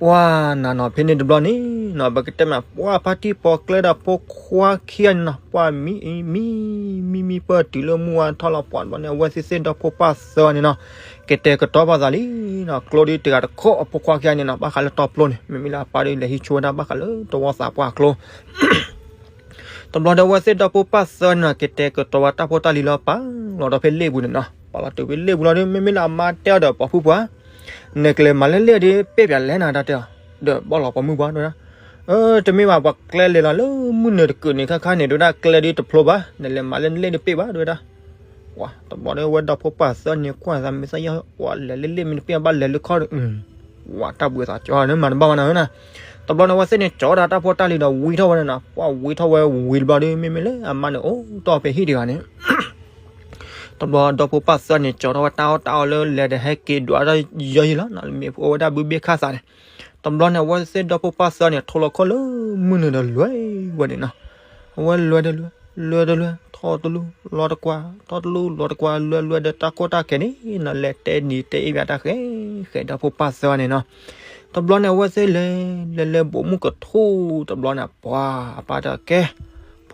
ပှၤနၤနီၤ ဖဲန့ၣ်တဘျီန့ၣ်နီၤ ပကတဲမး ပှၤဖါတံၢ်ပိာ်ကျဲဒီးဖိခွါခံဂၤန့ၣ်နီၤ ပှၤမံမံမံမံပၢၢ်တုၤလၢမုၢ်ဝါထီၣ်လီၤ ပှၤတဘျီန့ၣ် အဝဲသ့ၣ်သ့ၣ်ဒီဖိပၢ်သၢဂၤန့ၣ်နီၤ ကတဲာ်ကတီၤပာ်သးလံနီၤ ကျိဒ်တဂၤတခီအဖိခွါခံဂၤန့ၣ်နီၤ ဘၣ်ဃးလၢတီပျိန့ၣ် မ့မ့ၢ်လၢအပၢ်ဒ်လဲၤဟံးဆိဝဲဒၣ်ဘၣ်ဃးလၢတဝီသးပှၢ်ကျိ တဘျီဒီးအဝဲသ့ၣ်ဒီဖိပၢ်သၢဂၤန့ၣ်နီၤ ကတဲာ်ကတီၤဝဲတၢ်ဖိတၢ်လံၤလၢပာ်လီၤဒီးဖဲလ့ၣ်ပူၤန့ၣ်နီၤ ပာ်လီၤတုၤဖဲလ့ၣ်ပူၤလီၤဒီး မ့မ့ၢ်လၢအမါတဲအီၤဒီးပိာ်ဖုပှၤ နကလဲၤမၤလၢလ့ၣ်ဒီးပ့ၣ်ပၠးလဲၣ်နၤတၢ်တဲအီၤ ဒီးဘီၣ်လီၤပိာ်မုၣ်ပှၤတဲဝဲဒၣ် အၢ တမ့ၢ်ဘၣ် ပှၤကျဲလဲၤလီၤလၢမုၢ်နုာ်တကုာ်န့ၣ်ခါခါန့ၣ် တဲဝဲဒၣ် ကျဲဒ်တဖျိဘၣ် နလဲၤမၤလၢလ့ၣ်ဒီးပ့ၣ်ဘၣ် တဲဝဲဒၣ် ပှၤတဘျီဒီးအဝဲဒီဖိပၢ်သၢဂၤန့ၣ် ကွၢ်သးမ့ၢ်သးယီၤ ပှၤလဲၤလ့ၣ်လ့ၣ်မ့ၢ်တပ့ၣ်ဘၣ်လဲၤလၢခီ ပှၤတၢ်ဘှံးသးကၠီန့ၣ်မၤတဘၣ်ဘၣ်နၤဧၢနၤ တဘျီန့ၣ် အဝဲသ့ၣ်န့ၣ် ကၠီဒၣ်တၢ်ဖိတၢ်လံၤဒီးဝံထီၣ်ဝဲန့ၣ်နီၤ ပှၤဝံထီၣ်ဝဲဝံၤတဘျီဒီး မ့မ့ၢ်လၢအမါန့ၣ် အိၣ်တီၢ်ဖဲဟံၣ်တဂၤန့ၣ် တဘျီဒီဖိပၢ်သၢဂၤန့ၣ် ကၠီထီၣ်ဝဲတၢ်အီၣ်တၢ်အီလၢလဲၤဒီးဟဲက့ၤဒွးတၢ်ယီၤယံၤလီၤနီၤ မ့ၢ်အိၣ်ဝဲဒၣ်ဘုဘ့ၣ်ခၣ်သးန့ၣ် တဘျီန့ၣ် အဝဲသ့ၣ်ဒီဖိပၢ်သၢဂၤန့ၣ် ထိးလီၤခီၣ်လၢမုၢ်နုာ်ဒီးလွဲၢ်ဝဲန့ၣ်နီၤ အဝဲလွဲၢ်တလွဲၢ် လွဲၢ်တလွဲၢ် ထီၣ်တလူၢ်လီၤတကွၢ် ထီၣ်တလူၢ်လီၤတကွၢ် လွဲၢ်လွဲၢ်ဒီးတၢ်ကိၢ်တၢ်ဂီၤန့ၣ်နီၤ လဲၤတဲနံၤတဲအ့ၣ်ဘၣ်တၢ်ဃဲဃဲဒီဖိပၢ်သၢဂၤန့ၣ်နီၤ တဘျီန့ၣ် အဝဲသ့ၣ်လဲၤ လဲၤလဲၤဘိးမုၢ်ကထူၣ် တဘျီန့ၣ် ပှၤအပၢ်တဲကဲ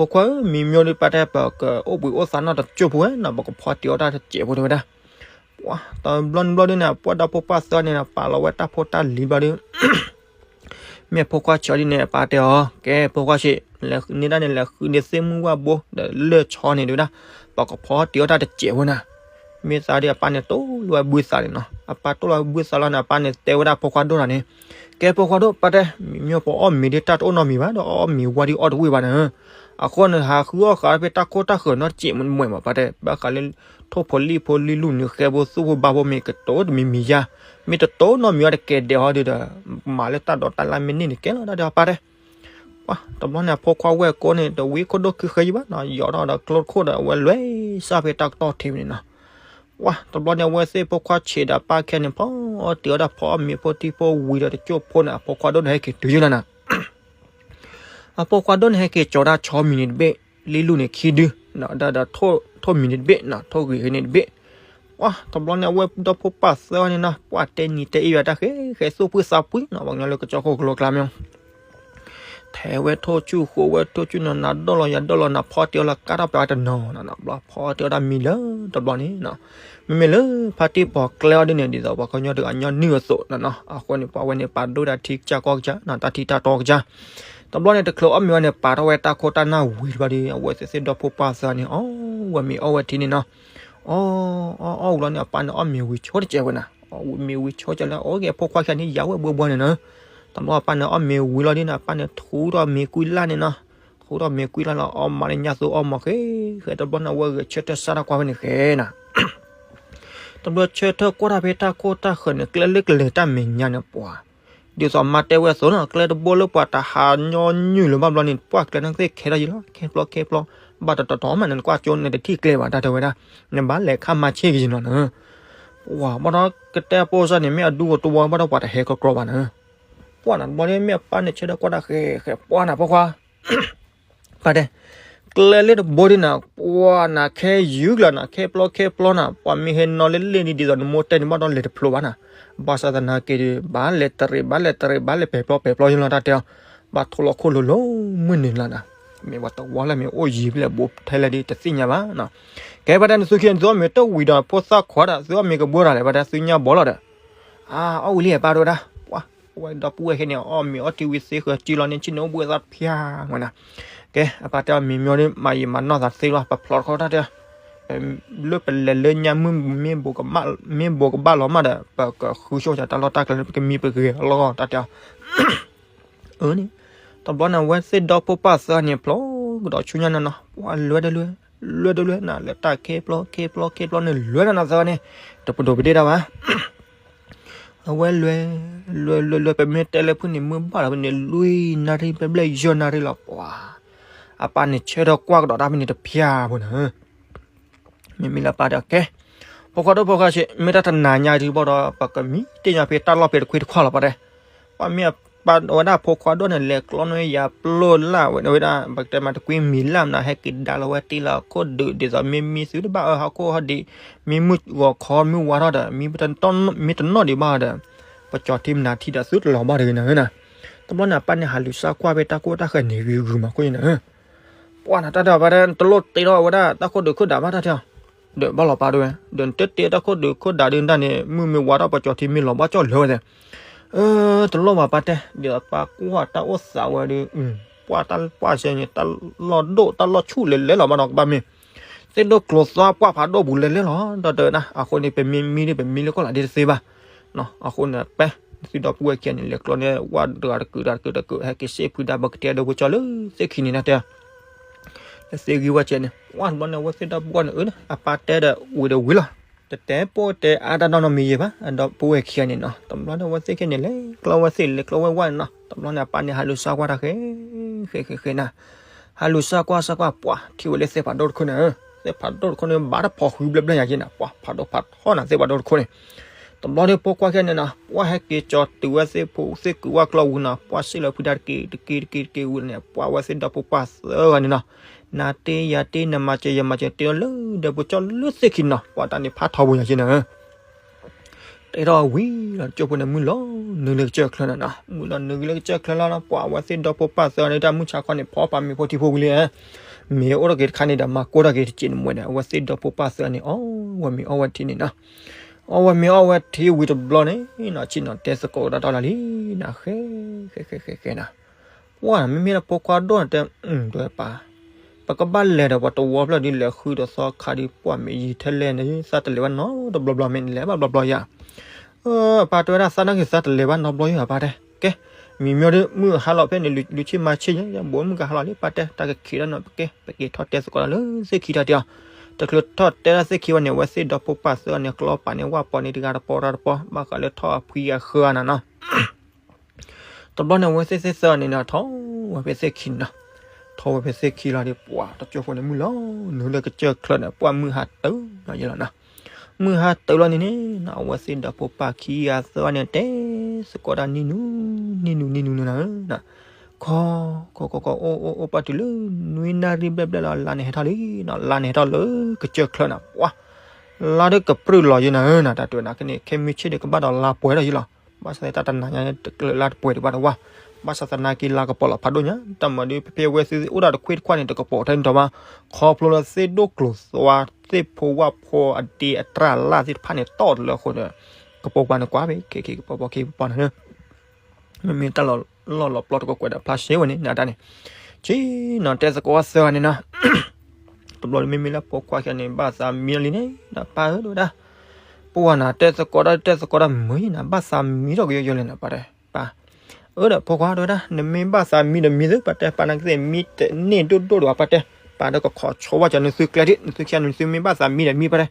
ဖိခွါဧၢ မံၤမၠိဒ်ပၢ်တဲ ပကအိၣ်ဘှံးအိၣ်သါနီတကၠိၢ်ဖိဝဲနီၤ ပကဖီတံၢ်အီၣ်တၢ်တစဲးဖိတဲဝဲဒၣ် ပှၤတဘျီန့ၣ်ဘျီဒ်န့ၣ် ပှၤဒီဖိပၢ်သၢဂၤန့ၣ် ပာ်လီၤဝဲတၢ်ဖိတၢ်လံၤဘျီဒီး မ့ၢ်ဖိခွါဆံးအီၤဒ်န့ၣ် အပၢ်တဲအီၤ ကဲ ဖိခွါဆံး လဲၤန့ၢ်တၢ်န့ၣ် လဲၤဃုန့ၢ်သ့ၣ်မုၢ်ဝၣ်ဘိ ဒီးလၢၢ်ဆီန့ၣ်တဲဝဲဒၣ် ပကဖီတံၢ်အီၣ်တၢ်တစဲးဖိနၤ မ့ၢ်သးဒ်အပၢ်န့ၣ်တိၢ်လီၤဝဲဘုသးန့ၣ်နီၤ အပၢ်တိၢ်လီၤဝဲဘုသးလီၤန့ၣ် အပၢ်န့ၣ်တဲဝဲဒၣ်ဖိခွါဒိၣ်တၢ်န့ၣ် ကဲဖိခွါဒိၣ် ပၢ်တဲ မံၤမၠိပအီၣ်မ့ၤဒ်တၢ်တအိၣ်နီတမံၤဘၣ်ဒီး အီၣ်မ့ၤဝါဒ်အီၣ်တဝံၣ်ဘၣ်နၤ အဃိန့ၣ် ဟးဃုအီၣ်ဃာ်ဖဲတၢ်ခိၣ်တၢ်ဃၢၤနီတစဲးမ့ၢ်မ့ၢ်ဘၣ် ပၢ်တဲ ဘၣ်ဃးလၢ ထိၣ်ဖိလံၣ်ဖိလံၣ်လူၢ်နုာ်ဃဲဖိသူၣ်ဖိဘါဖိမ့ၢ်ကတိၤတမံၤမံၤယါ မ့ၢ်တတိၤနီတမံၤအီၤတကဲဒဲးဟီဒ်ဒီး မၤလၢတၢ်ဒိးတၢ်လၢ်မ့ၢ်န့ၢ်န့ၣ်ကဲလီၤတၢ်ဒီးပၢ်တဲ ပှၤတဘျီန့ၣ် အဖိခွါဝဲၢ်ကိန့ၣ် တဝံခိၣ်ဒိၣ်ခုဃဲယံၤဘၣ်နီၤ ယီၤထီၣ်ဒီးကျိတခိၣ်ဒီး အဝဲလွဲၢ်စၢ်ဖဲတၢ်ကတီၢ်ထံးန့ၣ်နီၤ ပှၤတဘျီန့ၣ် အဝဲသ့ၣ်ဖိခွါဆံးဒီးပၢ်ခဲန့ၣ် ဖီအီၣ်တံၢ်အီၣ်တၢ်ဖီအီၣ်မ့ၤဖိထံဖိဝံၤဒီးတကၠိၢ်ဖိန့ၣ် အဖိခွါဒိၣ်န့ၣ်ဟဲက့ၤတုၤယိၣ်လီၤနၤ အဖိခွါဒိၣ်န့ၣ်ဟဲက့ၤကၠီၤတၢ်ဆီမံၤန့ၣ်တဘ့ၣ် လံၣ်လူၢ်န့ၣ်ခံဒု ဒီးထိၣ်မံၤန့ၣ်တဘ့ၣ်နီၤ ထိၣ်ဂ့ၤန့ၣ်တဘ့ၣ် ပှၤတဘျီန့ၣ် အဝဲဒီဖိပၢ်သၢဂၤန့ၣ်နီၤ ပှၤတဲနံၤတဲအ့ၣ်ဘၣ်တၢ်ဃဲဃဲ သူၣ်ဖှံသးဖှံနီၤ ပှၤကညီလၢကစၢၢ်ခိၣ်ကလိကျါမ့ၢ် ထဲဝဲထိၣ်ဆူၣ်ဃိဝဲထိၣ်ဆူၣ်နီၤ နၤဒိၣ်လီၤယၤဒိၣ်လီၤ နၤဖီတံၢ်အီၣ်လီၤကါထီၣ်ပှၤတနီၤနီၤ ဘျီဖီတံၢ်အီၣ်တၢ်မံၤလၢတဘျီန့ၣ် မ့မ့ၢ်လၢဖါတံၢ်ပိာ်ကျဲအီၤဒ်န့ၣ် ဒ်သိးပှၤကညီတဂၤညီနုၢ်အသိးနီၤနီၤ အဃိန့ၣ် ပှၤဝဲန့ၣ်ပာ်ဒိၣ်တၢ်ထံကစၢ်ကီၢ်ကစၢ်နီၤ တၢ်ထံတၢ်တီကစၢ် တဘျီန့ၣ် တချုးအီၣ်မ့ၤဝဲန့ၣ် ပာ်ထီၣ်ဝဲတၢ်ခိၣ်တၢ်နၢ်ဝံၤတဘျီဒီး အဝဲသ့ၣ်သ့ၣ်ဒီဖိပၢ်သၢဂၤန့ၣ် အီၣ်ဝဲမ့ၤအီၣ်ဝဲထံန့ၣ်နီၤ အီၣ်အီၣ်အီၣ်ဝံၤလီၤန့ၣ် အပၢ်န့ၣ်အီၣ်မ့ၤဝံၤဆိတစဲးဝဲနၤ အီၣ်ဝံၤမ့ၤဝံၤဆိကလဲၣ် အီၣ်က့ၤဖိခွါခံဂၤန့ၣ် ယၤဝဲဘှီဘှီန့ၣ်နီၤ တဘျီအပၢ်န့ၣ်အီၣ်မ့ၤဝံၤလီၤဒ်န့ၣ် အပၢ်န့ၣ်ထူထီၣ်မ့ၤကွံလၢ်န့ၣ်နီၤ ထူထီၣ်မ့ၤကွံလၢ်လီၤ အီၣ်မးလၢညါသိအီၣ်မးဃဲ ဃဲတဘျီန့ၣ် အဝဲဂဲၤဆၢထၢၣ်စးထီၣ်ကွၢ်ဖဲန့ၣ်ဃဲနၤ တဘျီဆၢထၢၣ်ကွၢ်တၢ်ဖဲတၢ်ခိၣ်တၢ်ဃၢၤန့ၣ် ကျဲလၢကလဲၤတၢ်မဲာ်ညါန့ၣ်ပှၤ ဒ်သိးမါတဲဝဲအသိးနီၤ ကျဲတဘိလၢပှၤတဟးညီနုၢ်လၢၤဘၣ်ဘျီန့ၣ် ပှၤကျဲန့ၣ်သ့ၣ်ခဲထီၣ်ယံၤလီၤ ခဲဖျီခဲဖျီ ဘၣ်တတီၤတီၤမးန့ၣ် နကွၢ်ကၠိန့ၣ်တထံၣ်ကျဲဘၣ်တၢ်တဲဝဲဒၣ် နဘၣ်လဲၤခါမၤဆ့ၣ်က့ၤယံၤနီၤနၤ ပှၤဘၣ်ဒီးကတဲအပိစၢ်န့ၣ် မ့ၢ်အဒူကတဝီဘၣ်ဒီးပှၤတဟဲကီကီဘၣ်နၤ ပှၤနၤတဘျီန့ၣ် မ့ၢ်အပၢ်န့ၣ်ဆၢထၢၣ်ကွၢ်တၢ်ဃဲဃဲ ပှၤနၤဖိခွါ ပၢ်တဲ ကျဲလၢတဘိဒ်နၤ ပှၤနၤခဲယုၢ်ကျၢၤနၤ ခဲဖျီခဲဖျီနၤ ပှၤမ့ၢ်ဟဲနီၣ်လၢလ့ၣ်ဒ်သိးနမိၢ်တဲန့ၣ် ဘၣ်ဒီးလဲၤတဖျိဘၣ်နၤ ဘၣ်ဆၣ်သနာ်က့ဒီး ဘၣ်လဲၤတရံး ဘၣ်လဲၤတရံး ဘၣ်လဲၤပဲာ်ဖျီပဲာ်ဖျီယံၤလီၤတၢ်တဲအီၤ ဘၣ်ထိၣ်လီၤခိၣ်လိၤလိၤမုၢ်နုာ်လီၤနၤ မ့ၢ်ပှၤတဝီလၢမ့ၢ်အိၣ်ယံၤဖဲလဲၣ် ဘူးထဲလဲၣ်ဒ်တသ့ၣ်ညါဘၣ် ကဲ ပၢ်တဲနသုခံဂၤန့ၣ် သုအီၣ်မ့ၤတဝံၤဒီးဖိသၣ်ခွါဒီး သုအီၣ်မ့ၤကဘှီတၢ်လဲၣ် ပၢ်တဲသုညါဘီလီၤဒီး အါ အီၣ်ဝံၤလံ ပၢ်တဲဝဲဒၣ် ပှၤ အဝဲဒီပုၢ်ဝဲၢ်ခဲန့ၣ် အီၣ်မ့ၤအီထံဝံၤသ့ဃၢၤကံလီၤန့ၣ် ဆ့ၣ်န့ၣ်အိၣ်ဘှံးအသးဖျါဝဲနၤ ကဲ အပၢ်တဲအီၤမ့ၤမၠိဒ် မၤယံာ်မၤနီၢ်သးသ့လီၤ ပဖျိးတခီတၢ်တဲ လၢပလဲၤလၢညါမုၢ် မ့ၢ်ဘိးကဘၣ်လီၤမးဒီး ပကဃုဆိကၢ်တၢ်လီၢ်တၢ်ကျဲ ပကမံပဂ့ၤအလီၢ်တၢ်တဲအီၤ အၢန့ၣ် တဘျီန့ၣ် အဝဲသ့ၣ်ဒီဖိပၢ်သၢဂၤန့ၣ် ဖျိကဒီးဆူညါနၤနီၤ ပှၤလွဲတလွဲ လွဲတလွဲနၤ လၢတၢ်ခဲဖျီခဲဖျီခဲဖျီန့ၣ် လွဲနၤနီၤသၢဂၤန့ၣ် တပဒိးပဒ့ၣ်တၢ်ဘၣ် အဝဲလွဲ လွဲ လွဲ လွဲ ပမ့ၢ်တဲလၢဖုၣ်န့ၣ် မုၢ်ဘၣ်လီၤဖဲန့ၣ် လွံၢ်နၣ်ရံၣ် ဘျဲၣ်ဘျဲၣ်ယဲၢ်နၣ်ရံၣ်လီၤ ပှၤ အပၢ်န့ၣ်ဆၢထၢၣ်ကွၢ်ကဒီးတၢ်ဖဲန့ၣ်တဖျါဖိနၤ မ့မ့ၢ်လၢပၢ်တဲ ကဲ ဖိခွါဒိၣ်ဖိခွါဆံး မ့ၢ်တၢ်တနၤညါဒံးဘၣ်ဒီး ပကမံတ့ၢ်ညါဖဲတၢ်လီၢ်ဖဲတခွံတခွါလီၤ ပၢ်တဲ ပှၤမ့ၢ်အပၢ်ဝဲဒၣ်ဖိခွါဒိၣ်န့ၣ် လဲၤကျီန့ၢ်ယၤပျိလၢ်ဝဲဒၣ် ပကတဲမးတကွံမံၤလၢ်မနုၤ ဟဲက့ၤဒါလီၤဝဲတ့ၢ်လီၤခိၣ်ဒုး ဒ်သိးမ့ၢ်မံသုတဘၣ်အၢဟီၣ်ခိၣ်ဟီၣ်ဒံး မ့ၢ်မုၢ်ဂီၤခီမုၢ်ဝါထီၣ်ဒီး မ့ၢ်တနီၣ်ဒံးဘၣ်ဒီး ပကၠီၤထံမနၤထံဒီးသုတလီၤဘၣ်တဂ့ၤနၤဧၢနၤ. တဘျီန့ၣ် အပၢ်န့ၣ်ဟးလူၤစၢ်ကွၢ်ဖဲတၢ်ကိၢ်တၢ်ဃၢၤန့ၣ်ဂ့ၤဂုာ်မးခိၣ်နၤဧၢ. ပှၢ်နၤ တၢ်တၢ်ပၢ်တဲ တလိၣ်တ့ထီၣ်ဝဲဒၣ်တၢ်ခိၣ်ဒုးခိၣ်ဒါဘၣ်တၢ်ထံၣ်အီၤ, ဒီးဘၣ်လီၤပၢ်ဒိဝဲ, ဒီးနတ့တ့တၢ်ခိၣ်ဒုးခိၣ်ဒါဒုးတၢ်န့ၣ် မုၢ်မ့ၢ်ဝါထီၣ်ပကၠီၤထံမ့ၢ်လီၤဘၣ်ကၠီၣ်လၢဝဲသ့ၣ် အၢ တလိၣ်ဘၣ်ပၢ်တဲ, ဒီးပၢ်ကွၢ်တၢ်အိၣ်သးဝဲဒီး ပှၢ်တၢ်ပှၢ်စဲန့ၣ် တၢ်လီၢ်ဒိၣ်တၢ်လီၢ်ဆူၣ်လဲၤလဲၤလီၤဘၣ်နီၤ ကဘၣ်မ့ၢ် သ့ၣ်ဒိၣ်ကျိၤသွါပှၢ်ဖးဒိၣ်ပူၤလဲၤလဲၤလီၤ ဒီးတဲဝဲဒၣ် အဃိန့ၣ် ပမ့ၢ်မံဒီး ပမံလၢကီၢ်လၤဒ့တသ့ဘၣ်. အဃိန့ၣ် ပၢ် သုဒီပုၢ်ဝဲၢ်ခံဂၤန့ၣ် လဲၤကျီန့ၢ်ဝဲတဂၤတကုာ်တဂၤတကုာ်တကုာ် ဟဲက့ၤစ့ၣ်ဖုဒါဘၢကတဲဒီးပကၠီလၢသ့ၣ်ခံန့ၣ်နတဲ လၢသ့ၣ်ဂံၢ်ဝဲကဲန့ၣ် ပှၢ်တဘျီန့ၣ် အဝဲသ့ၣ်ဒီပုၢ်ဝဲၢ်န့ၣ် အၢ အပၢ်တဲဒီးဝံၤဒီးဝံၤလီၤ. တတဲပိၢ်တဲအါတၢ်နီတမံၤယဲၢ်ဘၣ် အဒီပုၢ်ဝဲၢ်ခံဂၤန့ၣ်နီၤ တဘျီန့ၣ် အဝဲသ့ၣ်ခံန့ၣ် လဲၤကျီဝဲသ့ၣ် လဲၤကျီဝဲဝဲန့ၣ်နီၤ တဘျီန့ၣ် အပၢ်န့ၣ် ဟးလူၤစၢ်ကွၢ်တၢ်ဃဲ ဃဲ ဃဲ ဃဲနၤ ဟးလူၤစၢ်ကွၢ်စၢ်ကွၢ် ပှၢ်ထံၣ်ဝဲလၢသ့ၣ်ဖးဒိၣ်တခိၣ်န့ၣ် သ့ၣ်ဖးဒိၣ်တခိၣ်န့ၣ် ဘၣ်တဖီၣ်ဃုဘျဲၣ်ဘျဲၣ်ယၤယဲၢ်နၤ ပှၢ်ဖးဒိၣ်ဖးထီနၤ သ့ၣ်ဖးဒိၣ်တခိၣ်န့ၣ် တဘျီန့ၣ် ဖိခွါခံဂၤန့ၣ်နီၤ ပှၢ်ဟဲက့ၤကၠီၤတုၤဝဲသ့ၣ်ဖိသ့ၣ်ကုာ်ဝဲကျီဝံၤနီၤ ပှၢ်စ့ၣ်လီၤဖုဒါတက့ၢ်တက့ၢ်တက့ၢ်တက့ၢ်ဝံၤန့ၣ် ပှၢ်ဝဲသ့ၣ်ဒီဖိပၢ်သၢဂၤန့ၣ်နီၤ နၤတ့ယၤတ့ နမၤစၢၤယမၤစၢၤ တ့လီၤလၢဒီးပကၠီလၢသ့ၣ်ခံနီၤ ပှၢ်တၢ်န့ၣ်ဖးထီဘိယၤက့နၤ တ့ထီၣ်ဝံၤလီၤ ကၠိဖိန့ၣ် မုၢ်လီၤနုာ်လၢကစၢၢ်ချၢနၤနီၤ မုၢ်လီၤနုာ်လၢကစၢၢ်ချၢလီၤနီၤ ပှၢ်ဝဲသ့ၣ်ဒီဖိပၢ်သၢဂၤန့ၣ် တၢ်မုၢ်ဆါခီန့ၣ် ဖီပာ်မ့ၤဖိထံဖိဝံၤလံ မ့ၢ်အိၣ်ထီၣ်က့ၤတခါန့ၣ်ဒီး မၤကိၢ်ထီၣ်က့ၤတစဲးန့ၣ်မ့ၢ်ဒီး အဝဲသ့ၣ်ဒီဖိပၢ်သၢဂၤန့ၣ် အီၣ်ဝဲမ့ၤအီၣ်ဝဲထံန့ၣ်နီၤ အီၣ်ဝဲမ့ၤအီၣ်ဝဲထံဝံၤတဘျီန့ၣ်နီၤ ဆ့ၣ်နီၤတဲသကိးဒီးတၢ်လီၤလံနၤ ဃဲ ဃဲ ဃဲ ဃဲ ဃဲနၤ ပှၢ်နၤ မ့မ့ၢ်လၢဖိခွါဒိၣ်နတဲ တဲဝဲပၢ် ပကဘၣ်လဲၤဒီးပှၤတဝီဖျၢၣ်ဒ်လဲၤဃုဒီးသီခါဒ် ပှၢ်မ့ၢ်ယံာ်ထဲလဲၣ်န့ၣ် သးတလဲၤဘၣ်နီတဘျီဘျီ မ့ၢ်နလဲၤဘၣ်ဘျီဘျီယၤ အပၢ်တဲဝဲဒၣ် သးနာ်က့ၤသးတလဲၤဘၣ်နီတဘျီယၤ အပၢ်တဲ ကဲ မံၤမ့ၢ်ဒီး မုၢ်ဟါလီၤဖဲန့ၣ် လူၤဆ့ၣ်မၤဆ့ၣ်ညါ ဘိးမုၢ်ကဟါလီၤလံ ပၢ်တဲ တၢ်ကခံးတၢ်နီၤ ပကဲ ပက့ၤထီၣ်တဲသကိးတၢ်လၢသ့ၣ်ခံတၢ်တဲအီၤ တချုးထီၣ်တဲဒၣ်သ့ၣ်ခံဘၣ်န့ၣ် အဝဲသ့ၣ်ဒီဖိပၢ်သၢဂၤန့ၣ် ကျီပာ်န့ၢ်ဝၣ်ပီန့ၣ် တဂၤတပီၤတဂၤတပီၤ ဘၣ်ဃးလၢထီၣ်အဖှံအဃၢၤနၤနီၤ တဘျီန့ၣ် အဝဲသ့ၣ်သၢဂၤန့ၣ်နီၤ ထီၣ်ဝဲဖဲသ့ၣ်ခံန့ၣ်နီၤ ထီၣ်ဝဲဖဲသ့ၣ်ခံလီၤဒီး ပှၢ်တကၠိၢ်ဖိန့ၣ် မုၢ်လီၤနုာ်လၢကစၢၢ်ချၢန့ၣ် ပှၢ်မုၢ်ဟါတုၤလီၤယဲလီၤနီၤ မုၢ်ဟါတုၤလီၤန့ၣ်န့ၣ် အဝဲသ့ၣ်ဒီဖိပၢ်ခံဂၤသၢဂၤန့ၣ် တဲသကိးတၢ်နံၣ်နူ နံၣ်နူ နံၣ်နူနၤဧၢ ခီ ခီခီခီ အိၣ်အိၣ်အိၣ်ပှၢ်တုၤလၢ နွံနၣ်ရံၣ်ဘျဲၣ်ဘျဲၣ်လီၤ လါန့ၣ်ဟဲထီၣ်လံနီၤ လါန့ၣ်ဟဲထီၣ်လၢကစၢၢ်ချၢနၤ ပှၢ် လါဒုးကပြုၢ်လီၤယဲနၤဧၢနၤ တၢ်တဲဝဲနၤက့န့ၣ် ခဲမုၢ်ဆ့ၣ်ဒုးကဘၣ်ဒီးလါပှဲၤထီၣ်ယဲလီၤ ဘၣ်ဆၣ်သ့ၣ်တၢ်တနၤညါန့ၣ် တကျၢၤလါတပှဲၤဒံးဘၣ်တဝၢ် ဘၣ်ဆၣ်သနာ်က့လါကပီၤလီၤဖးဒိၣ်ညါ တၢ်မၤဒုး ဖဲဖဲအဝဲသ့ၣ်အိၣ်ဒၣ်တခွ့တခွါန့ၣ် တကပီၤထဲန့ၣ်ဒီးဘၣ် ခီဖျိလၢသ့ၣ်ဒိၣ်ကျိၤသွါ သ့ၣ်ဖိဝၣ်ဖိအဒ့အတြၢ်လၢ်သ့ၣ်တဖၣ်န့ၣ် တီၢ်တလၢအဃိဒီး ကပီၤပှၤန့ၣ်ကွၢ်ဖဲ ခ့ခ့ကပီၤပီၤခ့ပီၤနၤဧၢ မ့မ့ၢ်တၢ်လီၢ်လီၢ်ပျီတကကွဲးဒီးဖျါရှဲဝဲန့ၣ် နၤတၢ်န့ၣ် ဆ့ၣ်နီၤတဲသကိးသၢဂၤန့ၣ်နီၤ တဘျီမ့မ့ၢ်လၢဖိခွါခံဂၤန့ၣ် ဘၣ်သးမံလီၤလံန့ၣ် နပၢ်ဧၢ တဲဝဲဒၣ် ပှၢ်နၤ တဲသကိးတၢ် တဲသကိးတၢ်မုာ်နၤ ဘၣ်သးမံထီၣ်ကယီယီလဲၣ်နၤ ပၢ်တဲ ပၢ် အၢ ဒီးဖိခွါ တဲဝဲဒၣ် နမ့ၢ်ဘၣ်သးမံဒီးမံသု ပၢ်တဲ ပၢ်နာ်က့သ့ၣ်မံတန့ၢ်ဒိၣ်ဒိၣ်ဒီး ပၢ်တဲ ပၢ်ဒီးကခိးဆိဝဲကၢနသုကျဲဒ် နသုခံဂၤန့ၣ် နသုမ့ၢ်ဘၣ်သးမံဒီးမံ ပၢ်တဲ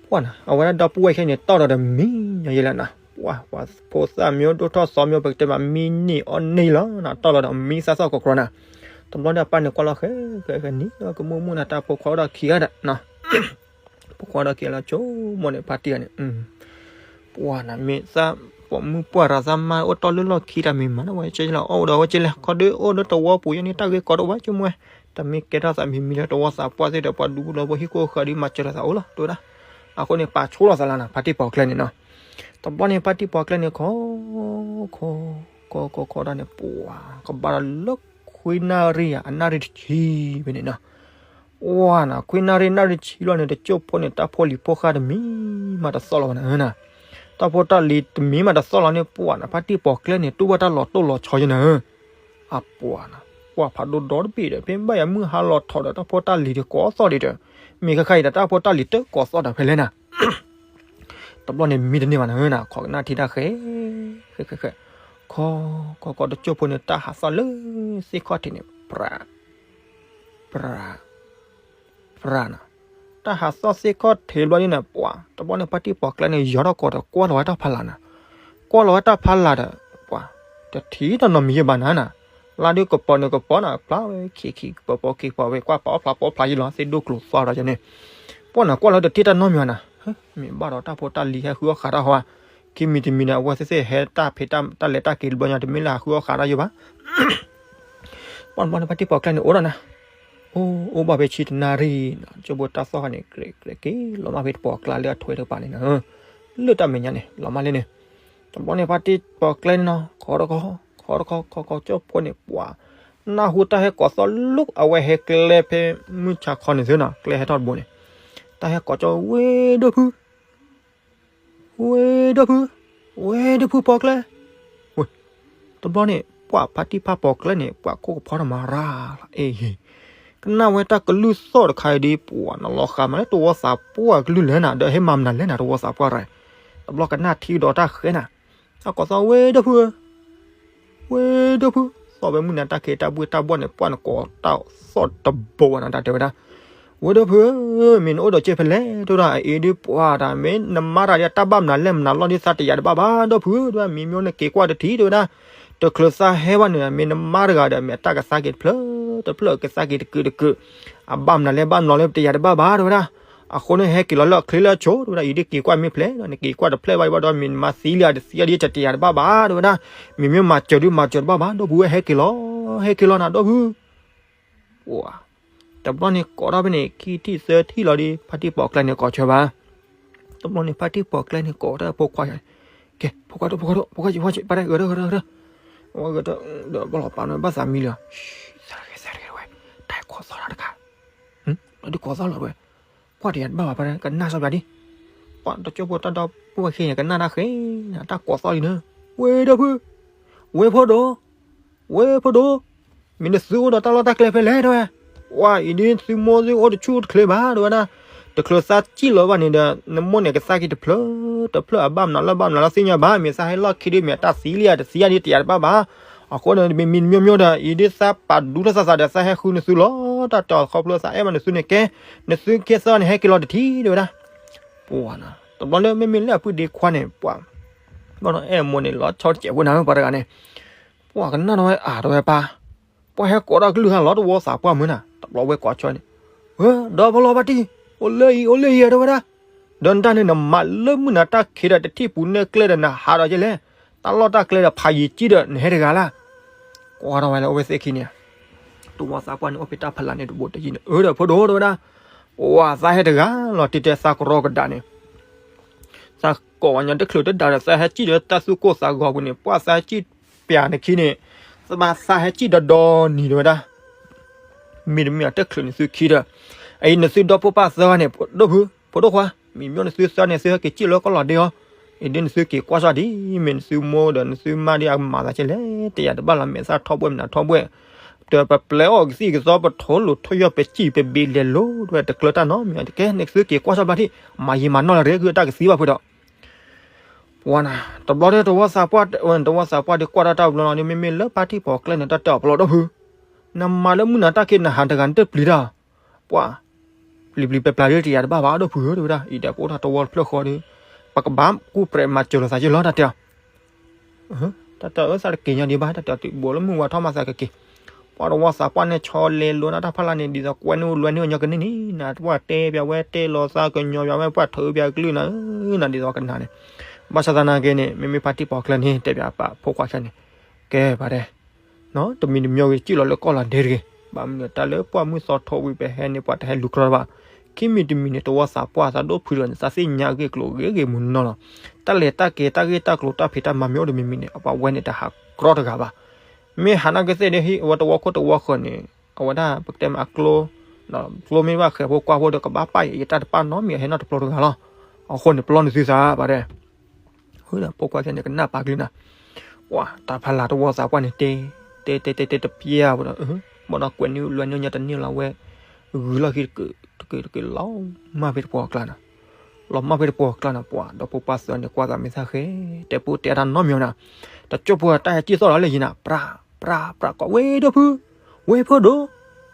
ပှၢ်နၤ အဝဲဒၣ်ဒီပုၢ်ဝဲၢ်ခံဂၤန့ၣ် တီၢ်လီၤဒီးမံညီယဲလၢနၤ ပှၢ် ပှၤဖိသၣ်မံအိၣ်ဒိၣ်ထီၣ်သီမံအိၣ် ပကတဲမး မံန့ၢ်အီၣ်န့ၢ်လီၤနၤ တီၢ်လီၤဒီးမံသးသီၣ်ကီးကြီနၤ တဘျီန့ၣ် အပၢ်န့ၣ်ကွၢ်လီၤဃဲ ဃဲ ဃဲ နံၤလီၤကမိၢ်မိၢ်နၤ တၢ်ဖိခွါအိၣ်ဒီးခံဂၤဒီး ဖိခွါဒီးခံဂၤလီၤ ဆိကမိၣ်န့ၣ် ဖါတံၢ်ဂၤန့ၣ် ပှၢ်နၤ မ့ၢ်သး ပိာ်မုၣ်ပှၢ်ရၤသးမါအိၣ်တီၢ်လၢလီၢ်ခံတၢ်မံၤမး နဝဲကဲလီၤ အီၣ်ဝဲဒီးဝဲကဲလဲၣ် ခီဒုးအိၣ်လၢတဝီပူၤယဲန့ၣ် တၢ်ဂ့ၢ်ကီတအိၣ်ဘၣ် ဆိကမိၣ်ဝဲ တၢ်မ့ၢ်ကဲထီၣ်သးမံၤမံၤလၢတဝီသးပှၢ်သ့ၣ်ဒီး ပှၤဒူဖိလီၤဖိဟံၣ်ကိၢ်ဃၢၤဒုးမၤစၢၤလိာ်သးအိၣ်လီၤ တဲဝဲဒၣ် အဃိန့ၣ် ပာ်ဆိလီၤသးလၢနၤ ဖါတံၢ်ပိာ်ကျဲန့ၣ်နီၤ တဘျီန့ၣ် ဖါတံၢ်ပိာ်ကျဲန့ၣ် ခီ ခီ ခီ ခီ ခီဒၣ်န့ၣ် ပှၢ် ကဘၣ်ဒီးလၢခွံနၣ်ရံၣ်ဧါ အနၣ်ရံၣ်တဆံဖဲန့ၣ်နီၤ ပှၢ်နၤ ခွံနၣ်ရံၣ် နၣ်ရံၣ်တဆံလီၤန့ၣ် တကၠိၢ်ဖိန့ၣ် တၢ်ဖိလံၤဖိဃၢ်တမံၤမးတသီၣ်လီၤဘၣ်နၤဧၢနၤ တၢ်ဖိတၢ်လံၤတမံၤမးတသီၣ်လီၤန့ၣ် ပှၢ်နၤ ဖါတံၢ်ပိာ်ကျဲန့ၣ် တူၢ်ဘၣ်တၢ်လီၤတိၢ်လီၤဆီယဲနၤဧၢ အပှၢ်နၤ ပှၢ်ဖးဒိၣ်ဒီတဘ့ၣ်ဒီး ဖဲဘၣ်ယၤမုၢ်ဟါလီၤထီၣ်ဒီး တၢ်ဖိတၢ်လံၤဒီးကိးသီၣ်ဒံးဒီး မ့ၢ်ခါခါအံၤဒီး တၢ်ဖိတၢ်လံၤတကိးသီၣ်ဒီးဖဲလဲၣ်နၤ တဘျီန့ၣ် မံတန့ၢ်ဘၣ်နၤဧၢနၤ ခိးကနၣ်ထံတၢ်ဃဲ ဃဲ ဃဲ ဃဲ ခီ ခီ ခီ တကၠိၢ်ဖိန့ၣ် တၢ်ဟးသီၣ်လၢသ့ၣ်ခီၣ်ထံးန့ၣ် ပြး ပြး ပြးနၤ တၢ်ဟးသီၣ်သ့ၣ်ခီၣ်ထံးဘျီန့ၣ် ပှၢ် တဘျီန့ၣ် ဖါတံၢ်ပိာ်ကျဲန့ၣ် ယီၤထီၣ်ကိးဒီး ကွၢ်လီၤဝဲတၢ်ဖးလာ်နၤ ကွၢ်လီၤဝဲတၢ်ဖးလာ်ဒီး ပှၢ် တထံၣ်တၢ်နီတမံၤယဲၢ်ဘၣ်နၤနၤ လါဒုးကပီၤန့ၣ်ကပီၤနၤ ဖျါဝဲခံခံ ကပီၤကပီၤဝဲ ကွၢ်ပာ်အီၣ်ဖျါပာ်အီၣ်ဖျါယဲၢ်လီၤ သ့ၣ်ဒိၣ်ကျိၤသွါဒီးယဲၢ်န့ၣ် ပှၢ်နၤ ကွၢ်လီၤတထံၣ်တၢ်နီတမံၤနၤ မ့ၢ်ဘၣ်ဒီးတၢ်ဖိတၢ်လံၤဟဲဃုအီၣ်ဃးတၢ်ဟီဧါ ခံမံၤတမံၤန့ၣ် အဝဲသ့ၣ်သ့ၣ်ဟဲတၢ်ဖံးတၢ်လဲၤတၢ်က့ၤတဘျီညါ တမ့ၢ်လၢဟးဃုအီၣ်ဃးတၢ်ယိာ်ဘၣ် ပှၢ်တဘျီန့ၣ် ဖါတံၢ်ပိာ်ကျဲန့ၣ် အိၣ်ဒီးနၤ အိၣ် အိၣ်ဘၣ်ဖဲဆံတနၣ်ရံၣ်နီၤ ကၠိဖိတၢ်သီၣ်ခါန့ၣ် ကြဲးကြဲးက့ၤလီၤမၢ်ဖဲတပိာ်ကျါလၢအထွဲတကပၤန့ၣ်နၤ လၢတၢ်မဲာ်ညါန့ၣ် လီၤမၢ်လၢန့ၣ် တဘျီန့ၣ် ဖါတံၢ်ပိာ်ကျဲန့ၣ်နီၤ ခိးတခီ ခိးတခီ ခိးခိးကၠိဖိန့ၣ် ပှၤ နၢ်ဟူတၢ်ဟဲကိးသီၣ်လိာ် အဝဲဟဲကျဲဖဲမုၢ်ဆါခီန့ၣ်သုနီၤ ကျဲဟဲထီၣ်တဘိန့ၣ် တၢ်ဟဲကိးကၠိ ဝ့ၢ်ဒိၣ်ဖု ဝ့ၢ်ဒိၣ်ဖု ဝ့ၢ်ဒိၣ်ဖုပိာ်ကျဲ ဝ့ၢ် တဘျီန့ၣ် ပှၤဖါတံၢ်ဖါပိာ်ကျဲန့ၣ် ပှၤကိၢ်ကဖီထီၣ်မၤရၤလီၤ အ့ၣ် ကနၣ်ဝဲတၢ်ကလုၢ်သီၣ်တခါအံၤဒ် ပှၤနီၤလီၤဃာ်မးလၢတဝီသးပှၢ်ကလုၢ်လဲၣ်နၤ ဒီးဟဲမၤမနုၤလဲၣ်နၤ တဝီသးပှၢ်ရၤ တဘျီကနၣ်ထံကဒီးတၢ်ဃဲနၤ တၢ်ကိးသီၣ် ဝ့ၢ်ဒိၣ်ဖုဧၢ ဝ့ၢ်ဒိၣ်ဖု သီၣ်ဝဲမုၢ်နၤတၢ်ခ့တၢ်ဘှ့ၣ်တၢ်ဘှီၣ်န့ၣ် ပှၤနကိးတၢ်သီၣ်တဘိဝဲနၤ တၢ်တဲဝဲဒၣ် ဝ့ၢ်ဒိၣ်ဖုဧၢ မ့ၢ်နအိၣ်ဒီးကဲဖဲလဲၣ် တဲဝဲဒၣ် အအံၤဒ်ပှၤတၢ် မ့ၢ်နမါတဂၤဒ်တၢ်ဘၣ်မနုၤလဲၣ်မနုၤလီၢ်ဒ်သးတယာ်တဘၣ်ဘၣ် ဒိၣ်ဖုဧၢ တဲဝဲဒၣ် မံၤမျိၢ်နက့ၤကွၢ်တထံၣ် တဲဝဲဒၣ် တချုးသးဟဲဘၣ်န့ၣ် မ့ၢ်နမါတဂၤဒီး မ့ၢ်အတၢ်ကသါက့ၤတဖျၢၣ်တဖျၢၣ် ကသါက့ၤတကုာ်တကုာ် အဘၣ်မနုၤလဲၣ်ဘၣ်မနုၤလီၢ်လၢပတယာ်တဘၣ်ဘၣ် တဲဝဲဒၣ် အဃိန့ၣ်ဟဲက့ၤလီၤလၢအချ့လၢအဆိ တဲဝဲဒၣ် အံၤဒ်က့ၤကွၢ်မ့ၢ်ဖျဲးဒီး နက့ၤကွၢ်တဖျၢၣ်ဘၣ်ဘၣ်ဒီး မ့ၢ်နမါသံလံဧါတသံဧါဒ်တယာ်တဘၣ်ဘၣ် တဲဝဲဒၣ် မံၤမျိၢ်မၤစၢၤဒုမၤစၢၤတဘၣ်ဘၣ် ဒိၣ်ဖုဧၢ ဟဲက့ၤလီၤ ဟဲက့ၤလီၤနၤ ဒိၣ်ဖု ပှၤ တဘျီန့ၣ်ကိးထီၣ်ဖဲန့ၣ် ခံထံၣ်သၢထံၣ်လီၤဒီး ဖါတံၢ်ပိာ်ကျဲန့ၣ်ကိးဆၢဘၣ် တဘျီန့ၣ် ဖါတံၢ်ပိာ်ကျဲန့ၣ်ကိးတၢ်ဖိခွါ ကဲ ဖိခွါဒိၣ် ဖိခွါဒိၣ် ဖိခွါယံၤ ဖိခွါယံၤ ပၢ်တဲ ဂဲၤဒီး ဂဲၤဒီး ဂဲၤဒီး ဝဲဂဲၤဒီး ဒီးဘၣ်လီၤပာ်နီၤ ဘၣ်သးမံလီၤ သးတဂဲၤ သးတဂဲၤဝဲ တၢ်ကိးသီၣ်လီၤတခါ လီၤဒုးကိးသီၣ်လီၤဝဲ ကွၢ်တယၤတဘၣ်ဘၣ် ပၢ်တဲ ကနၣ်စီပျးဒ် ပှၤတကၠိဖိတၢ်ဒီပုၢ်ဝဲၢ်ခံန့ၣ် ကနၣ်တၢ်ဃ့ တၢ်ကိးသီၣ်လံနၤ ဝ့ၢ်ဒိၣ်ဖု ဝ့ၢ်ဖိဒိၣ် ဝ့ၢ်ဖိဒိၣ် မ့ၢ်နသုအိၣ်ဒီးတၢ်လီၢ်တၢ်ကျဲဖဲလဲၣ် တဲဝဲ ဝဲအံၤဒ်သုမိၢ်သုအိၣ်တဆူၣ်တချ့ဘၣ် တဲဝဲဒၣ် တချုးသးစံၣ်လီၤဘၣ်န့ၣ်ဒီး နမိၢ်န့ၣ်ကသါက့ၤတဖျၢၣ်တဖျၢၣ် အဘၣ်မနုၤလၢဘၣ်မနုၤလၢသ့ၣ်ညါဘၣ် မ့ၢ်သးဟဲလီၢ်ခံဒ်မ့ၢ်အတၢ်သံလံဧါတသံဧါဒ်တယာ်တဘၣ်ဘၣ် အဃိန့ၣ် မံၤမျိၢ်မျိၢ်ဒီး အံၤဒ်သးပာ်ဒူထီၣ်သးသးဒီးသးဟဲဃုနသုလီၤ တၢ်တဲခီဖျိသးအဲၣ်ဘၣ်နသုန့ၣ်ကဲ နသုကဲသၢန့ၣ် ဟဲက့ၤလီၤတထံၣ် တဲဝဲဒၣ် ပှၤ တဘျီလၢမ့မ့ၢ်လၢအပုၢ်ဒ့ခွါန့ၣ် ပှၤ ဘၣ်ဒီးအဲၣ်မိၢ်န့ၣ် လီၤဆီတစဲးဖိနၤ ပှၤတဂၤန့ၣ် ပှၤကနၣ်ထီၣ်ဝဲအါ တဲဝဲပၢ် ပှၤဟဲကိးထီၣ်ကလုၢ်ဟါလီၤ တဝီသးပှၢ်မုၢ်နၤ တဘျီဝဲကိးဆီန့ၣ် ဧၢ ဒီးဖီလီၤဘၣ်တံၢ် အိၣ်လၢအံၤ အိၣ်လၢအံၤ တဲဝဲဒၣ် ဒီးနတၢ်န့ၣ် နမၤလၢမုၢ်နၤတၢ်ခံးဒီး တထံၣ်ပူၤနဲၣ်ကျဲဒီး နဟးဒီးကဲလဲၣ် တၢ်လီၢ်တၢ်ကျဲဒီး ဖးယံၤကံၣ်ဒီး နဟဲတဂၤလၢ် ကွၢ်ထီၣ်ဝဲလၢအဝဲသ့ၣ်ခံန့ၣ် တဝီသးပှၢ်န့ၣ် အိၣ်ဖဲတၢ်ဖီလာ်န့ၣ်တဘိတယံၤန့ၣ် အၢ ဒီးဖိဒိၣ် တဲဝဲဒၣ် ပှၤသးဟဲတဂၤလီၤ တံၢ်တဲသးကရီကဒါန့ၣ် သးကိးဝဲညီတချုးတဒါဒီး သးဟဲစံၣ်ဒီးတၢ်သူၣ်ကိၢ်သးဂီၤပူၤန့ၣ် ပှၤသးဟဲစံၣ်ပျးနခံန့ၣ် သးဘၣ်သးဟဲစံၣ်ဒီဒီနံၤ တဲဝဲဒၣ် မ့တမ့ၢ်အတချုးနသုခံဒီး အံၤနသုဒီဖိပၢ်သၢဂၤန့ၣ် ဒိၣ်ဖု ဖိဒိၣ်ခွါ မံၤမျိၢ်နသုသၢန့ၣ် သုဟဲက့ၤစံၣ်လၢကီၢ်လီၤဒ့အီၤ အံၤဒ်နသုက့ၤကွၢ်စၢ်ဒ် မ့ၢ်နသုမိၢ်ဒီးနသုမါဒ်အကမၤသးကဲလဲၣ် တယာ်တဘၣ်လီၤ မဲာ်သၣ်ထီၣ်ဘှဲၣ်မနၤထီၣ်ဘှဲၣ် ဒီးပပျဲအီၣ်ကသံၣ်ကသီ ပထိလိာ်ထိယီၢ် ပစံၣ်ပဘ့ၣ်လဲၤလိၤ တဲဝဲတကျၢၤတၢ်နီတမံၤ တကဲ နသုက့ၤကွၢ်စၢ်ဘျါထံၣ် မၤယံာ်မၤနီၢ်လၢရဲ ဂုၢ်တၢ်ကသံဘၣ်ဖုဒီး ပှၤနၤ တဘျီဒီးတဝီသးပှၢ် တဝီသးပှၢ်ဒီးကွၢ်တၢ်တၢ်ဘျီလီၤဒီး မ့မ့ၢ်လၢဖါတံၢ်ပိာ်ကျဲန့ၣ် တၢ်တဲအီၤပလီၢ် ဒိၣ်ဖု နမၤလၢမုၢ်နၤတၢ်ခံး နဟးတဂၤနတပျံၤတၢ် ပှၤ ပျံၤပျံၤပျဲပျဲဒ်တယာ်တဘၣ်ဘၣ် ဒိၣ်ဖုဧၢ တဲဝဲဒၣ် အံၤဒီးပအိၣ်ထီၣ်တဝီတဖျၢၣ်ဃီဒီး ပကဘၣ်ကူၣ်ပြဲးမၤစၢၤလိာ်သးက့လီၤ တၢ်တဲအီၤ တၢ်တဲအီၤ သးတက့ၤညီဒံးဘၣ် တၢ်တဲအီၤ တုၤဘိးလၢမုၢ်ဝါထီၣ်မးသးကက့ၤ ပှၤတဝီသးပှၢ်န့ၣ် ဆီလဲလိာ်နၤတၢ်ဖီလာ်န့ၣ် ဒ်သိးကွဲန့ၢ်လွဲန့ၢ်ညီကန့ၢ်န့ၣ် နပှၤတဲပျးဝဲတဲလီၤသးကညီၤပျးဝဲ ပှၤထုးပျးကလုၢ်နၤဧၢ နၤဒ်သိးကနၤန့ၣ် ဘၣ်ဆၣ်သနာ်က့န့ၣ် မ့မ့ၢ်ဖါတံၢ်ပိာ်ကျဲန့ၣ် တဲပျးပာ်ဖိခွါခဲန့ၣ် ကဲပှၤတဲ တမံၤတမံၤဂ့ၤ စံၣ်လီၤလၢကီၢ်လီၤဒ့တဂ့ၤ ဘၣ်မနုၤတၢ်လၢပှၢ်မုၢ်သီထိဝံၤ ပဟဲန့ၣ် ပှၤတဟဲလူၤကြီဘၣ် ခံမံၤတမံၤန့ၣ် တဝီသးပှၢ်သးဒိၣ်ဖုဒီးန့ၣ် သးသ့ၣ်ညါအဂ့ၢ်အကျိၤဂ့ၤဂ့ၤမုၢ်နီၢ်လီၤ တၢ်လဲၤတၢ်က့ၤတၢ်ဂ့ၢ်တၢ်ကျိၤတၢ်ဖံးတၢ်မၤမ့ၢ်အိၣ်ဒီးမံၤမံၤန့ၣ် အပှၤဝဲန့ၣ်တဟးကြီတဂၤဘၣ် မ့ၢ်ဟးနာ်က့သ့ၣ်ဒီး ဟံးအဝဲတဝီခိၣ်တဝီဃၢၤန့ၣ် အဝဲဒၣ်ပကတဲမ့ၢ်အကျိ ကျိမ့ၢ်ဘၣ်ဃဲၤဖိကွၢ်ဖိဒီးကဘၣ်ပာ်ယတၢ်တပာ်နီတမံၤ အဟဲနီတပျီတဂၤလီၤ အဃိန့ၣ် ပလီၢ်နသုသးဘၣ်တဲ ဒီးဖိခွါခဲန့ၣ် ကနၣ်ပာ်ကလုၢ်နၤ ပှၤတၢ်ဖီလာ်တဝီသးပှၢ်န့ၣ် တဲ တဲတဲတဲတဲတပျဲၢ်ဝဲဒီး ဘၣ်ဒီးကွဲးနုာ်လွဲနုာ်ညီတန့ၢ်လီၤဝဲ ဂုၤလီၢ်ခံတကုာ်တကုာ်တကုာ်လီၤ မၢ်ဖဲတပှီၢ်ကျါနၤ လီၤမၢ်ဖဲတပှီၢ်ကျါနၤ ပှၤဒီးဖိပၢ်သၢန့ၣ် ကွၢ်သးမ့ၢ်သၣ်ဃဲ တဲပိၢ်တဲအတၢ်နီတမံၤနၤ တကၠိၢ်ဖိတၢ်ဟဲစံၣ်သီၣ်လီၤလၢယံၤနၤ ပြး ပြး ပြး ကိး ဝ့ၢ်ဒိၣ်ဖု ဝ့ၢ်ဖိဒိၣ်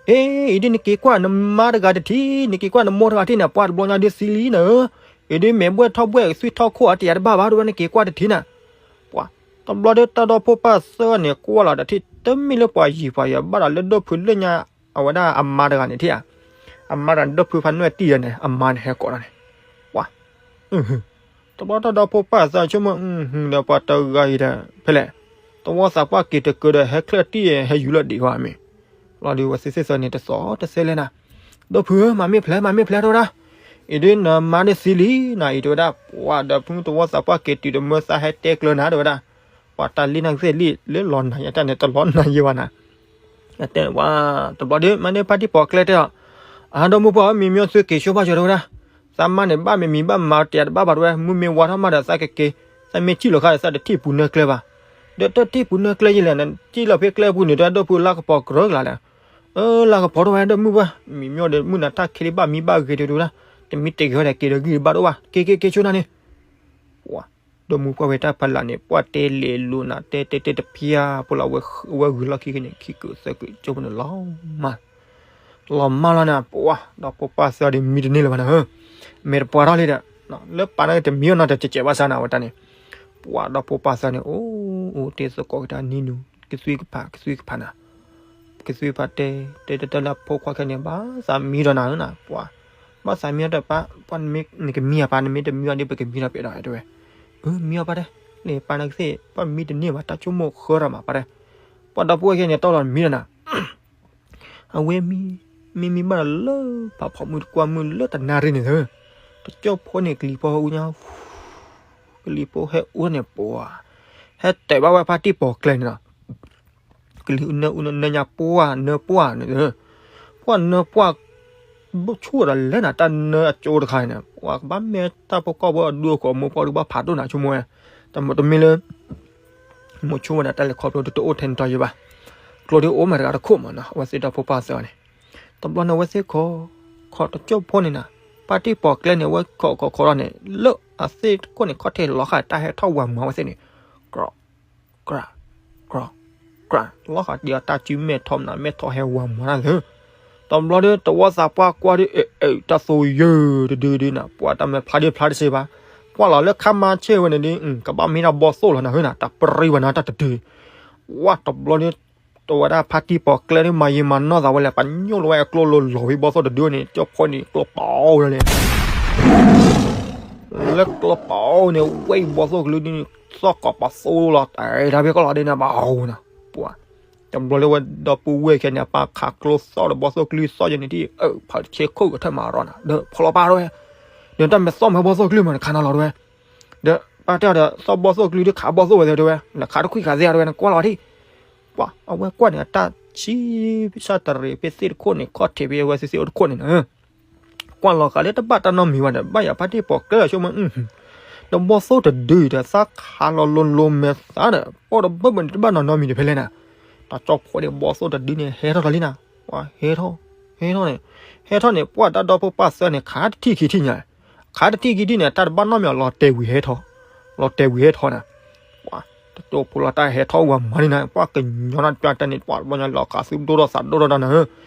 အ့ အံၤဒ်နက့ၤကွၢ်နမါတဂၤတထံၣ် နက့ၤကွၢ်နမိၢ်တဂၤတထံၣ်န့ၣ် ပှၤတဘျီညါဒ်သံလံနၤဧၢ အံၤဒ်မဲာ်ဘှဲၣ်ထီၣ်ဘှဲၣ် သွံၣ်ထီၣ်ခိၣ်အတယာ်တဘၣ်ဘၣ် ဒ်ဝဲနက့ၤကွၢ်တထံၣ်နၤ ပှၤ တဘျီဒီးတၢ်ဒီဖိပၢ်သၢဂၤန့ၣ် ကွၢ်လီၤတထံၣ် တမ့ၢ်လၢပှၤယံၤပှၤယၤဘၣ်ဒီးလၢဒိၣ်ဖုလၢညါ အဝဲဒၣ်အမါတဂၤန့ၣ်ထံၣ်ဧါ အမါတဂၤန့ၣ် ဒိၣ်ဖုဖါနွဲၣ်တံၢ်ဒီးန့ၣ် အမါန့ၣ်ဟဲကိးဒီးန့ၣ် ပှၤ တဘျီတၢ်ဒီဖိပၢ်သၢဆိကမိၣ် ဒီးပှၤတဂၤအံၤဒီး ဖဲလဲၣ် တဝီသးပှၢ်က့ၤတကၢဒီး ဟဲချၢၣ်တံၢ် ဟဲယူၤလီၤဒံးဝဲမ့ၢ် လီၤဒုးဝဲသ့ၣ်သ့ၣ်သၢန့ၣ် တသီၣ်တသဲလဲၣ်နၤ ဒိၣ်ဖုဧၢ မၤမ့ၢ်ဖျဲး မၤမ့ၢ်ဖျဲး တဲဝဲဒၣ် အံၤဒ်နမါဒ်သံလံနၤ အံၤတဲဝဲဒၣ်, ပှၤဒီးဖုသဝီသးပှၢ်က့ၤတုၤတမၢသးဟဲတဲကျၢၤနၤ တဲဝဲဒၣ်, ပှၤတၢ်လံနာ်ကသ့ၣ်လံ လၢလီၤနၤယၤတၢ်န့ၣ် တလီၤနၤယဲဘၣ်နၤ, တဲဝဲ, တဘျီဒီး မၤန့ၢ်ဖါတံၢ်ပိာ်ကျဲတဲအီၤ, အဒီမုၢ်ပှၢ်ဧၢ မံၤမံၤသုက့ၤဆိဘၣ်ကၠီ တဲဝဲဒၣ်, သးမါန့ၣ် ဘၣ်မ့ၢ်မံၤဘၣ်မၤတယၤတဘၣ်ဘၣ်တဲဝဲ, မုၢ်မ့ၢ်ဝါထီၣ်မးဒီးသးကက့ၤ, သးမ့ၢ်ထံၣ်လိာ်ခါဒီး သးတထံၣ်ပူၤနၢကျဲဘၣ်, ဒီးတထံၣ်ပူၤနၢကျဲယလဲၣ်, နထံၣ်လီၤဖဲကျဲပူၤန့ၣ် တဲဝဲဒၣ်ဒိၣ်ဖုလါကပီၤကရၢကလာ်လဲၣ်, အၢ လါကပီၤထီၣ်ဝဲဒီးမုၢ်ပှၢ် မံၤမံၤဒီး မုၢ်နၤတၢ်ခဲလံဘၣ်မံဘၣ်ဂ့ၤ တဲဝဲဒၣ်, တမံတဂ့ၤဒီးက့ၤဒီးဂံၢ်ဘၣ်ဒိၣ်ဘၣ် က့ၤက့ၤက့ၤဆိနၤန့ၣ်, ပှၤ ဒီမုၢ်ပှၢ်ဝဲတၢ်ဖးလၢ်န့ၣ် ပှၤတဲလဲၤလိာ်နၤ တဲတဲတဲတဖျၢၣ်ဖိလီၤ, အဝဲဂုာ်လီၢ်ခံက့ၤန့ၣ် ခံကုာ်သၢကုာ် ကၠိဖိန့ၣ်လီၤမၢ်, လီၤမၢ်လီၤနၤ, ပှၤဒီဖိပၢ်သၢဒီးမံတန့ၢ်လၢၤဘၣ်နၤဧၢ, မဲာ်တပှၤထီၣ်လံဒီး, လၢပၢ်န့ၣ်တမံအီၤနီတစဲးစဲးဘၣ်ဆၣ်နၤဝဲတၢ်န့ၣ်, ပှၤဒီဖိပၢ်သၢန့ၣ် အိၣ်အိၣ်တ့ၢ်သကိးက့ၤတၢ်နံၤနူၤ ကသွံကဖး ကသွံကဖးနၤ, ကသွံဖးတဲ တဲတဲတဲလၢဖိခွါခဲန့ၣ် ဘၣ်သးမံဒီးနၤဧၢနၤ, ပှၤ ဘၣ်သးမံအီၤတပၢ်, ပှၤနမ့ၢ်နကမံအပၢ် နမ့ၢ်တမံအီၤဒီး ပကမံဒီးပအဲၣ်ဒိးတဲဝဲ, အၢ မံအီၤပၢ်တဲ, လၢပၢ်န့ၣ်ကသ့ၣ် ပှၤမံတန့ၢ်ဘၣ် တၢ်ဆိကမိၣ်ဃၢထီၣ်မးပၢ်တဲ, ပှၤဒီဖိဝဲခဲန့ၣ် တီလီၤနမံဒီးနၤ အဝဲမံ, မံမံဘၣ်ဒီးလၢဖးဖီမုၢ်တကွၢ်မုၢ်လၢတနၣ်ရံၣ်န့ၣ်သၢ, တကၠိဖိန့ၣ် ကလံၤဖိဟဲအူညါ, ကလံၤဖိဟဲအူန့ၣ်ပှၤ, ဟဲတဲာ်ဘၣ်ဝဲဖါတံၢ်ပိာ်ကျဲန့ၣ်လီၤ, ကလံၤအူနၢအူနၢညါပှၢ်နၢပှၢ်န့ၣ်, ပှၢ်နၢပှၢ်, ဘၣ်ဆိၣ်ဝဲဒၣ်လဲၤနၤတၢ်နၢအကၠိတခါန့ၣ် ပှၤကဘၣ်မ့ၢ်တၢ်ဖိကီၢ်ဖိအဒူအခိၣ်အမိၢ်ပှၢ်ဒုးဘၣ်ဖးဒိၣ်နၤဆိကမိၣ်ဝဲ, တမ့ၢ်လၢ မိၢ်ဆိဝဲဒၣ်တၢ်လဲၤခီဖျိတအိၣ်ထဲန့ၣ်တီယဲဘၣ်, ကျိဒ်အိၣ်မးတဂၤတခိၣ်မးနီၤ အဝဲသ့ၣ်ဒီဖိပၢ်သၢအီၤန့ၣ်, တဘျီန့ၣ်အဝဲသ့ၣ်ခိး, ခိးတကၠိဖိန့ၣ်နၤ, ဖါတံၢ်ပိာ်ကျဲန့ၣ် အဝဲခိးခိးခိးထီၣ်န့ၣ် လၢအသ့ၣ်တခိၣ်န့ၣ် ခီၣ်ထံးလီၤဃာ်တၢ်ဟဲထီၣ်ဝၤမၤဝဲသ့ၣ်န့ၣ်, ကြၢး ကြၢး ကြၢး လီၤဃာ်တ့ၢ်အီၤတၢ်စုမဲာ်ထီၣ်မနုၤ မဲာ်ထီၣ်ဟဲဝၤမၤတၢ်သၢ, တဘျီဒီး တဝီသးပှၢ်ကွၢ်ဒီး အဲ အဲ တၢ်သိယၢၤတဒုဒုနၤ ပှၤတၢ်မဲာ်ဖျါဒ့ဖျါတစ့ဘၣ်, ကွၢ်လီၤလၢခါမါဆ့ၣ်ဝဲန့ၣ်ဒီး ကဘၣ်မ့ၢ်တၢ်ဘီၣ်သိၣ်လီၤနၤဧၢနၤ တၢ်ပြံဝဲနၤတၢ်တဒု, ဝဲတဘျီဒီး တဝဲဒၣ်ဖါတံၢ်ပိာ်ကျဲဒီး မၤယံာ်မၤနီၢ်သးဝဲလဲၣ် ပှၤညိၣ်လီၤဝဲအကျိလိၤလီၤဝံၤဘီၣ်သိၣ်တဒုန့ၣ် ကၠိဖိန့ၣ် ကျိပီဝဲဒၣ်လဲၣ် လၢကျိပီန့ၣ် ဝဲအံၤဘီၣ်သိၣ်ကလုာ်ဒ်န့ၣ် သီၣ်ကိးပသူလီၤ တဲတၢ်ဖဲကီၢ်လီၤဒ်န့ၣ် ဘၣ်အိၣ်နၤ, ပှၤ တဘျီလၢဝဲဒီပုၢ်ဝဲၢ်ခဲန့ၣ် အပၢ်ခးကျိသီၣ်ဒီးဘီၣ်သိၣ်ကလုာ်သီၣ်ယဲန့ၣ် ထံၣ်အဖးတဆ့ခိၣ်ကထၢၣ်မၤရီနၤ ဒီးဖီလီၤပၢ်တဝဲ, ဒီးတၢ်မဲာ်သီၣ်မၤဘီၣ်သိၣ်ကလုာ်မး နခးနၤလီၤတဝဲ, ဒီးပၢ်တဲအီၤဒီး သီၣ်ဘီၣ်သိၣ်ကလုာ်ဒ်ခးဘီၣ်သိၣ်ဝဲသ့တဝဲ နခးတခွံခးသ့တဝဲ နကွၢ်လီၤထံၣ် ပှၤ အဝဲကွၢ်န့ၣ် အတၢ်ဆံးဆၣ်တရံးဖဲသ့ၣ်တခိၣ်န့ၣ် ခီၣ်ထံးဖဲအဝဲသ့ၣ်သ့ၣ်အိၣ်တခိၣ်န့ၣ်နၤ, ကွၢ်လီၤဃာ်လၢတဘၣ်တၢ်နီတမံၤဘၣ်ဒီး ဘၣ်ယၤဖါတံၢ်ပိာ်ကျဲလီၤဆိကမိၣ်, ဒီးဘီၣ်သိၣ်တဒုဒီး သးခးလီၤလိၤလိၤမဲာ်သးဒီး ပိၢ်တဘၣ်ဘၣ်န့ၣ် တဘၣ်နီတမံၤဒီးဖဲလဲၣ်နၤ, တၢ်ကၠိဖိန့ၣ် ဘီၣ်သိၣ်တဒုန့ၣ် ဟဲထီၣ်တၢ်လံနၤ, ပှၤဟဲထီၣ်, ဟဲထီၣ်န့ၣ်, ဟဲထီၣ်န့ၣ် ပှၤတၢ်ဒီဖိပၢ်သၢန့ၣ် ခးတထံၣ်ခံထံၣ်ညါ ခးတထံၣ်ခံထံၣ်န့ၣ် တၢ်တဘၣ်နီတမံၤ လီၤတဲာ်ဝံၤဟဲထီၣ်, လီၤတဲာ်ဝံၤဟဲထီၣ်နၤ, ပှၤ တကၠိဖိလီၤတၢ်ဟဲထီၣ်ဝဲမၤန့ၣ်နၤ ပှၤကညီနၤတပျၢ်တၢ်န့ၣ် ပှၤတဘျီညါလီၤခးသူဒိၣ်ထီၣ်သးဒိၣ်ထီၣ်တၢ်နၤဧၢ,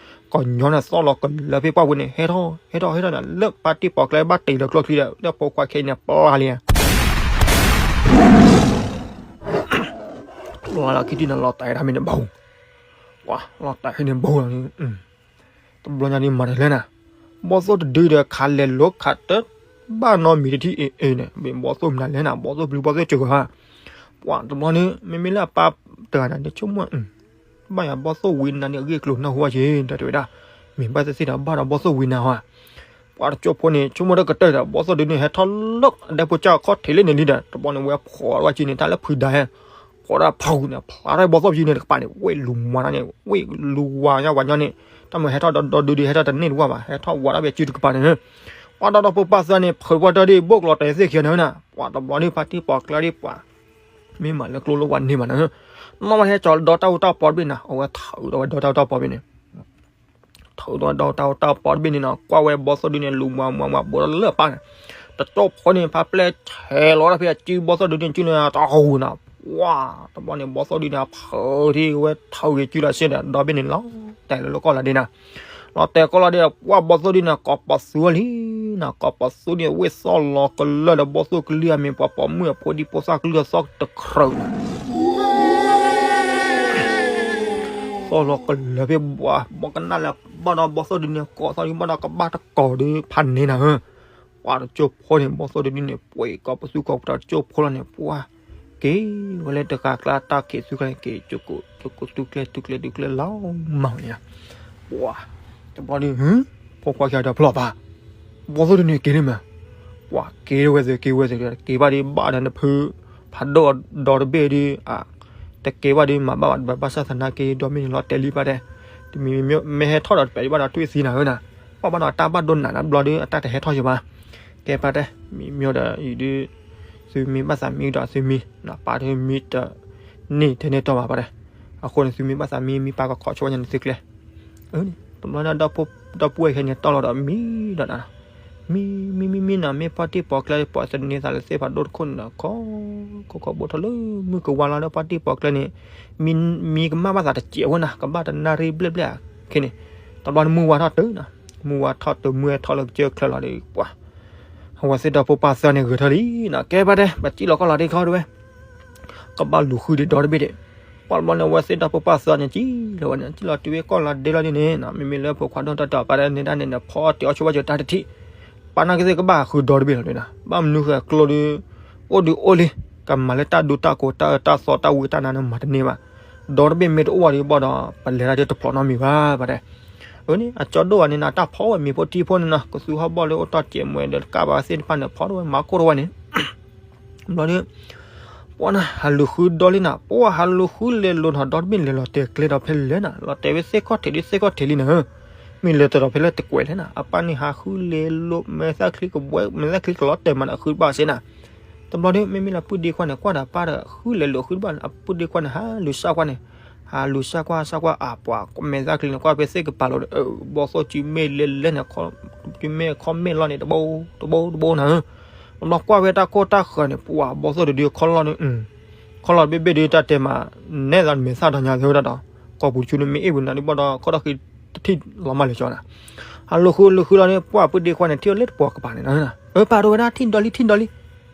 ကညီန့ၣ်သီၣ်လီၤကလၢၤဖဲပှၢ်ဝဲန့ၣ် ဟဲထီၣ် ဟဲထီၣ်ဟဲထီၣ်န့ၣ် လၢဖါတံၢ်ပိာ်ကျဲဘၣ်တ့ၢ်လီၤကျိချံဒီး လၢဖိခွါခဲအံၤန့ၣ် ပျၢ်လံ လီၤလီၤခံထံၣ်န့ၣ် လီၤတဲာ်တၢ်မ့ၢ်န့ၣ်ဘၣ်, ပှၤလီၤတဲာ်ဟဲန့ၣ်ဘၣ်လီၤ, တဘျီညါန့ၣ်မၤတလဲၣ်နၤ, ဘီၣ်သိၣ်တဒုဒီးခးလဲၤလိခးတဘၣ်နီတမံၤတထံၣ်အံၤအံၤန့ၣ် မ့ၢ်ဘီၣ်သိၣ်မနုၤလဲၣ်နၤ ဘီၣ်သိၣ်ပျုၤဘီၣ်သိၣ်စၢၤဧါ, ပှၤတဘျီန့ၣ် မ့မ့ၢ်လၢအပၢ်တဂၤန့ၣ် နဆိကမိၣ် ဘၣ်ယၤဘီၣ်သိၣ်ဝံနၤန့ၣ် အဂ့ၢ်ကျိၤနၢ်ဟူဝဲက့ၤ ဒီးတဲဝဲဒၣ်, မ့ၢ်ဘၣ်သ့ၣ်သ့ၣ်ဒီးဘၣ်ဒီးဘီၣ်သိၣ်ဝံနၤဟါ, ပှၤတကၠိဖိန့ၣ် ဆိကမိၣ်တၢ်ကတၢၢ်ဒီး ဘီၣ်သိၣ်ဒုန့ၣ် ဟဲထီၣ်လၢအဒဲဖိကၢ်ခီၣ်ထံးလၢန့ၣ်လံဒီး တဘျီန့ၣ် ဝဲဖီၣ်ဝဲက့ၤန့ၣ် တၢ်လၢဖုဒါဟဲ, ဖီၣ်ဒၣ်ဖီၣ်န့ၣ် ဖျါထီၣ်ဘီၣ်သိၣ်ပစုန့ၣ်တကပၤန့ၣ် ဝ့ၢ်လူၤမၤတၢ်န့ၣ် ဝ့ၢ်လူၤဝၤညါဝၤညီန့ၣ်, တၢ်မ့ၢ်ဟဲထီၣ်ဒီဒူဒီဒု ဟဲထီၣ်တန့ၢ်တဝၢ်ဘၣ် ဟဲထီၣ်ဝၤဒၣ်ဖဲစုတကပၤန့ၣ် ပှၤဒီးဒီဖိပၢ်သၢန့ၣ် ဖုးပှၢ်တၢ်ဒ်ဘိၣ်ကလီၤတဲာ်သ့ၣ်ခံဂၤန့ၣ်နၤ, ပှၤတဘျီဒ်ဖါတံၢ်ပိာ်ကျဲဒ်ပှၤ မ့ၢ်မၤလၢကျိလၢဝၤန့ၢ်မးနၤ, နီၢ်ဝဲဟဲကၠီၤဒီတၢ်အူတၢ်ပီတဘ့ၣ်နၤ အဝဲထုးဒီးဝဲဒီတၢ်အူတၢ်ပီတဘ့ၣ်န့ၣ် ထုးဒီးဝဲဒီတၢ်အူတၢ်ပီတဘ့ၣ်န့ၣ်နၤ ကွၢ်ဝဲဘီၣ်သိၣ်ဒုန့ၣ် လူၤမၤမၤမၤဘိးဒီးလၢအပၢ်န့ၣ်, တကၠိဖိန့ၣ် ဖါပျဲၢ်ဆဲးလီၤဒၣ်ဖဲအစုဘီၣ်သိၣ်ဒုန့ၣ် စုန့ၣ်တဟူးနၤ, ပှၤ တဘျီန့ၣ် ဘီၣ်သိၣ်ဒုန့ၣ် အဖုးထံၣ်ဝဲထုးက့ၤစုလီၤစ့ၢ်ဒီး ဒီဘ့ၣ်န့ၣ်လီၤတဲာ်လၢလၢကီၢ်လီၤဒ်နၤ လီၤတဲာ်ကီၢ်လီၤဒ်ဒီး ပှၤဘီၣ်သိၣ်ဒုန့ၣ် ကိးပသူဝဲလံနၤ ကိးပသူန့ၣ် ဝ့ၢ်သီၣ်လီၤကလၢာ်ဒီးဘီၣ်သိၣ်ကလုၢ်အမံၤ ပှၤပိာ်မုၣ်အဖိဒံဖိသၣ်ကလုၢ်အသီၣ်တခြၢးနၤ သီၣ်လီၤကလၢာ်ဖဲဘှၤ ဘီကနၣ်လၢဘၣ်ဒီးဘီၣ်သိၣ်ဒုန့ၣ် ကိးသီၣ်ဒုဘၣ်ဒီးကဘၣ်တကိးဒုဖးန့ၢ်နၤဧၢ, ပှၤတကၠိဖိန့ၣ် ဘီၣ်သိၣ်ဒုန့ၣ် ပှ့ၤကိးပသူကိးပတၢ်တကၠိဖိလီၤန့ၣ် ပှၤ က့ၤဝဲလၢတဂၤကျါတၢ်ခံးသူကျဲက့ၤ ကၠိကိးသူကျဲသူကျဲသူကျဲလီၤမၤဝဲန့ၣ်, ပှၤ တဘျီဒု ဖိခွါခံဂၤဒီးဖျီၣ်ဘၣ်, ဘီၣ်သိၣ်တနုၤက့ၤန့ၣ်မး, ပှၤက့ၤဝဲသ့ၣ်က့ၤဝဲသ့ၣ် က့ၤဘၣ်ဒီးဘၣ်ဒီးနဖု ဖးဒိၣ်ဒီတဘ့ၣ်ဒီး တကဲဘၣ်ဒီးမၤဘၣ်ဘၣ် ဘၣ်ဆၣ်သနာ်က့ ဒီမ့ၢ်န့ၣ်လီၤတဲာ်လံပၢ်တဲ, တမံၤမ့ၢ်ဟဲထီၣ်ဒီးတပဲာ်ဒံးဘၣ်ဒီး ထွံၣ်သံနၤဧၣ်နၤ, ပှၤဘၣ်ဒီးတၢ်ဘၣ်ဒိနးနးဘျီဒီး အတၢ်တဟဲထီၣ်ယဘၣ်, ကဲပၢ်တဲ, မံၤမ့ၢ်ဒီးအံၤဒုး သုမ့ၢ်ဘၣ်သးမံဒီးသုမံ, ပၢ်တမံတန့ၢ်ထဲန့ၣ်တီၢ်ဘၣ်ပၢ်တဲ, အဃိန့ၣ်သုမ့ၢ်ဘၣ်သးမံ မံပၢ်ကခီၣ်ဆိဝဲညါန့ၣ်သုကျဲ တဘျီန့ၣ် ဒီပုၢ်ဝဲၢ်ခဲန့ၣ် တီၢ်လီၤဒီးမံဒီးနၤ, မံ မံ မံ မံနၤ မ့ၢ်ပှၢ်တံၢ်ပီၤကျဲ ပှၤသန့ၤသးလၢသ့ၣ်ဖးဒိၣ်တခိၣ်န့ၣ်ဒီး ခီ ခီ ခီဘိထီၣ်လၢမုၢ်ကဝါလီၤဒီး ပှၢ်တံၢ်ပီၤကျဲန့ၣ် မံ မံကမၣ်ဘၣ်သးတစဲးဝဲနၤ, ကဘၣ်တနၣ်ရံၣ်ဘျဲၣ်ဘျဲၣ်ခဲန့ၣ်, တဘျီန့ၣ်မုၢ်ဝါထီၣ်တုၤနၤ, မုၢ်ဝါထီၣ်တုၤမုၢ်ဟဲထီၣ်လၢကစၢၢ်ချၢလီၤဒီး ပှၤ အဝဲသ့ၣ်ဒီဖိပၢ်သၢန့ၣ်ဂဲၤထၢၣ်လံနၤ, ကဲပၢ်တဲ ပစံၣ်လီၤကီၢ်လီၤဒ့ခီတဝဲ ကဘၣ်လူၤဃုဒံးဒီတဘ့ၣ်ဒံး, ပှၤတဘျီန့ၣ် အဝဲသ့ၣ်ဒီဖိပၢ်သၢန့ၣ် စံၣ်လီၤဝဲန့ၣ် စံၣ်လီၤတုၤဝဲကီၢ်လီၤဒ့လီၤဒ်န့ၣ်, မ့မ့ၢ်လၢဖိခွါဒိၣ်တၢ်တၢ်ပၢ်တဲန့ၣ်ဒၣ်န့ၣ် ဖီအီၣ်တ့ၤအီၣ်ဆိဘၣ်စၢၤတၢ်တထံၣ်, ပၢ်နာ်က့သ့ၣ်ကဘၣ်ဃုဒီတဘ့ၣ်လီၤဒ်နၤ, ဘၣ်မနုၤဃဲကျိဒုး အိၣ်ဒုးအိၣ်လံ, ကမၤလၢတၢ်ဒူတၢ်ကိးတၢ်အၢတၢ်သီတၢ်ဝံတၢ်နါန့ၣ်မၤတန့ၢ်ဘၣ်, ဒီတဘ့ၣ်မ့ၢ်တအိၣ်ဘၣ်ဒီးဘၣ်ဒီး ပလဲၤတၢ်ဒ်တဖျိးနီတမံၤဘၣ် ပၢ်တဲ, အန့ၣ် အကၠီဒိၣ်ဘၣ်န့ၣ်နၤ တၢ်ဖီဝဲမ့ၤဖိထံဖိန့ၣ်နီၤ, ကသူဟီၣ်ဘီၣ်လၢအိၣ်တီၢ်စဲးမွဲဒီးတကးဘၣ်သ့ၣ်တဖၣ်န့ၣ် ဖီတဝဲမၤကိၢ်တဝဲန့ၣ် ဘျီဒုး ပှၤနၤ ဟးလူၤဃုဒီလံနၤ, ပှၤဟးလူၤဃုလဲၤလိာ်နီၤ, ဒီတဘ့ၣ်လဲၤလီၤတဲာ်ကျဲဒီးဖဲလဲၣ်နၤ, လီၤတဲာ်ဝဲသ့ၣ်ခီၣ်ထံးဒ်သ့ၣ်ခီၣ်ထံးလံနၤ, မ့ၢ်လဲၤတဒီးဖဲလဲၣ်တကွဲးလဲၣ်နၤ, အပၢ်န့ၣ်ဟးဃုလဲၤလိာ် မဲာ်သၣ်ချံကဘှဲ မဲာ်သၣ်ချံကလီၤတဲာ်မးဒီးဃုတဘၣ်စ့နၤ, တဘျီဒုး မ့မ့ၢ်လၢပုၢ်ဒ့ခွါန့ၣ် ကွၢ်ဒီးပၢ်ဒီး ဃုလဲၤလိာ်ဃုတဘၣ်န့ၣ် အပုၢ်ဒ့ခွါန့ၣ် ဟးလူၤစၢ်ကွၢ်န့ၣ်, ဟးလူၤစၢ်ကွၢ်စၢ်ကွၢ်အပှၤ မဲာ်သၣ်ချံန့ၣ် ကွၢ်ဖဲသ့ၣ်ကပၤလိၤဒီး ဘီၣ်သိၣ်စုမ့ၢ်လဲၤလဲၤန့ၣ် စုမ့ၢ်ခီၣ်မဲာ်လီၤန့ၣ် တဘိတဘိတဘိနၤဧၢ, တဘျီကွၢ်ဝဲတၢ်ကိၢ်တၢ်ဃၢၤန့ၣ် ပှၤဘီၣ်သိၣ်တဒုခီၣ်လီၢ်န့ၣ် ခီၣ်လီၢ်တဘ့ၣ်ဘ့ၣ်ဒုးတၢ်တဲမး နဲသိးမဲာ်သၣ်ဒီးညါသ့ဝဲဒၣ်ဒီး ကိာ်ပူၤတဆူန့ၣ်မ့ၢ်အ့ၣ်ပူၤနၤဒုးဘၣ်ဒီး ခီၣ်ထီၣ်ဃံတထံၣ်လီၤမၢ်လၢာ်ကၠီနၤ, ဟးလူၤဃုလူၤဃုလီၤန့ၣ် ပှၤပုၢ်ဒ့ခွါန့ၣ် ထံၣ်အီၤလၢတပှီၤကပၤန့ၣ်နၤ, အၢ ပၢ်တဲဝဲဒၣ် ထံၣ်ဒီလံ ထံၣ်ဒီလံ,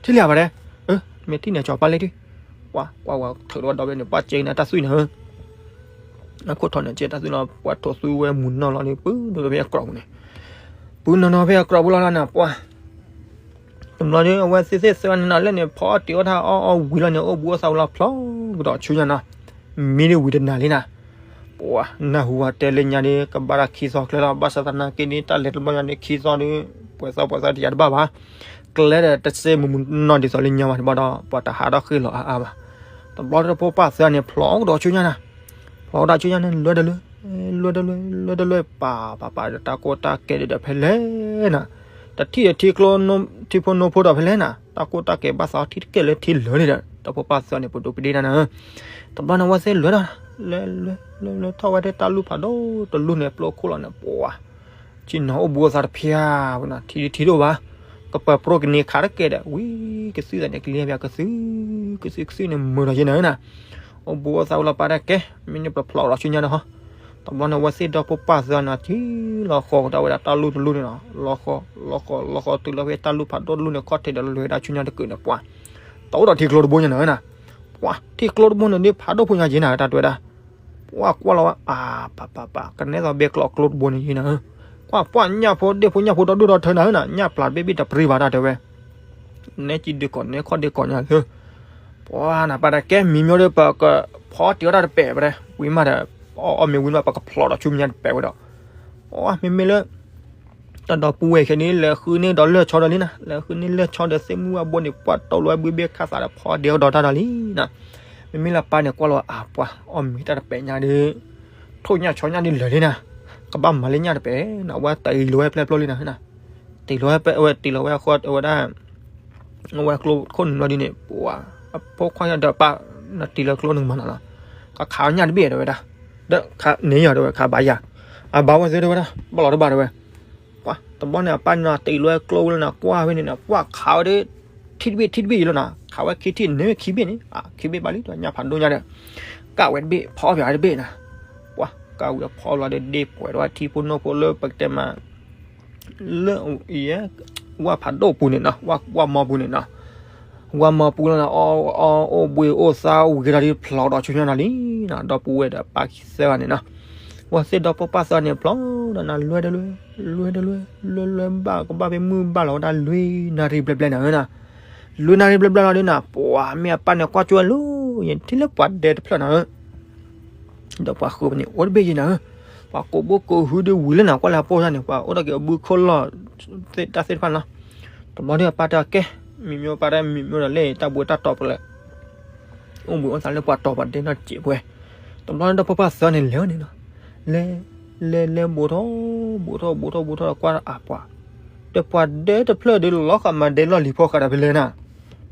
ထံၣ်လံဧါပၢ်တဲ, အၢ မ့ၢ်ထံၣ်န့ၣ် ကၠီၤပၢ်လၢထံၣ်, ပှၤကွၢ်ဝဲထုးဒီးဝဲဒီဘ့ၣ်န့ၣ် ပှၤစ့န့ၣ် တၢ်သွံၣ်နၤဧၢ အခိၣ်ထီၣ်န့ၣ် ကဲတၢ်သွံၣ်လီၤ ပှၤထိးသူဝဲမုၢ်နီၢ်လီၤန့ၣ် ပုၢ်နုာ်လီၤဖဲအကြၢးပူၤန့ၣ်, ပုၢ်နီၢ်နီၢ်ဖဲအကြၢးပူၤလီၤနၤ ပှၤ တဘျီဒုး အဝဲသ့ၣ်သ့ၣ်သၢဂၤန့ၣ်နၤ လၢန့ၣ် ဖီအီၣ်တ့ၤအီၣ်တၢ်အီၣ်အီၣ်ဝံၤလီၤန့ၣ် အိၣ်ဘူးအိၣ်သးဝံၤလီၤဖျိကဒီးဆူညါနီၤ, မံဒုးဝံၤတနၤလံနၤ, ပှၤနၢ်ဟူဝဲတဲလၢညါဒုး ကဘၣ်တၢ်ခံသီကျဲလီၤ ဘၣ်ဆၣ်သနာ်က့ဒုး တၢ်လဲၤတဘျီညါဒုး ခံသီဒုး ပှဲၤသီပှဲၤသီတယၤတဘၣ်ဘၣ်, ကျဲဒီးတစဲမုာ်မုာ်နီၢ်ဒ်သိးလၢညါဘၣ်တဘျီဒီး ပှၤတဟးထီၣ်ဃ့ၢ်လီၤအါအါဘၣ်, တဘျီဒီးဖိပၢ်သၢဂၤန့ၣ် ဖျိကဒီးဆူညါနၤ, ဖျိကဒီးဆူညါန့ၣ် လွဲတလွဲ လွဲတလွဲ လွဲတလွဲ ပာ်ပာ်ပာ်ဒီးတၢ်ကိၢ်တၢ်ကဲဒုးဒီးဖဲလဲၣ်နၤ, တထံၣ်ဒီးထံကျိ ထံဖိနိဖိဒီးဖဲလဲၣ်နၤ, တၢ်ကိၢ်တၢ်ကဲဘၣ်သးထံတကဲလၢထံလၢာ်န့ၣ်ဒီး ဒီးဖိပၢ်သၢဂၤန့ၣ် ပဒိးပဒ့တၢ်နၤ, တဘျီန့ၣ် အဝဲသ့ၣ်လဲၤဒီး လဲၤလဲၤလဲၤလဲၤထီၣ်ဝဲဒၣ်တၢ်လူၢ်ဖးဒိၣ်တလူၢ်န့ၣ် ပျိခိၣ်လီၤန့ၣ် ပှၤ ဆ့ၣ်နီၤအိၣ်ဘူးအိၣ်သးတဖျါဝဲနီၤ ထံဒုးထံဒိၣ်ဘၣ်, ကပၢၤပြိကန့ၢ်ခးတကဲဒီး ဝံၤကသုၣ်သးန့ၣ် ကလံၤဘၣ်ကသုၣ် ကသုၣ်ကသုၣ်န့ၣ် မုာ်ဒီးယဲနၤဧၢနၤ, အိၣ်ဘူးအိၣ်သးဝဲလီၤပၢ်တဲကဲ မ့ၢ်န့ၣ်ပဖျိးဒီးဆူညါဒီး တဘျီန့ၣ် အဝဲသ့ၣ်ဒီဖိပၢ်သၢဂၤန့ၣ် ထံၣ်လီၤဃီကဒီးဝဲဒၣ်တၢ်လူၢ်တလူၢ်န့ၣ်နီၤ လီၤဃီ လီၤဃီ လီၤဃီတုၤလီၤဖဲတၢ်လူၢ်ဖးဒိၣ်တလူၢ်န့ၣ် ခီၣ်ထံးဒီးလွဲၤဝဲဒၣ်ဆူညါတကုာ်န့ၣ် ပှၤ တအိၣ်ဒီးထံကျိတဘိညါနၤဧၢနၤ, ပှၤ ထံကျိတဘိန့ၣ်ဒုးဖးဒိၣ်ဖိညါယဲနၤ တၢ်တဲဝဲဒၣ် ပှၤကွၢ်လီၤဝဲ အါ ပၢ်ပၢ်ပၢ် ကနဲသိးဘဲကျိးကျိတဘိန့ၣ်ယဲနၤဧၢ, ကွၢ်ပှၤညၣ်ဖိဒ့ၣ်ဖိညၣ်ဖိ ဒီဒူၣ်ဒီထၢနၤဧၢနၤ ညၣ်ပျၢ်တဘ့ၣ်ဘ့ၣ်တပရံဘၣ်တၢ်တဲဝဲ နဲကံဒုးကီး နဲခီၣ်ဒုးကီးညါသု, ပှၤနၤပၢ်တဲကဲ မံၤမ့ၢ်ဒီး ပကဖီတ့ၤအီၣ်တၢ်တပဲာ်ပတဲ ဝံၤမးဒီး အီၣ်မ့ၤဝံၤမး ပကဖျိးဒီးဆူမဲာ်ညါတပဲာ်ဝဲဒီး, ပှၤမ့မ့ၢ်လၢ တၢ်ဒီပုၢ်ဝဲၢ်ခဲန့ၣ် လဲၤဃုန့ၢ်ဒီးလၢၢ်ဆီဒီးလံနၤ လဲၤဃုန့ၢ်လၢၢ်ဆီဒီးသ့ၣ်မုၢ်ဝါဘိန့ၣ် ပှၤတိၢ်လီၤဝဲဘုဘ့ၣ်ခါသးဒီး ဖီတ့ၤအီၣ်ဒီးတၢ်ဒီးလံနၤ, မ့မ့ၢ်လၢပၢ်န့ၣ်ကွၢ်လီၤ အါ ပှၤ အီၣ်မ့ၤတၢ်တပဲာ်ညါဒီး ထိၣ်ညၣ်ဆီညၣ်ဒုးလၢာ်လံနၤ, ကဘၣ်မၤလၢညၣ်တပဲာ်နၤ ဝဲတ့ၢ်လီၤဝဲပျဲၢ်ပျိလံနၤ တ့ၢ်လီၤဝဲ ဝဲတ့ၢ်လီၤဝဲအဃိ အဝဲဒၣ် အဝဲကျိခိၣ်နူာ်လီၤဒ်န့ၣ် ပှၤ အဖိခွါညါဒီးပၢ် နတ့ၢ်လီၤကျိနမၤနီၤလီၤ, ကခးညၣ်တဘ့ၣ်တဲဝဲဒၣ်, ဒီးခးန့ၢ်ယၤတဲဝဲ ခးဘၣ်ယၤ, အဘၣ်ဝဲသ့တဲဝဲဒၣ် ဘၣ်လီၤတဘၣ်တဲဝဲ, ပှၤ တဘျီန့ၣ် အပၢ်န့ၣ်တ့ၢ်လီၤကျိဝဲလီၤနၤ ကွၢ်ဝဲန့ၣ်နၤ ပှၤခးဝဲဒီး ထံတဘ့ၣ်ထံတဘ့ၣ်ယံၤလီၤနၤ ခးဝဲခံထံၣ် န့ၢ်ဝဲခံဘ့ၣ်န့ၣ် ခံဘ့ၣ်ဘၣ်လံ ညၣ်ဖးဒိၣ်ညါဒီး ကၣ်ဝဲတဘ့ၣ် ဖီပၠးတဘ့ၣ်နၤ, ပှၤ ကၣ်ဝဲဖီလီၤဒီးဒ့ပှဲၤဒီးထံဖိနိဖိလၢပကတဲမး လၢ ဝၣ်ဖးဒိၣ်ပူၤန့ၣ်နီၤ ဝၣ်မီပူၤန့ၣ်နီၤ, ဝၣ်မီပူၤလီၤနၤ အီၣ်အီၣ်အိၣ်ဘှံးအိၣ်သါအိၣ်ဂ့ၤဒီးဖျိးဒီးဆူညါနၤလံနၤ ဒီပုၢ်ဝဲၢ်ဒီးပၢ်ခံသၢဂၤန့ၣ်နီၤ, ဝဲသ့ၣ်ဒီဖိပၢ်သၢဂၤန့ၣ်ဖျိးဒီးနၤ လွဲတလွဲ လွဲတလွဲ လွဲလွဲဘၣ်ကဘၣ်ဖဲမုၢ်ဘၣ်လီၤဝဲဒၣ်လွံၢ်နၣ်ရံၣ်ဘျဲၣ်ဘျဲၣ်နၤဧၢနၤ, လွံၢ်နၣ်ရံၣ်ဘျဲၣ်ဘျဲၣ်လီၤဒုးနၤ ပှၤမ့ၢ်အပၢ်န့ၣ်ကွၢ်ကၠိဝဲလၢ ယထံၣ်လၢပှၤဒဲတဖျၢၣ်နၤဧၢ ဒီးပှၤဃုန့ၣ် အိၣ်တဘ့ၣ်ယံၤနၤဧၢ, ပှၤကိးဘိကိးဟုဒုးဝံၤလၢနၤ ကွၢ်လၢအပိၢ်စၢ်န့ၣ် ပှၤအိၣ်ထီၣ်က့ၤအဘုခိၣ်လီၢ် တၢ်သ့ၣ်တဖၣ်န့ၣ်လီၤ. တဘျီဒီးအပၢ်တဲကဲ, မံမ့ၢ်ပၢ်တဲ မံမ့ၢ်ဒီးလဲၣ် တၢ်ဘှံးတၢ်တီၤပလဲၣ် အိၣ်ဘှံးအိၣ်သါလၢပှၤတီၤပှၤဒဲနီၢ်စဲးပှဲၤ. တဘျီဒီးဒီဖိပၢ်သၢန့ၣ်လဲၤန့ၣ်လီၤ. လဲၤ လဲၤ လဲၤဘူးထီၣ် ဘူးထီၣ် ဘူးထီၣ် ဘူးထီၣ်ဒီးကွၢ်အပှၤ, ဒီးပှၤဒဲတဖျၢၣ်ဒီးလီၤဃာ်မၤဒဲလီၢ်လံၤဖီဃာ်ဒီးဖဲလဲၣ်နၤ,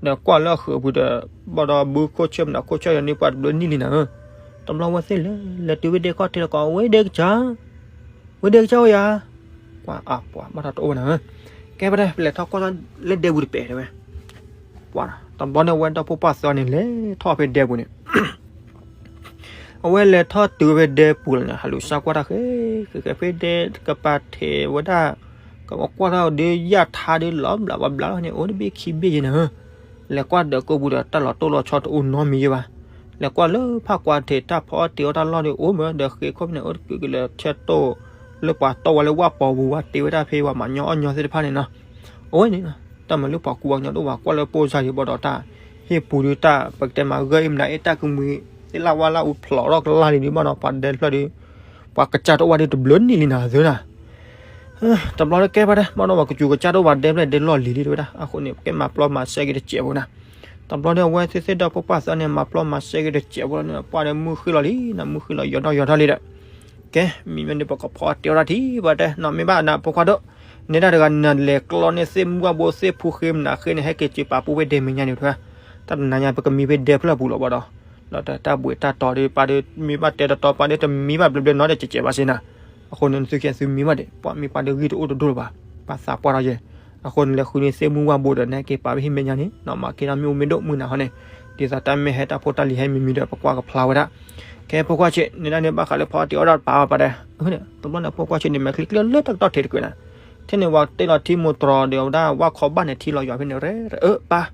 ဒီးကွၢ်လၢအဃုာ်ပူၤဒီး ဘၣ်ဒီးဘုခိၣ်ဆၢမနုၤခိၣ်ဆၢယၤန့ၣ် ပှၤတဘျီနံၣ်လံနၤဧၢ. တဘျီဝဲသ့ၣ်လဲၤ လဲၤတုၤဝဲဒဲခီၣ်ထံးလီၤကီး ဝဲဒဲကစၢ် ဝဲဒဲကစၢ်အိၣ်ယၤ, ကွၢ်အပှၤဘၣ်ထီၣ်တအိၣ်ဘၣ်နၤဧၢ. ကဲပတဲ ပလဲၤထီၣ်ကွၢ်လၢဒဲပူၤတပဲာ်တဲဝဲ ပှၤ တဘျီန့ၣ် အဝဲဒီဖိပၢ်သၢန့ၣ်လဲၤထီၣ်ဖဲဒဲပူၤန့ၣ် အဝဲလဲၤထီၣ်တုၤဝဲဖဲဒဲပူၤလီၤန့ၣ် ဟးလူၤစၢ်ကွၢ်တၢ်ဃဲ ဃဲ ဃဲ ဖဲဒဲကပၤထဲးဝဲဒၣ် ကကွၢ်ထီၣ်ဒီးယၣ်ထါဒီးလီၤဘျးဘျးဘျးလီၤန့ၣ် အိၣ်တဘ့ၣ်ခံဘ့ၣ်ယဲနၤဧၢ. လဲၤကွၢ်ဒီးကိးပူၤဒီးတၢ်လီၤတိၢ်လီၤဆီတအိၣ်နီတမံၤယဲဘၣ်. လဲၤကွၢ်လၢဖးကွၢ်ထဲးတၢ်ဖီအီၣ်တ့ၤအီၣ်တၢ်လီၢ်ဒီးအိၣ်မး ဒီးဃ့ခိၣ်ဖဲန့ၣ်အိၣ်တကုာ်ကလၢာ်ဆၢတိၢ် လၢပှၤတီၢ်ဝဲလၢဝၣ်ပီၤပူၤဝဲတ့ဝဲဒၣ်ဖဲဝဲမၤညီအီၣ်ညီသ့ၣ်တဖၣ်န့ၣ်နီၤ. အဝဲန့ၣ် တၢ်မၤလၢပှၤကူပှၤကညီတအိၣ်ဘၣ် ကွၢ်လၢပိၢ်စၢ်ယံၤဘၣ်ဒီးတၢ် ဟ့ၣ်ပူၤဒုးတၢ် ပကတဲမၤဂၢၢ်အံၤမနုၤအ့ၣ်တၢ်ကမှံၤ သ့ၣ်လၣ်ဝါလၣ်အူဖျိးထီၣ်ကလၢ်လံဒုးဘၣ်ဒီး ပှၤဒဲတဖျၢၣ်ဒီး ပှၤကစၢ်တအိၣ်ဘၣ်ဒုးတဘျုးနံၣ်လံနၤသုနၤ. တဘျီလၢကဲပတဲ ဘၣ်ဒီးပှၤကစူၤကစၢ်တအိၣ်ဘၣ်ဒဲဖျၢၣ်ဒဲလီၢ်လံၤလံတဝဲဒၣ် အဃိန့ၣ် ကဲမၤပျီမၤစဲက့ၤတစဲးဖိနၤ. တဘျီဒီးအဝဲသ့ၣ်သ့ၣ်ဒီးဖိပၢ်သၢန့ၣ် မၤပျီမၤစဲက့ၤတစဲးဖိလီၤန့ၣ် ပှၢ်ဒီးမုၢ်ဃ့ၢ်လီၤလံနၤ မုၢ်ဃ့ၢ်လီၤယီၤထီၣ်ယီၤထီၣ်လံဒီး ကဲ မ့မ့ၢ်န့ၣ် ပကဖီတ့အီၣ်တၢ်ထံၣ်ပတဲနီၤ မ့ၢ်ဘၣ်နၤဖိခွါဒိၣ် နဲဒၣ်တဂၤနလဲၤကျီန့ၢ်သ့ၣ်မုၢ်ဝၣ်ဘိသ့ၣ်ဖူဃ့မနုၤဃ့န့ၣ် ဟဲက့ၤစၢၤပာ်ပူၤဖဲဒဲမဲာ်ညါန့ၣ်တဝဲ. တၢ်တနၤညါ ပကမံဖဲဒဲဖျၢၣ်ပူၤလီၤဘၣ်ဒီး ဒီးတၢ်ဘှံးတၢ်တီၤဒီး ပၢ်ဒီးမ့ၢ်ဘၣ်တဲတတီၤ ပၢ်ဒီးတမံဘၣ်ဘျဲဘျဲနီတစဲးစဲးဘၣ်စ့နၤ. အဃိန့ၣ် သုခံသုမံဘၣ်ဒံး ပှၤမ့ၢ်ပၢ်ဒီးဂံၢ်တအိၣ်တဒိၣ်လၢၤဘၣ်. ပၢ်သးပှၢ်ထီၣ်ယဲ အဃိန့ၣ် လဲၤဃုန့ၢ်သ့ၣ်မုၢ်ဝၣ်ဘိဒီး နဟဲက့ၤပာ်ဖဲဟံၣ်မဲာ်ညါန့ၣ် မၤက့ၤထီၣ်မ့ၣ်အူမ့ၢ်ဒိၣ်မုၢ်နၤဟီန့ၣ် ဒ်သိးတၢ်မ့ၢ်ဟဲတၢ်ဖိတၢ်လံၤဟဲမံၤမံၤဒီး ပကွၢ်ကဖျါဝဲဒၣ်. ကဲဖိခွါဆံး နဲဒၣ်န့ၣ်ဘၣ်ဃးလၢဖီတ့အီၣ်တၢ်ပာ်ဝဲပတဲ တဘျီန့ၣ် ဖိခွါဆံးန့ၣ် မဲာ်ချံကျၢလၢတၢ်ကတီၢ်ထံးတကုာ်နၤ ထဲန့ၣ် ဝဲတ့လီၤထံမိၢ်တြီၤဒီးဝဲဒၣ် ဝၣ်ခီဘၣ်န့ၣ် ထံလီၤယွၤဖဲန့ၣ် ရဲ ရဲ အၢ ပၢ်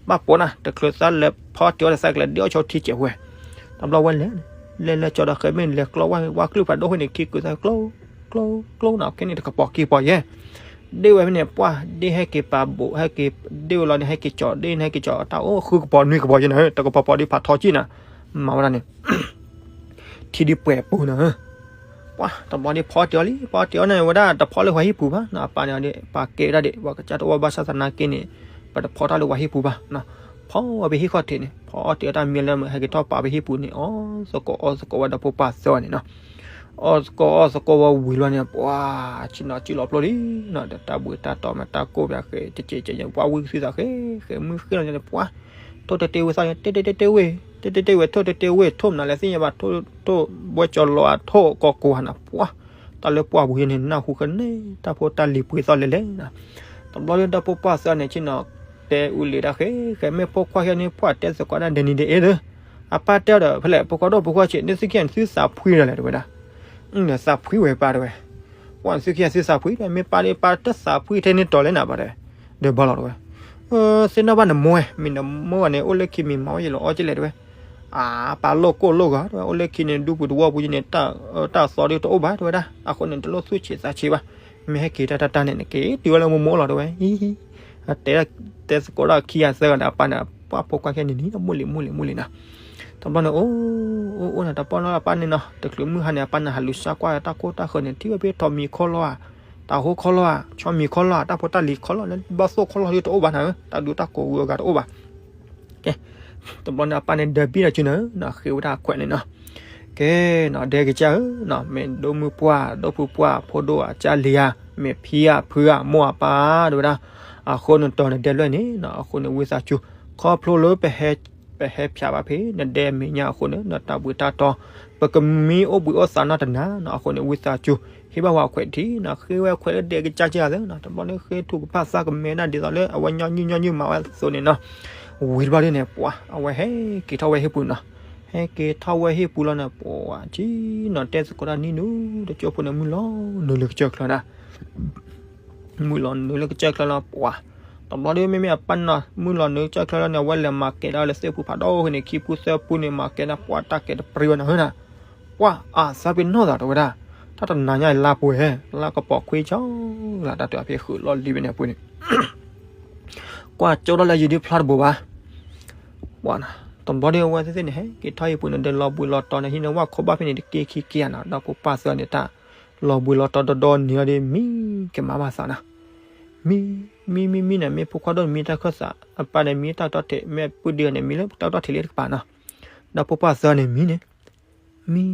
ဘၣ်ပိာ်နၤ တချုးသးလဲၤဖီတ့အီၣ်ဒီးသးကလဲၤဒ့အီၣ်ဆိထံစဲးဝဲ. တဘျီဝဲလဲၤ လဲၤလဲၤကၠီဒီးဃဲမ့ၢ်လဲၤကျီဝဲ ဝၣ်ကျုၢ်ဖးဒိၣ်ဃဲန့ၣ် ခံကုာ်သးကျိ ကျိ ကျိနၤ ခဲန့ၣ်တကပီၤက့ၤပီၤယဲ ဒ့ဝဲဖဲန့ၣ် ပှၢ် ဒ့ဟဲက့ၤပာ်ဘိး ဟဲက့ၤ ဒ့ဝဲလီၤန့ၣ် ဟဲက့ၤကၠီ ဒ့န့ၣ်ဟဲက့ၤကၠီ တၢ်အိၣ်ဃုကပီၤနွံကပီၤယဲနၤ တကပီၤပီၤဒုးဖးထီကံၣ်နၤ မၤဝဲဒၣ်န့ၣ် ထံဒုးပှဲၤပူၤနၤ ပှၢ် တဘျီဒုးဖီတ့အီၣ်လံ ဖီတ့အီၣ်န့ၣ်ဝဲဒၣ် တဖီလၢပှၤဟံၣ်ပူၤဘၣ်နီၤ အပၢ်န့ၣ် ပၢ်ကဲဝဲဒၣ်ဒံး ပှၤကစၢ်တအိၣ်ဘၣ်ဘၣ်ဆၣ်သနာ်က့န့ၣ် ပတဖီတၢ်လၢပှၤဟံၣ်ပူၤဘၣ် ဖီဝဲဖဲဟံၣ်ခီၣ်ထံးန့ၣ် ဖီတ့အီၣ်တၢ်မံၤလၢဟဲက့ၤထီၣ်ပာ်ဖဲဟံၣ်ပူၤန့ၣ် အီၣ်သကိးအီၣ်သကိးဝဲဒီးဖိပၢ်သၢန့ၣ်နီၤ အီၣ်သကိးအီၣ်သကိးဝဲဝံၤလီၤန့ၣ် ပှၢ် ဆ့ၣ်နီၤစံၣ်လီၤပျိလံနီၤ ဒီးတၢ်ဘှံးတၢ်တီၤမးတၢ်ကိၢ်ပှၤဃဲ တစဲးကဲးညါ ပှၢ်ဝံသုသးဃဲ ဃဲမုၢ်ဃ့ၢ်လီၤန့ၣ် ပှၢ် ထိၣ်တဲာ်တဲာ်ဝဲသးန့ၣ် တဲာ်တဲာ်တဲာ်တဲာ်ဝဲ တဲာ်တဲာ်တဲာ်ဝဲ ထိၣ်တဲာ်တဲာ်ဝဲ ထိၣ်မနုၤလဲၣ်သ့ၣ်ညါဘၣ် ထိၣ် ထိၣ်ဘှဲကၠီၤလီၤဧါ ထိၣ်ကိးကိးဟါနၤ ပှၢ် တၢ်လၢပှၢ်ပူၤယဲန့ၣ် နၢ်ဟူဃဲန့ၣ် တၢ်ဖိတၢ်လံၤပှ့ၤသီလဲၤလဲၤနၤ တဘျီလၢဒီဖိပၢ်သၢန့ၣ် ဆ့ၣ်နီၤတဲအူလံၤဒၣ်ဃဲ ဃဲမ့ၢ်ဖိခွါဃဲန့ၣ် ပှၢ်တဲသကိးဒၣ်ဒဲးနံၤဒဲးအ့ၣ်လၢ အပၢ်တဲဒီး ဖဲလဲၣ် ဖိခွါဒိၣ်ဖိခွါဆံး န့ၣ်သုခံဂၤန့ၣ် သုသးဖှံဒီးလဲၣ်တဝဲဒၣ် သးဖှံဝဲပၢ်တဝဲ ပှၢ်န့ၣ်သုခံဂၤသုသးဖှံဒီး မ့ၢ်ပၢ်ဒီး ပၢ်တသးဖှံထဲန့ၣ်တီၤလဲၣ်နၤပၢ်တဲ ဒီးဘၣ်လီၤတဝဲ သ့ၣ်နီၣ်ဘၣ်နမိၢ်ဝဲ မ့ၢ်နမိၢ်ဂၤန့ၣ် အိၣ်လၢခံမ့ၢ်မၤဝဲယလီၤအီၣ်ကလဲၣ်တဝဲ အပၢ်လိၣ်ကိၢ်လိၣ်ဂီၤတဝဲ အိၣ်လၢခံန့ၣ် ဒူပူၤတဝီပူၤယဲန့ၣ် တၢ်သီဒုးတအိၣ်ဘၣ်တဝဲဒၣ် အဃိန့ၣ် တလိၣ်သူၣ်ဆံးသးဆံးဘၣ် မ့ၢ်ဟဲက့ၤတၢ်တၢ်တၢ်န့ၣ် နက့ၤတုၤဝဲလၢမိၢ်မိၢ်လီၤတဝဲ တဲ တဲသကိးဒၣ်ခံဂၤသၢဂၤဒီးအပၢ်န့ၣ် ပှၢ်ဖိခွါခဲန့ၣ်နံၤ မိၢ်လံၤမိၢ်လံၤမိၢ်လံၤနၤ တဘျီန့ၣ် အိၣ် အိၣ်အိၣ်န့ၣ် တပီၢ်လီၤအပၢ်န့ၣ်နီၤ တချုးမုၢ်ဟါန့ၣ် အပၢ်န့ၣ် ဟးလူၤစၢ်ကွၢ်တၢ်ကိၢ်တၢ်ဃၢၤန့ၣ် ထံၣ်ဝဲဖဲထိးမံၤခီလီၤဧါ တၢ်ဟိခီလီၤဧါ ဆီမံၤခီလီၤဧါ တၢ်ဖိတၢ်လံၤခီလီၤ လၢဘၣ်သိၣ်ခီလီၤဒုးတအိၣ်ဘၣ်နၤဧၢ တၢ်ဒူတၢ်ကိးဝံၤအဂၤတအိၣ်ဘၣ် ကဲ တဘျီန့ၣ် အပၢ်န့ၣ်ဒၢဘံၣ်ဒီးစုနၤ ဃ့ဝဲဒၣ်အခွဲးန့ၣ်နီၤ ကဲနီၤ ဒဲကစၢ်ဧၢနီၤ မ့ၢ်ဒိၣ်မုၢ်ပှၢ် ဒိၣ်ဖုပှၢ် ဖိဒိၣ်ဧါ ကၢ်လံၤဧါ မ့ၢ်ဖံဧါ ဖုဧါ မိၢ်ဧါ ပၢ်ဧါ တဝဲဒၣ် အဃိန့ၣ်တီၤန့ၣ်ဒဲလွဲၢ်န့ၣ်နီၤ အဃိန့ၣ်ဝံသးစူၤ ခီဖျိလၢ ပဟဲဖျါဘၣ်ဖဲ နဒဲမဲာ်ညါအဃိန့ၣ် နတၢ်ဘှံးတၢ်တီၤ ပကမံအိၣ်ဘှံးအိၣ်သါနီတနၤနီၤ အဃိန့ၣ်ဝံသးစူၤ ဟ့ၣ်ဘၣ်ဝဲအခွဲးထံနီၤ ဃ့ဝဲအခွဲးလၢဒဲကစၢ်ကၢ်သၢနီၤ တဘျီန့ၣ်ဃ့ထုကဖၣ်သး ကမဲဒၣ်ဒ်သိးလၢအဝဲညီနုၢ်ညီနုၢ်မၤဝဲအသိးန့ၣ်နီၤ ဝံၤတဘျီဒ်န့ၣ် ပှၢ် အဝဲဟဲက့ၤထီၣ်ဝဲဟံၣ်ပူၤနီၤ ဟဲက့ၤထီၣ်ဝဲဟံၣ်ပူၤလီၤန့ၣ် ပှၢ် ဆ့ၣ်နီၤတဲသကိးတၢ်နံၤနူ တကၠိဖိန့ၣ် မုၢ်လီၤနုာ်လၢကစၢၢ်ချၢဒၣ် မုၢ်လီၤနုာ်လၢကစၢၢ်ချၢလီၤ ပှၢ် တဘျီဒီး မ့မ့ၢ်အပၢ်နီၤ မုၢ်လီၤနုာ်ကစၢၢ်ချၢလီၤန့ၣ် အဝဲလဲၤမၤကဲဒၣ်လၢသ့ၣ်ပူၤဖးဒိၣ်ဖဲန့ၣ် ခံပူသၢပူန့ၣ် မၤကဲဒၣ် ပှၢ် တၢ်ကဲတပြံဝဲနၤဧၢနၤ ပှၢ် အသးပ့ၤနီၣ်သးတဝဲဒၣ် တၢ်တနၤညါလါပှဲၤ လါကပီၤခွံဆီလၢတၢ်တဖဲဃုာ်လီၢ်လံၤဖဲန့ၣ်အပူၤန့ၣ် ကွၢ်ကၠိထီၣ်လၢယံၤဒုးဖျါတဘိးဘၣ် ပှၢ် တဘျီဒီးအဝဲသ့ၣ်သ့ၣ်န့ၣ် ဟဲက့ၤထီၣ်ဟံၣ်ပူၤန့ၣ်ဒီး လီၤဘှံးလီၤတီၤန့ၣ် ဟံးန့ၢ်ဝၣ်ခိၣ်ဘၣ်ဖဲန့ၣ်တက့ခံက့ဧါနီၤ, ဒီဖိပၢ်သၢန့ၣ် တၢ်လီၤဘှံးလီၤတီၤဒီဒီနံၤလီၤဒီး မံကမၤဘၣ်သးနီၤ, မံ မံမံမံန့ၣ် မ့ၢ်ဖိခွါဒိၣ်န့ၣ် မံတၢ်ခၢၣ်သး, အပၢ်န့ၣ် မံတၢ်တီထံး, မ့ၢ်ပုၢ်ဒ့န့ၣ် မံလၢတၢ်တီထံးလံတကပၤနီၤ, ဒီဖိပၢ်သၢန့ၣ်မံန့ၣ် မံ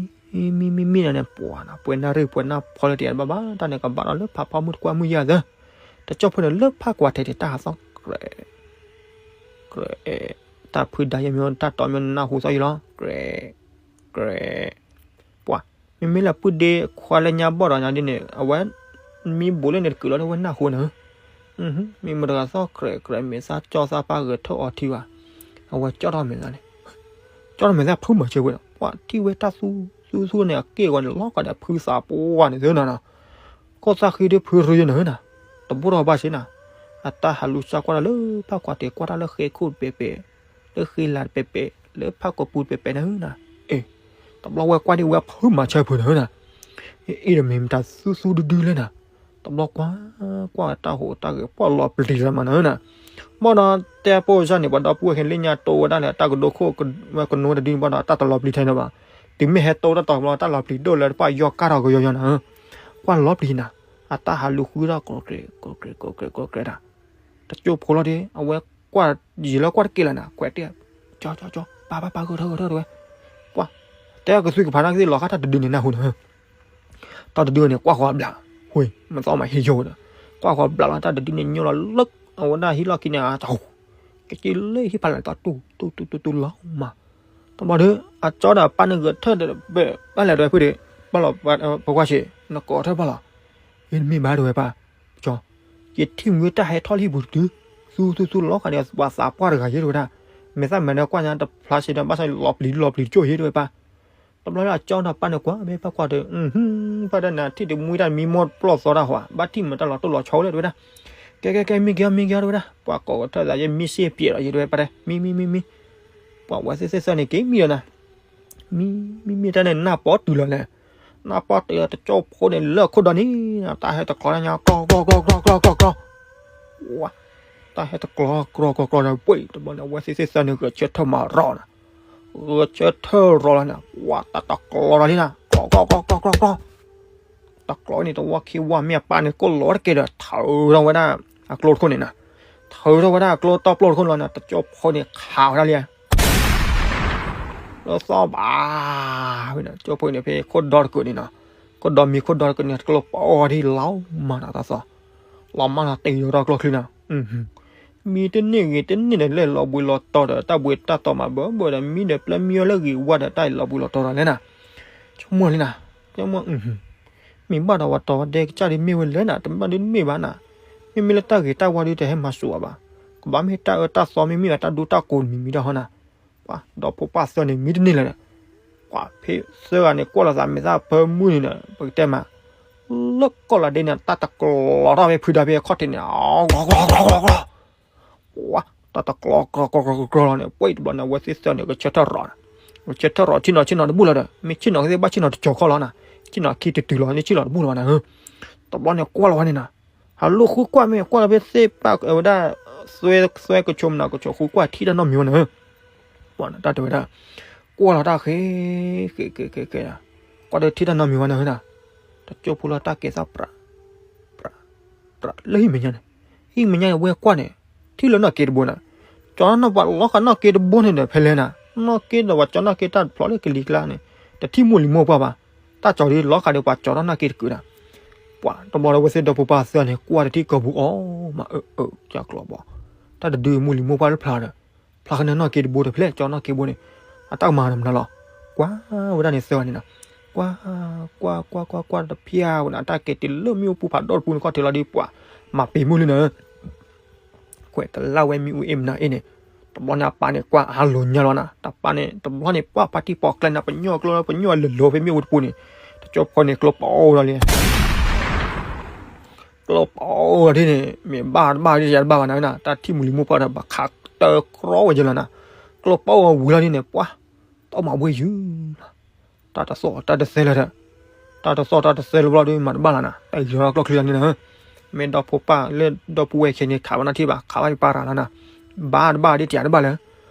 မံမံမံန့ၣ်န့ၣ် ပှၤနီၤ ပှဲၤနၢ်ရံၣ်ပှဲၤနၢ်ဖီလၢတယၤဘၣ်ဘၣ် တၢ်န့ၣ်ကဘၣ်ဒီးလၢဖးဖီမုၢ်တကွၢ်မုၢ်ယၤသၢ, တကၠိၢ်ဖိန့ၣ်လၢဖးကွၢ်ထဲးထဲး တၢ်ဟးသီၣ်ကြဲး ကြဲး, တၢ်ဖုဒါယဲမ့ၢ်တၢ်တီမ့ၢ်နၢ်ဟူသီၣ်ယံၤလီၤ ကြဲး ကြဲး, ပှၤ မ့မ့ၢ်လၢပုၢ်ဒ့ခွါလၢညါဘီၣ်ဒီးညါဒ်န့ၣ် အဝဲ မံဘိးလၢန့ၣ်တကုာ်လီၤဒီးဝဲနၢ်ဟူနၤဧၢ, မ့ၢ်မတၤတဂၤသီၣ်ကြဲးကြဲး မဲာ်သၣ်ကၠီသးပၢ်ဂဲၤထၢၣ်အီၤထံဘၣ်, အဝဲကၠီထီၣ်မဲာ်သၣ်န့ၣ် ကၠီထီၣ်မဲာ်သၣ်ဖုမၤဆၢဝဲဒီး ပှၤထံၣ်ဝဲတၢ်သူသူသူန့ၣ် အက့ၢ်အဂီၤန့ၣ် လီၤကဒီးဖုသးပှၢ်န့ၣ်သၢနၤနီၤ, ကီၢ်သၣ်ဃံဒ်ဖုရူယဲနၤဧၢနၤ, တဘိၣ်ထီၣ်ဘၣ်ဆ့နၤ, အတၢ်ဟးလူၤစၢ်ကွၢ်တၢ်လၢဖးကွၢ်ထဲး ကွၢ်တၢ်လၢဃဲခိၣ်တပဲးပဲး, လၢဃ့လၤတပဲးပဲး လၢဖးကီၢ်ပူၤတပဲးပဲးနၤဧၢနၤ, အ့ၣ်, တဘျီဝဲကွၢ်ဒ်ဝဲဖုမၤဆၢဖုနၤဧၢနၤ, အ့ၣ်ဒီးမ့ၢ်မတၤသူသူဒုဒုလဲၣ်နၤ, တဘျီကွၢ် ကွၢ်တၢ်ဟိးတၢ်ဂဲၤ ပှၤလီၤပျံၤလီၤမးနၤဧၢနၤ, ဘၣ်ဒီးတဲပိၢ်စၢ်န့ၣ် ပှၤဒီပုၢ်ဝဲၢ်ခဲလၢညါတိဝဲဒၣ်လၢတၢ်ကဒိခိၣ်ဝဲကနိတဒုန့ၣ်ဘၣ်ဒီး တၢ်တလီၤပျံၤထဲန့ၣ်ဘၣ်, တုၤမ့ၢ်ဟဲတိတၢ်တီၤဘျီ တၢ်လီၤပျံၤဒိၣ်လၢတပှၢ်ယီၢ်ကါထီၣ်ကယီယီနၤဧၢ, ကွၢ်လီၤပျံၤနၤ, အတၢ်ဟးလူၤဃုထီၣ် ကြဲးကြဲး ကြဲးကြဲး ကြဲးကြဲးတၢ် တကၠိၢ်ဖိလီၤဒီး အဝဲကွၢ်ယံာ်လၢကွၢ်တက့ၢ်လၢနၤ ကွဲးတဲ, ကၠီကၠီကၠီ ပၢ်ပၢ်ပၢ်ဂဲၤထၢၣ်ဂဲၤထၢၣ်တဝဲ, ပှၤ တဲကသွံကဖးနၢ်ကသ့ၣ်လီၤဃာ်တၢ်တဒုန့ၣ်နၢ်ဟူနၤဧၢ တၢ်တဒုန့ၣ် ကွၢ်ဃီအဘျး, ဝ့ၢ် မသီမးဟ့ၣ်ယိာ်ဒီး, ကွၢ်ဃီအဘျးလီၤ တၢ်တဒုန့ၣ် ညိလီၤလၢ အဝဲဒၣ်ဟံၣ်လီၢ်ခံန့ၣ် အတဟူး, ကက့ၤလၢဟံၣ်ဖးလဲၣ်တီတူၢ်တူၢ်တူၢ်တူၢ်လီၤမး, တဘျီဒီး အကၠီဒီးအပၢ်န့ၣ်ဂဲၤထၢၣ်ဒီး ဘၣ်လဲၤတဝဲဖုဒီး, ဘၣ်လီၤ ဖိခွါဆံး နကိးထၢၣ်ဘၣ်လီၤ, ဟ့ၣ်နမ့ၢ်ဘၣ်တဝဲပၢ်, ကၠီ ယထံၣ်မ့ၢ်တၢ်ဟဲထီၣ်လၢဟံၣ်ပူၤတတုၤ, သူသူသူလီၤဃာ်ဒီးပှၤသးပှၢ်တဂၤယဲတဝဲဒၣ်, မဲာ်သၣ်မဲာ်နၢကွၢ်ညါတဖျါစ့ဒီး ဘၣ်ဆၣ်လီၤပျံၤလီၤပျံၤကၠိၣ်ယဲတဝဲပၢ်, တဘျီလၢအကၠီဒီးပၢ်န့ၣ်ကွၢ် မ့ၢ်ပၢ်ကွၢ်ဒီး, ပၢ်ဒၣ်နၤထံၣ်တမှံတၢ်မံမီၢ်ပျီၢ်သီတၢ်ဟီ, ဘၣ်ထံၣ်မတၤတၢ်လီၤတိၢ်လီၤဆီလဲၣ်တဝဲဒၣ်, ကဲကဲကဲ မံက့ၤအီၤ မံက့ၤအီၤတဝဲဒၣ်, ပှၤကိးကထၢၣ်သးယဲ မံစ့ၢ်ပျဲးလီၤယဲတဝဲပၢ်တဲ, မံမံမံမံ, ပှၤဝဲသ့ၣ်သ့ၣ်သၢန့ၣ် က့ၤမံလီၤနၤ မံမံမံတၢ်န့ၣ် နၢ်ပီတုၤလီၤလဲၣ်, နၢ်ပီတုၤလီၤ တကၠိၢ်ဖိန့ၣ်လၢခိၣ်ဒီးန့ၣ်, တၢ်ဟဲတကျီညါ ကျီကျီကျီကျီကျီကျီကျီ, ဝါ, တၢ်ဟဲတကျီ ကျီကျီကျီန့ၣ် ပှ့ၤ တဘျီန့ၣ် အဝဲသ့ၣ်သ့ၣ်သၢန့ၣ် ဂဲၤဆၢထၢၣ်မၤရီၤနၤ, ဂဲၤဆၢထၢၣ်ရီၤလီၤန့ၣ် ဝါ တၢ်တကျီလီၤလံနၤ ကျီကျီကျီကျီကျီကျီ တကျီန့ၣ် တဝီခံဝီမ့ၢ်အပၢ်န့ၣ် ကိၢ်လီၤတက့ၢ်ဒီး ထုးထီၣ်ဝဲဒၣ် အကျိတခိၣ်န့ၣ်နၤ, ထုးထီၣ်ဝဲဒၣ်အကျိတီပျိတခိၣ်န့ၣ်လီၤန့ၣ် တကၠိၢ်ဖိန့ၣ်ခးဝဲဒၣ်လံ, လၢသီၣ်ဘၣ်, ဝဲန့ၣ် ကၠိၢ်ဖိန့ၣ် ဖဲခိၣ်ဒီတကုာ်န့ၣ်နီၤ, ခိၣ်ဒီမံၤခိၣ်ဒီတကုာ်န့ၣ် တကျိၢ်ပီအီၤဒ်လီၤမးနီၤ တၢ်သီၣ်, လီၤမးနီၤ တ့ၢ်လီၤထီၣ်ကျိချံနီၤ မံတန့ၢ်ဂ့ၤတန့ၢ်ဒီး လၢလီၤဘှံးလီၤတီၤဒီး တၢ်ဘှံးတၢ်တီၤမးဘၢဘၢဒီး မံဒီးပျဲမံအီၤလၢဂ့ၤဝါဒီး တၢ်လီၤဘှံးလီၤတီၤဒီးလဲၣ်နၤ, ဆိကမိၣ်လံနၤ, ဆိကမိၣ်, မ့ၢ်ဘၣ်ဒီးဝဲတီၤဝဲဒဲကစၢ်ဒ်မ့ၢ်ဝဲလဲၣ်နၤ, တဘၣ်ဒ်မ့ၢ်ဘၣ်နၤ, မ့မ့ၢ်လၢတၢ်ဂ့ၤတၢ်ဝါဒ်တဟဲမၤစၢၤအီၤဘၣ်, ကဘၣ်မ့ၢ်တၢ်အၢတၢ်သီမ့မ့ၢ်ဘၣ်တၢ်ဒူတၢ်ကိးမံၤမံၤဒီးဟီနၤ, ပှၤဒီဖိပၢ်သၢန့ၣ် မံတန့ၢ်လၢၤဒီး, ပှၤဖဲသၢဂၤန့ၣ် ကွၢ်လီၤသးမဲာ်သၣ်ဖၢမုၢ်န့ၣ်ဒီး ပကတဲမး လၢကီၢ်လီၤဒ့န့ၣ် တၢ်တကျီထီၣ်ဖဲဖုဒါဖဲအခီၣ်ထံးန့ၣ် ကျီကျီကျီကျီကျီ, ဝါ, တၢ်တကျီကျီကျီကျီကျီလီၤန့ၣ် ပှဲၤတဘျီန့ၣ် အဝဲသ့ၣ်သၢန့ၣ် ကဆၢထၢၣ်ရီၤနၤ, ကဆၢထၢၣ်ရီၤ ဆ့ၣ်နီၤဆ့ၣ်နီၤတဘူၣ်လီၤဒီး မ့ၢ်ဆ့ၣ်နီၤကသ့ၣ်ဘၣ်ဆ့ၣ်နီၤတကၠီၤခီလီၤနၤ, ဆ့ၣ်နီၤခံတတုၤလီၤန့ၣ် ဆ့ၣ်နီၤတဘူၣ်လီၤဘၣ်နၤ, တဘျီန့ၣ်ကွၢ်လီၤဝဲန့ၣ်နၤ, ဟးလိၣ်ဃုကွၢ်မ့ၢ် ကွၢ်လီၤဖဲသ့ၣ်ပၢ်ဝဲဒၣ် သွဲကဆိးမနၤကဆိးဃုကွၢ်ထံၣ်တၢ်နီတမံၤဝဲနၤဧၢ ပှၤနတၢ်တဲဝဲဒၣ်, ကွၢ်လီၤတၢ်ဃဲ, ဃဲဃဲဃဲဃဲ, ကွၢ်ဒီးထံၣ်တၢ်နီတမံၤဝဲနၤဧၢနၤ, တကၠိၢ်ဖိလၢတၢ်ကဲသးပြး, ပြး, ပြး လၢဟံၣ်မဲာ်ညါန့ၣ်, ဟံၣ်မဲာ်ညါန့ၣ် ဝဲကွၢ်န့ၣ်, ထံၣ်လၢနီၢ်က့တဘိနၤ, ကၠီနီၢ်ပှၤလီၤဃာ်နီၢ်က့တဘိန့ၣ်ဒီး ဖဲလဲၣ်နၤ, နီၢ်က့ဒီးပှၤကၠီနီၢ်က့တၢ်တဖျိးလၢကလံၤကျါန့ၣ်, တထံၣ်မိၢ်လံၤမိၢ်ပှၢ်ဘၣ်, တၢ်ကၠီဒ်လီၤဃာ်ဒီးပှၤကၠီထီၣ်နီၢ်က့တကုာ်နၤ ပှၤတဘျီဒီး အဝဲသ့ၣ်ဒီဖိပၢ်သၢန့ၣ် ကွၢ်တထံၣ်ကီၢ်ပူၤအီၤမး အၢ အၢ ကၠီကျီဘီ, တၢ်တဒုမိၢ်လံၤမိၢ်ပှၢ်တဖျါဒီး, ဖျါကန့ၢ်နီၢ်က့တဘိဒီး ဖဲလဲၣ်ကၠီနီၢ်က့ဘိန့ၣ်, အတၢ်ကမၤဒီးမနုၤလီၤ, ကွၢ်ဝဲဒၣ်န့ၣ်သၢဂၤန့ၣ်နီၤ, ကွၢ်, ကွၢ်ကွၢ်ကွၢ်ကွၢ်တဖၠၣ်ဝဲန့ၣ် အတၢ်က့ၤတုၤလၢမ့ၣ်အူပူၤဖးဒိၣ်တပူၤန့ၣ် ခီၣ်ထံးလီၤဒီးပှၤ, မၤပ့ၤမုၢ်လံနၤ ကွဲးတလၢ်ဝဲမ့ၣ်အူအ့ၣ်မနၤအ့ၣ်န့ၣ်, တဘျီန့ၣ်အပၢ်န့ၣ် ကွၢ်အါလိၤညါလီၤနၤ, တပၢ်န့ၣ် တဘျီန့ၣ် ပှၢ်ပၢ်တံၢ်ပီၣ်ကျဲနၤ ပညိၣ်ကျိ ပညိၣ်လၢလီၤဖဲမ့ၣ်အူတပူၤန့ၣ်, တကၠိဖိန့ၣ် ကျိပအိၣ်လီၤလံ, ကျိပအိၣ်လီၤဒ်န့ၣ် မ့ၢ်ဘၣ်တဘၣ်ဒ်ယၤတဘၣ်ဘၣ်နၤ, တၢ်ထံၣ်မုၢ်လံၤမိၢ်ပှၢ်ဒီး ဘၣ်ခးတၢ်ကြီဝဲယဲလီၤနၤ, ကျိပအိၣ်ဝံၤလီၤဒ်န့ၣ် ပှၢ်, တၢ်မၤဘှ့ၣ်ယုၤလီၤ တၢ်တသီၣ်တၢ်တသဲလၢၤဒီး, တၢ်တသီၣ်တၢ်တသဲလၢၤဘျီဒီး မၤတဘၣ်လီၤနၤ, တၢ်အံၤလီၤကျိချံလီၤန့ၣ်နၤ, မ့ၢ်ဒီဖိပၢ်လၢဒီပုၢ်ဝဲၢ်ခဲန့ၣ် ခးဘၣ်နၢ်ထံၣ်ဘၣ် ခးဘၣ်ယပၢ်ရၤလီၤနၤ, ဘၣ်တဘၣ်ဒ်တယၤတဘၣ်လၢၤ,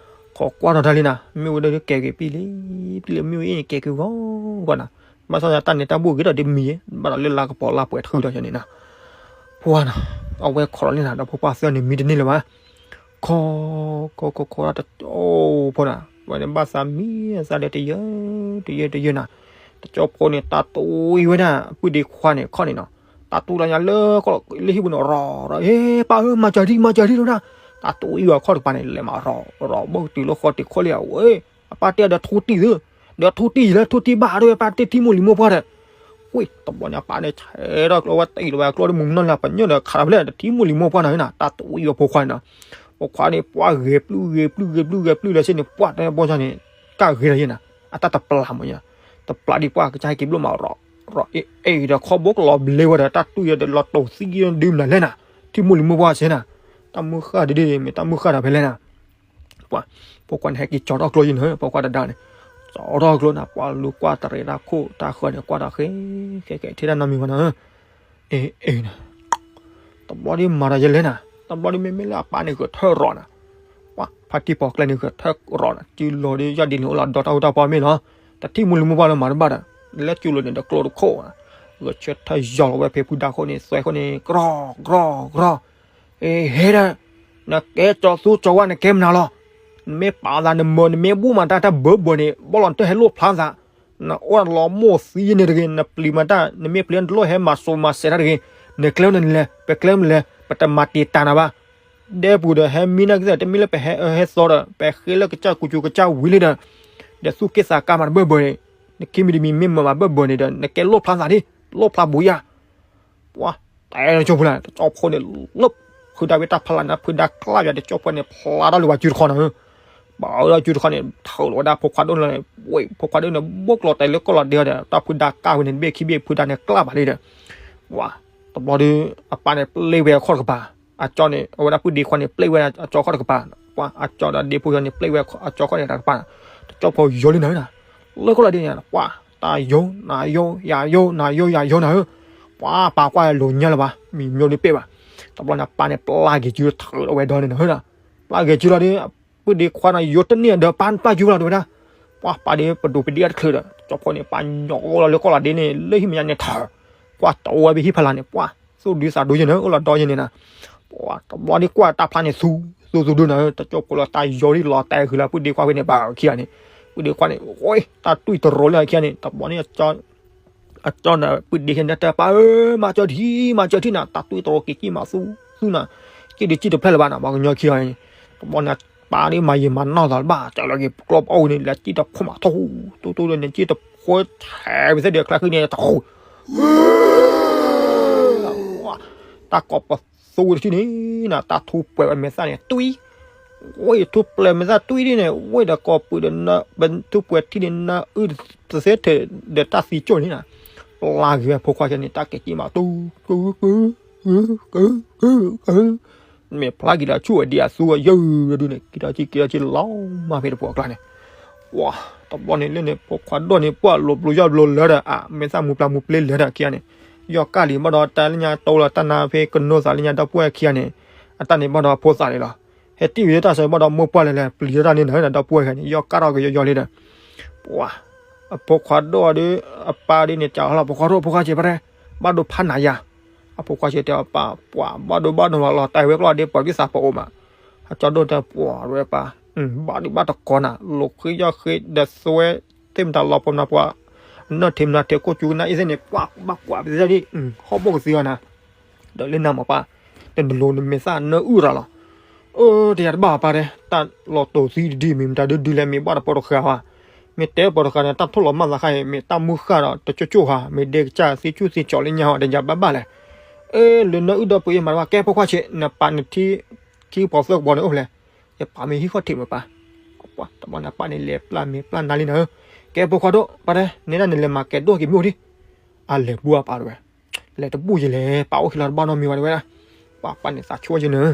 ခ ကိးကွၢ်ထီၣ်တၢ်လံနၤ, မ့ၣ်အူဒၣ်ကဲက့ၤပံလံ, ပံလံမ့ၣ်အူအ့ၣ်န့ၣ် ကဲက့ၤဂီၤဂီၤနၤ, ဘၣ်ဆၣ်ညါတၢ်န့ၣ်တၢ်ဘူၣ်ဂ့ၤထီၣ်ဒ်မံၤ, ဘၣ်ဒီးလၢလါကပီၤလါပှဲၤတဃုာ်ဒီးယၤန့ၣ်နၤ, ပှၤနၤ, အဝဲခိးလီၤလံနၤ, ဒီးဖိခွါသၢန့ၣ်မံတန့ၢ်လၢၤဘၣ်, ခိး, ခိးခိးခိးတၢ်တအိၣ်ဖိနၤ, ဝဲန့ၣ်ဘၣ်သးမံသးဒီးတယၢ, တယၢတယၢနၤ, တကၠီဖိန့ၣ် တၢ်တဝံၤဝဲဒၣ် ပုၢ်ဒ့ခွါန့ၣ်ခီၣ်န့ၣ်နီၤ, တၢ်တဝံၤလီၤညါလၢ လၢဟံၣ်ပူၤန့ၣ် ရီၤရီၤ, အ့ ပၢ်ဧၢ မၤစၢၤဒံး မၤစၢၤဒံးလီၤနၤ, တၢ်တဝံၤဝဲခီၣ်တကပၤန့ၣ် လဲၤမၤရီၤရီၤ ဘၣ်ကတုၤလၢဃီတံၢ်ခီၣ်လံဧါ, ဝဲ အပၢ်တဲဒီးထူတံၢ်သု, ဒီးထူတံၢ်ယံၤလၢထူတံၢ်ဘၣ်ဒီး ပၢ်တဲထံမိၢ်လံၤမိၢ်ပှၢ်ဒီး, ဝ့ၢ် တဘျီညါပၢ်န့ၣ် ဆဲးထီၣ်ကျိဝဲတအံၤလီၤဝဲအကျိဒီး မုၢ်နီၢ်လၢပညိၣ်ဒီး ခးလီၤဖဲလဲၣ် ဒီးထံမိၢ်လံၤမိၢ်ပှၢ်နၤဧၢနၤ, တၢ်တဝံၤဝဲဖိခွါန့ၣ်နီၤ, ဖိခွါန့ၣ် ပှၢ်ဂဲၤပျုၢ်ဂဲၤပျုၢ်ဂဲၤပျုၢ်ဂဲၤပျုၢ်လၢစ့ၢ်န့ၣ် ပှၢ်တဲဘီၣ်ဆၣ်န့ၣ် ကၢ်ဂ့ၤဒီးယဲနၤ, အတၢ်တပျၢ်မးယဲ, တပျၢ်ဒံးပှၢ်ကစၢ်ဟဲက့ၤဘျိၣ်မးရီၤရီၤအ့ၣ်အ့ၣ်ဒီး ခီဘိကလီၤဘျ့ဝဲဒီး တၢ်တူၢ်ယဲဒီးလီၤတိာ်သံက့ဒုးမနုၤလဲၣ်နၤ, ထံမိၢ်လံၤမိၢ်ပှၢ်စ့ၢ်နၤ, တၢ်မုၢ်ဃၢ်ဒ်ဒ်န့ၣ် မ့ၢ်တၢ်မုၢ်ဃၢ်ဒီးဖဲလဲၣ်နၤ ပှၤ, ဖိခွါန့ၣ် ဟဲက့ၤကၠီထီၣ်ကျိယဲနၤ, ဖိခွါတဒါန့ၣ်, ကၠီထီၣ်ကျိနၤ, ပှၤလူၤကွၢ်တရံးတၢ်ခိၣ်တၢ်ဃၢၤန့ၣ် ကွၢ်ဒီးဃဲ, ဃဲဃဲ ထံၣ်တၢ်နီတမံၤဘၣ်နၤ, အ့ၣ်အ့ၣ်နၤ, တဘျီဒ်မၤဒီးယဲလဲၣ်နၤ, တဘျီဒ်မ့မ့ၢ်လၢအပၢ်န့ၣ်ဂဲၤထၢၣ်ရီၤနၤ, ပှၤ ဖါတံၢ်ပိာ်ကျဲန့ၣ်ဂဲၤထၢၣ်ရီၤနၤ, စုလိၤဒ်ယီၢ်ဒ်န့ၣ် အိၣ်လီၤဒီတၢ်ဟူတၢ်ဖီမ့ၢ်လီၤ, တထံၣ်မိၢ်လံၤမိၢ်ပှၢ်လၢမၤတဘၣ်ဒီး, လၢစုလိၤန့ၣ်ဒီးကျိတခိၣ်, ဂဲၤဆၢထၢၣ်ယီၤလီၤဝဲဖဲဖုဒါခိၣ်န့ၣ် သွဲခိၣ်န့ၣ် ကြီၢ်ကြီၢ်ကြီၢ် အ့ ဟဲဒၣ်, နကဲကၠီသူကၠီဝါနကဲမနုၤလီၤ, နမ့ၢ်ပာ်သးနမၢ နမ့ၢ်ဘူၣ်မၤတၢ်တၢ်ဘၢဘၢန့ၣ် ဘီၣ်လီၤနတၢ်ဟဲလိၣ်ဖျါသး, နအိၣ်လီၤမိၢ်သံန့ၣ်တဂ့ၤ, နပျံၤမၤတၢ် နမ့ၢ်ပျံၤနတလိၣ်ဟဲမၤစိၤမၤစဲးတၢ်တဂ့ၤ, နကျဲမနုၤလဲၣ် ပကျဲမနုၤလဲၣ် ပတမၤတံာ်တာ်နၤဘၣ်, ဒဲပူၤဒီးဟဲမံနၢ်ကသ့ၣ် တမ့ၢ်လၢပဟဲအၢဟဲသီဒီး ပဟဲဃ့လၢကစၢ်ကူစူၤကစၢ်ဝံၤလံဒီး, ဒီးသူၣ်က့သးကါမးတဘၢဘၢန့ၣ်, နခံမံၤတမံၤမ့ၢ်မၢမၤဘၢဘၢန့ၣ်ဒီး နကဲလိၣ်ဖျါသးဒ်, လိၣ်ဖျါဘူးယၤ ပှၤ တဲတကၠိဖိလဲၣ် တကၠီဖိန့ၣ် လၢ ဖုဒါဝဲတၢ်ဖျါလၢ်န့ၣ် ဖုဒါကျၢ်ယၤ တကၠီဖိန့ၣ် ဖျါထီၣ်လၢပှၤစုတခီနၤဧၢ, ပှၤအၢဒီးစုတခီန့ၣ် ထုးလီၤဝဲဒၣ်ဖိခွါဒိၣ်န့ၣ်, ဝဲ ဖိခွါဒိၣ်န့ၣ် ဘိၣ်ကျိၤတဲာ်လၢကီၢ်လီၤဒ့ဒီး တၢ်ဖုဒါကၢ်ဝဲန့ၣ် တဘ့ၣ်ခံဘ့ၣ် ဖုဒါန့ၣ်ကျၢ်ဘၣ်လံဒီး, ပှၤ တဘျီဒီး အပၢ်န့ၣ်ပျဲဝဲအခီၣ်တကပၤ, အကၠီန့ၣ် အဝဲဒၣ်ပုၢ်ဒ့ခွါန့ၣ် ပျဲဝဲအကၠီခီၣ်တကပၤ, ပှၤ အကၠီဒီးဒ့ဖိယီၤန့ၣ် ပျဲဝဲအကၠီခီၣ်န့ၣ်တကပၤ, တကၠီဖိယီၤလံနၤဧၢနၤ, လၢကီၢ်လီၤဒ့န့ၣ် ပှၤ တၢ်ယိ နၤယိ ယၤယိ နၤယိ ယၤယိနၤဧၢ, ပှၤပာ်ကွၢ်လိၤညါလၢၤဘၣ် မံၤမျိဒုးပ့ၢ်ဘၣ်, တဘျီန့ၣ် ပၢ်န့ၣ် ပျၢ်ဂ့ၤစုထုးလီၤဝဲဒီန့ၣ်နၤဧၢ, ပျၢ်ဂ့ၤစုလီၤဒီး ပုၢ်ဒ့ခွါန့ၣ် ယိတန့ၢ်ဒီး ပၢ်ပျၢ်စုလီၤတဝဲဒၣ်, ပှၤပၢ်ဒီးပဒိၣ်ပဒ့အတချုးဒီး တကၠီဖိန့ၣ် ပၢ်ညီလီၤလၢကီၢ်လီၤဒ့န့ၣ် လၢဟံၣ်မဲာ်ညါန့ၣ်ထၢၣ်, ကွၢ်တအိၣ်ဝဲဖဲဟံၣ်ဖးလၢ်န့ၣ် ပှၤ သူၣ်ဒုးသးဒိယဲနၤ အိၣ်လီၤဒီယဲန့ၣ်နၤ, ပှၤ တဘျီန့ၣ်ကွၢ်တၢ်ဖျါန့ၣ်သူ သူသူဒုနၤဧၢ, တကၠီဖိလီၤတၢ်ယီၤလံလီၤတဲဃုာ်လၢပုၢ်ဒ့ခွါဖဲန့ၣ် ပှၤခံဂၤန့ၣ်, ပုၢ်ဒ့ခွါန့ၣ် အိၣ် တၢ်တွံၢ်တရိၤလၢခံဂၤန့ၣ် တဘျီန့ၣ် အကၠီန့ၣ် ပုၢ်ဒ့ခံဂၤန့ၣ် တၢ်ပၢ်ဧၢ မၤစၢၤထံ မၤစၢၤထံနၤ တၢ်တွံၢ်တရိၤက့ၤကံၣ်မးသူ သူနၤ, က့ၣ်ဒုးကံၣ်တဖျၢၣ်လၢၤဘၣ်နၤ ပှၤကညီခံဂၤန့ၣ်, တဘျီန့ၣ် ပၢ်န့ၣ်မၤယံာ်မၤနီၢ်သးလၢၤဘၣ် ကၠီလီၤက့ၤကျီပအီၣ်ဝံၤန့ၣ် လဲၤကံၣ်တခိၣ်မးထူ ထူထူဒီးန့ၣ် ကံၣ်တဖိထဲးဝံၤသ့ၣ်ဒီး ချါဃံန့ၣ် ထူ တၢ်ကိးပသူဝံၤတထံၣ်န့ၣ်နၤ တၢ်ထူပှဲၤဝဲမဲာ်သၣ်န့ၣ် တွံၢ်, ဝဲထူပှဲၤမဲာ်သၣ်တွံၢ်ဒ်န့ၣ် ဝဲဒီးကိးပသူဒီး ထူပှဲၤထံၣ်န့ၣ် နၢအုၣ်တသ့ထဲးဒီး တၢ်သံကၠိၣ်န့ၣ်နၤ, ပျၢ်က့ၤဝဲဖိခွါကဲန့ၣ် တၢ်က့ၤကံၣ်မးတူ ကု ကု ကု ကု ကု မ့ၢ်ဖျါက့ၤဒီးဆူၣ်ဝဲဒံးအသူအယုၢ်ဒုန့ၣ် က့ၤထီၣ်က့ၤ က့ၤထီၣ်က့ၤလီၤမးဖဲတပှီၢ်အကျါန့ၣ်, ဝါ, တဘျီန့ၣ်လၢန့ၣ် ဖိခွါဒိၣ်န့ၣ် ပှၢ်လိၤဘျိယီၢ်ဘျိလၢဒီး အမဲာ်သၣ်မူပျၢ်မူပျ့လၢဒီးခံဂၤန့ၣ်, ယီၢ်ကၢ်လံဘၣ်ဒီး တၢ်လၢညါတိလီၤ တၢ်နါဖဲကနိသးလၢညါဒီပုၢ်ဝဲၢ်ခံဂၤန့ၣ်, အတၢ်န့ၣ်ဘၣ်ဒီးအဖိသၣ်လံလီၤ, ဟဲတံၢ်ဝံၤလၢတၢ်ဆၢဘၣ်ဒီးမိၢ်ပှၢ်လဲၤလဲၤ ပျံၤတၢ်န့ၣ်နၤဒီပုၢ်ဝဲၢ်ခံဂၤန့ၣ် ယီၢ်ကၢ်ထီၣ်က့ၤယီၢ်ယီၢ်လံဒီး, ပှၢ် အဖိခွါဒိၣ်ဒီး အပၢ်ဒ်န့ၣ် ကးလီၤ ဖိခွါဒိၣ် ဖိခွါစဲးပှၤတဲ ဘၣ်ဒိဖးနၤယၤ, အဖိခွါစဲးတဲအပၢ် ပှၢ် ဘၣ်ဒိဘၣ်ဒိလီၤလီၤ တၢ်ဝဲကျီၢ်ဒ့ပှၤက့ၤသးပအိၣ်မး, အကၠီဒိၣ်တဲပှၢ်ဝဲပၢ်, ဘၣ်ဒိဘၣ်တကိးနၤ လိာ်ဃ့ယီၢ်ဃ့ဒီးသွဲ သ့ၣ်မတၤလီၤပှီၢ်မနၤပှၤ, အနၢၣ်ထံးမနၤထံးခိၣ်ကၠူကနၣ်အ့ၣ်သ့ၣ်န့ၣ် ပှၢ်ဘၣ်ကွၢ်ပသ့ၣ်ဒ်, ဟီၣ်ဘိၣ်ကသံအီၤနၤ, ဒီးလၢနၤမးပၢ်, တနလိၤနမဲာ်သၣ်နၢအုၣ်ရၤလီၤ, အၢ တယၤတဘၣ်ပၢ်တဲ တၢ်လီၤတိာ်သံတဒ်မ့ၢ်မတၤဒုဒုလဲၣ် မ့ၢ်ဘၣ်တပီတဃာ်ဘၣ်, မ့ၢ်တဲပီတဃာ်န့ၣ် တၢ်ထိၣ်လီၤမၢ်သးခါအံၤ မ့ၢ်တၢ်မုၢ်ဃၢ်ဒီးတကၠိၣ်ကၠိၣ်ဧါ, မ့ၢ်ဒဲကစၢ်သံဆူၣ်သံကၠီၤလၢညါဧါ တယၤဘၣ်ဘၣ်လဲၣ်, အၢ လၢနၢအုၣ်ဒီပုၢ်ဝဲၢ်မးတဘၣ် ကဲဖိခွါဆဲး နပာ်နထံ ခံကပီၤသၢကပီၤန့ၣ်အိၣ်ဖဲလဲၣ်, ယပာ်မ့ၢ်ဟံၣ်ဃီထံးမးပၢ်, ပှၢ် တဘျီန့ၣ်ပၢ်န့ၣ်လဲၤပျၢ်မဲာ်ပျၢ်နါလံနၤဧၢ, ကဲဖိခွါဒိၣ် ပၢ်တဲ နဲဒၣ်နလဲၤမၤကဲၤဒိၣ်က့ၤမ့ၢ်အိၣ်ဒံး, အလဲၤဘူၣ်အပၢ်တဝဲ လဲၤတဘူၣ်ယလဲၣ် ပၢ်အိၣ်ခံလီၤတဘၣ်နီတမံၤဝဲတဝဲဒၣ်, ပှၢ်ပၢ်န့ၣ်သးဆိယဲနၤ,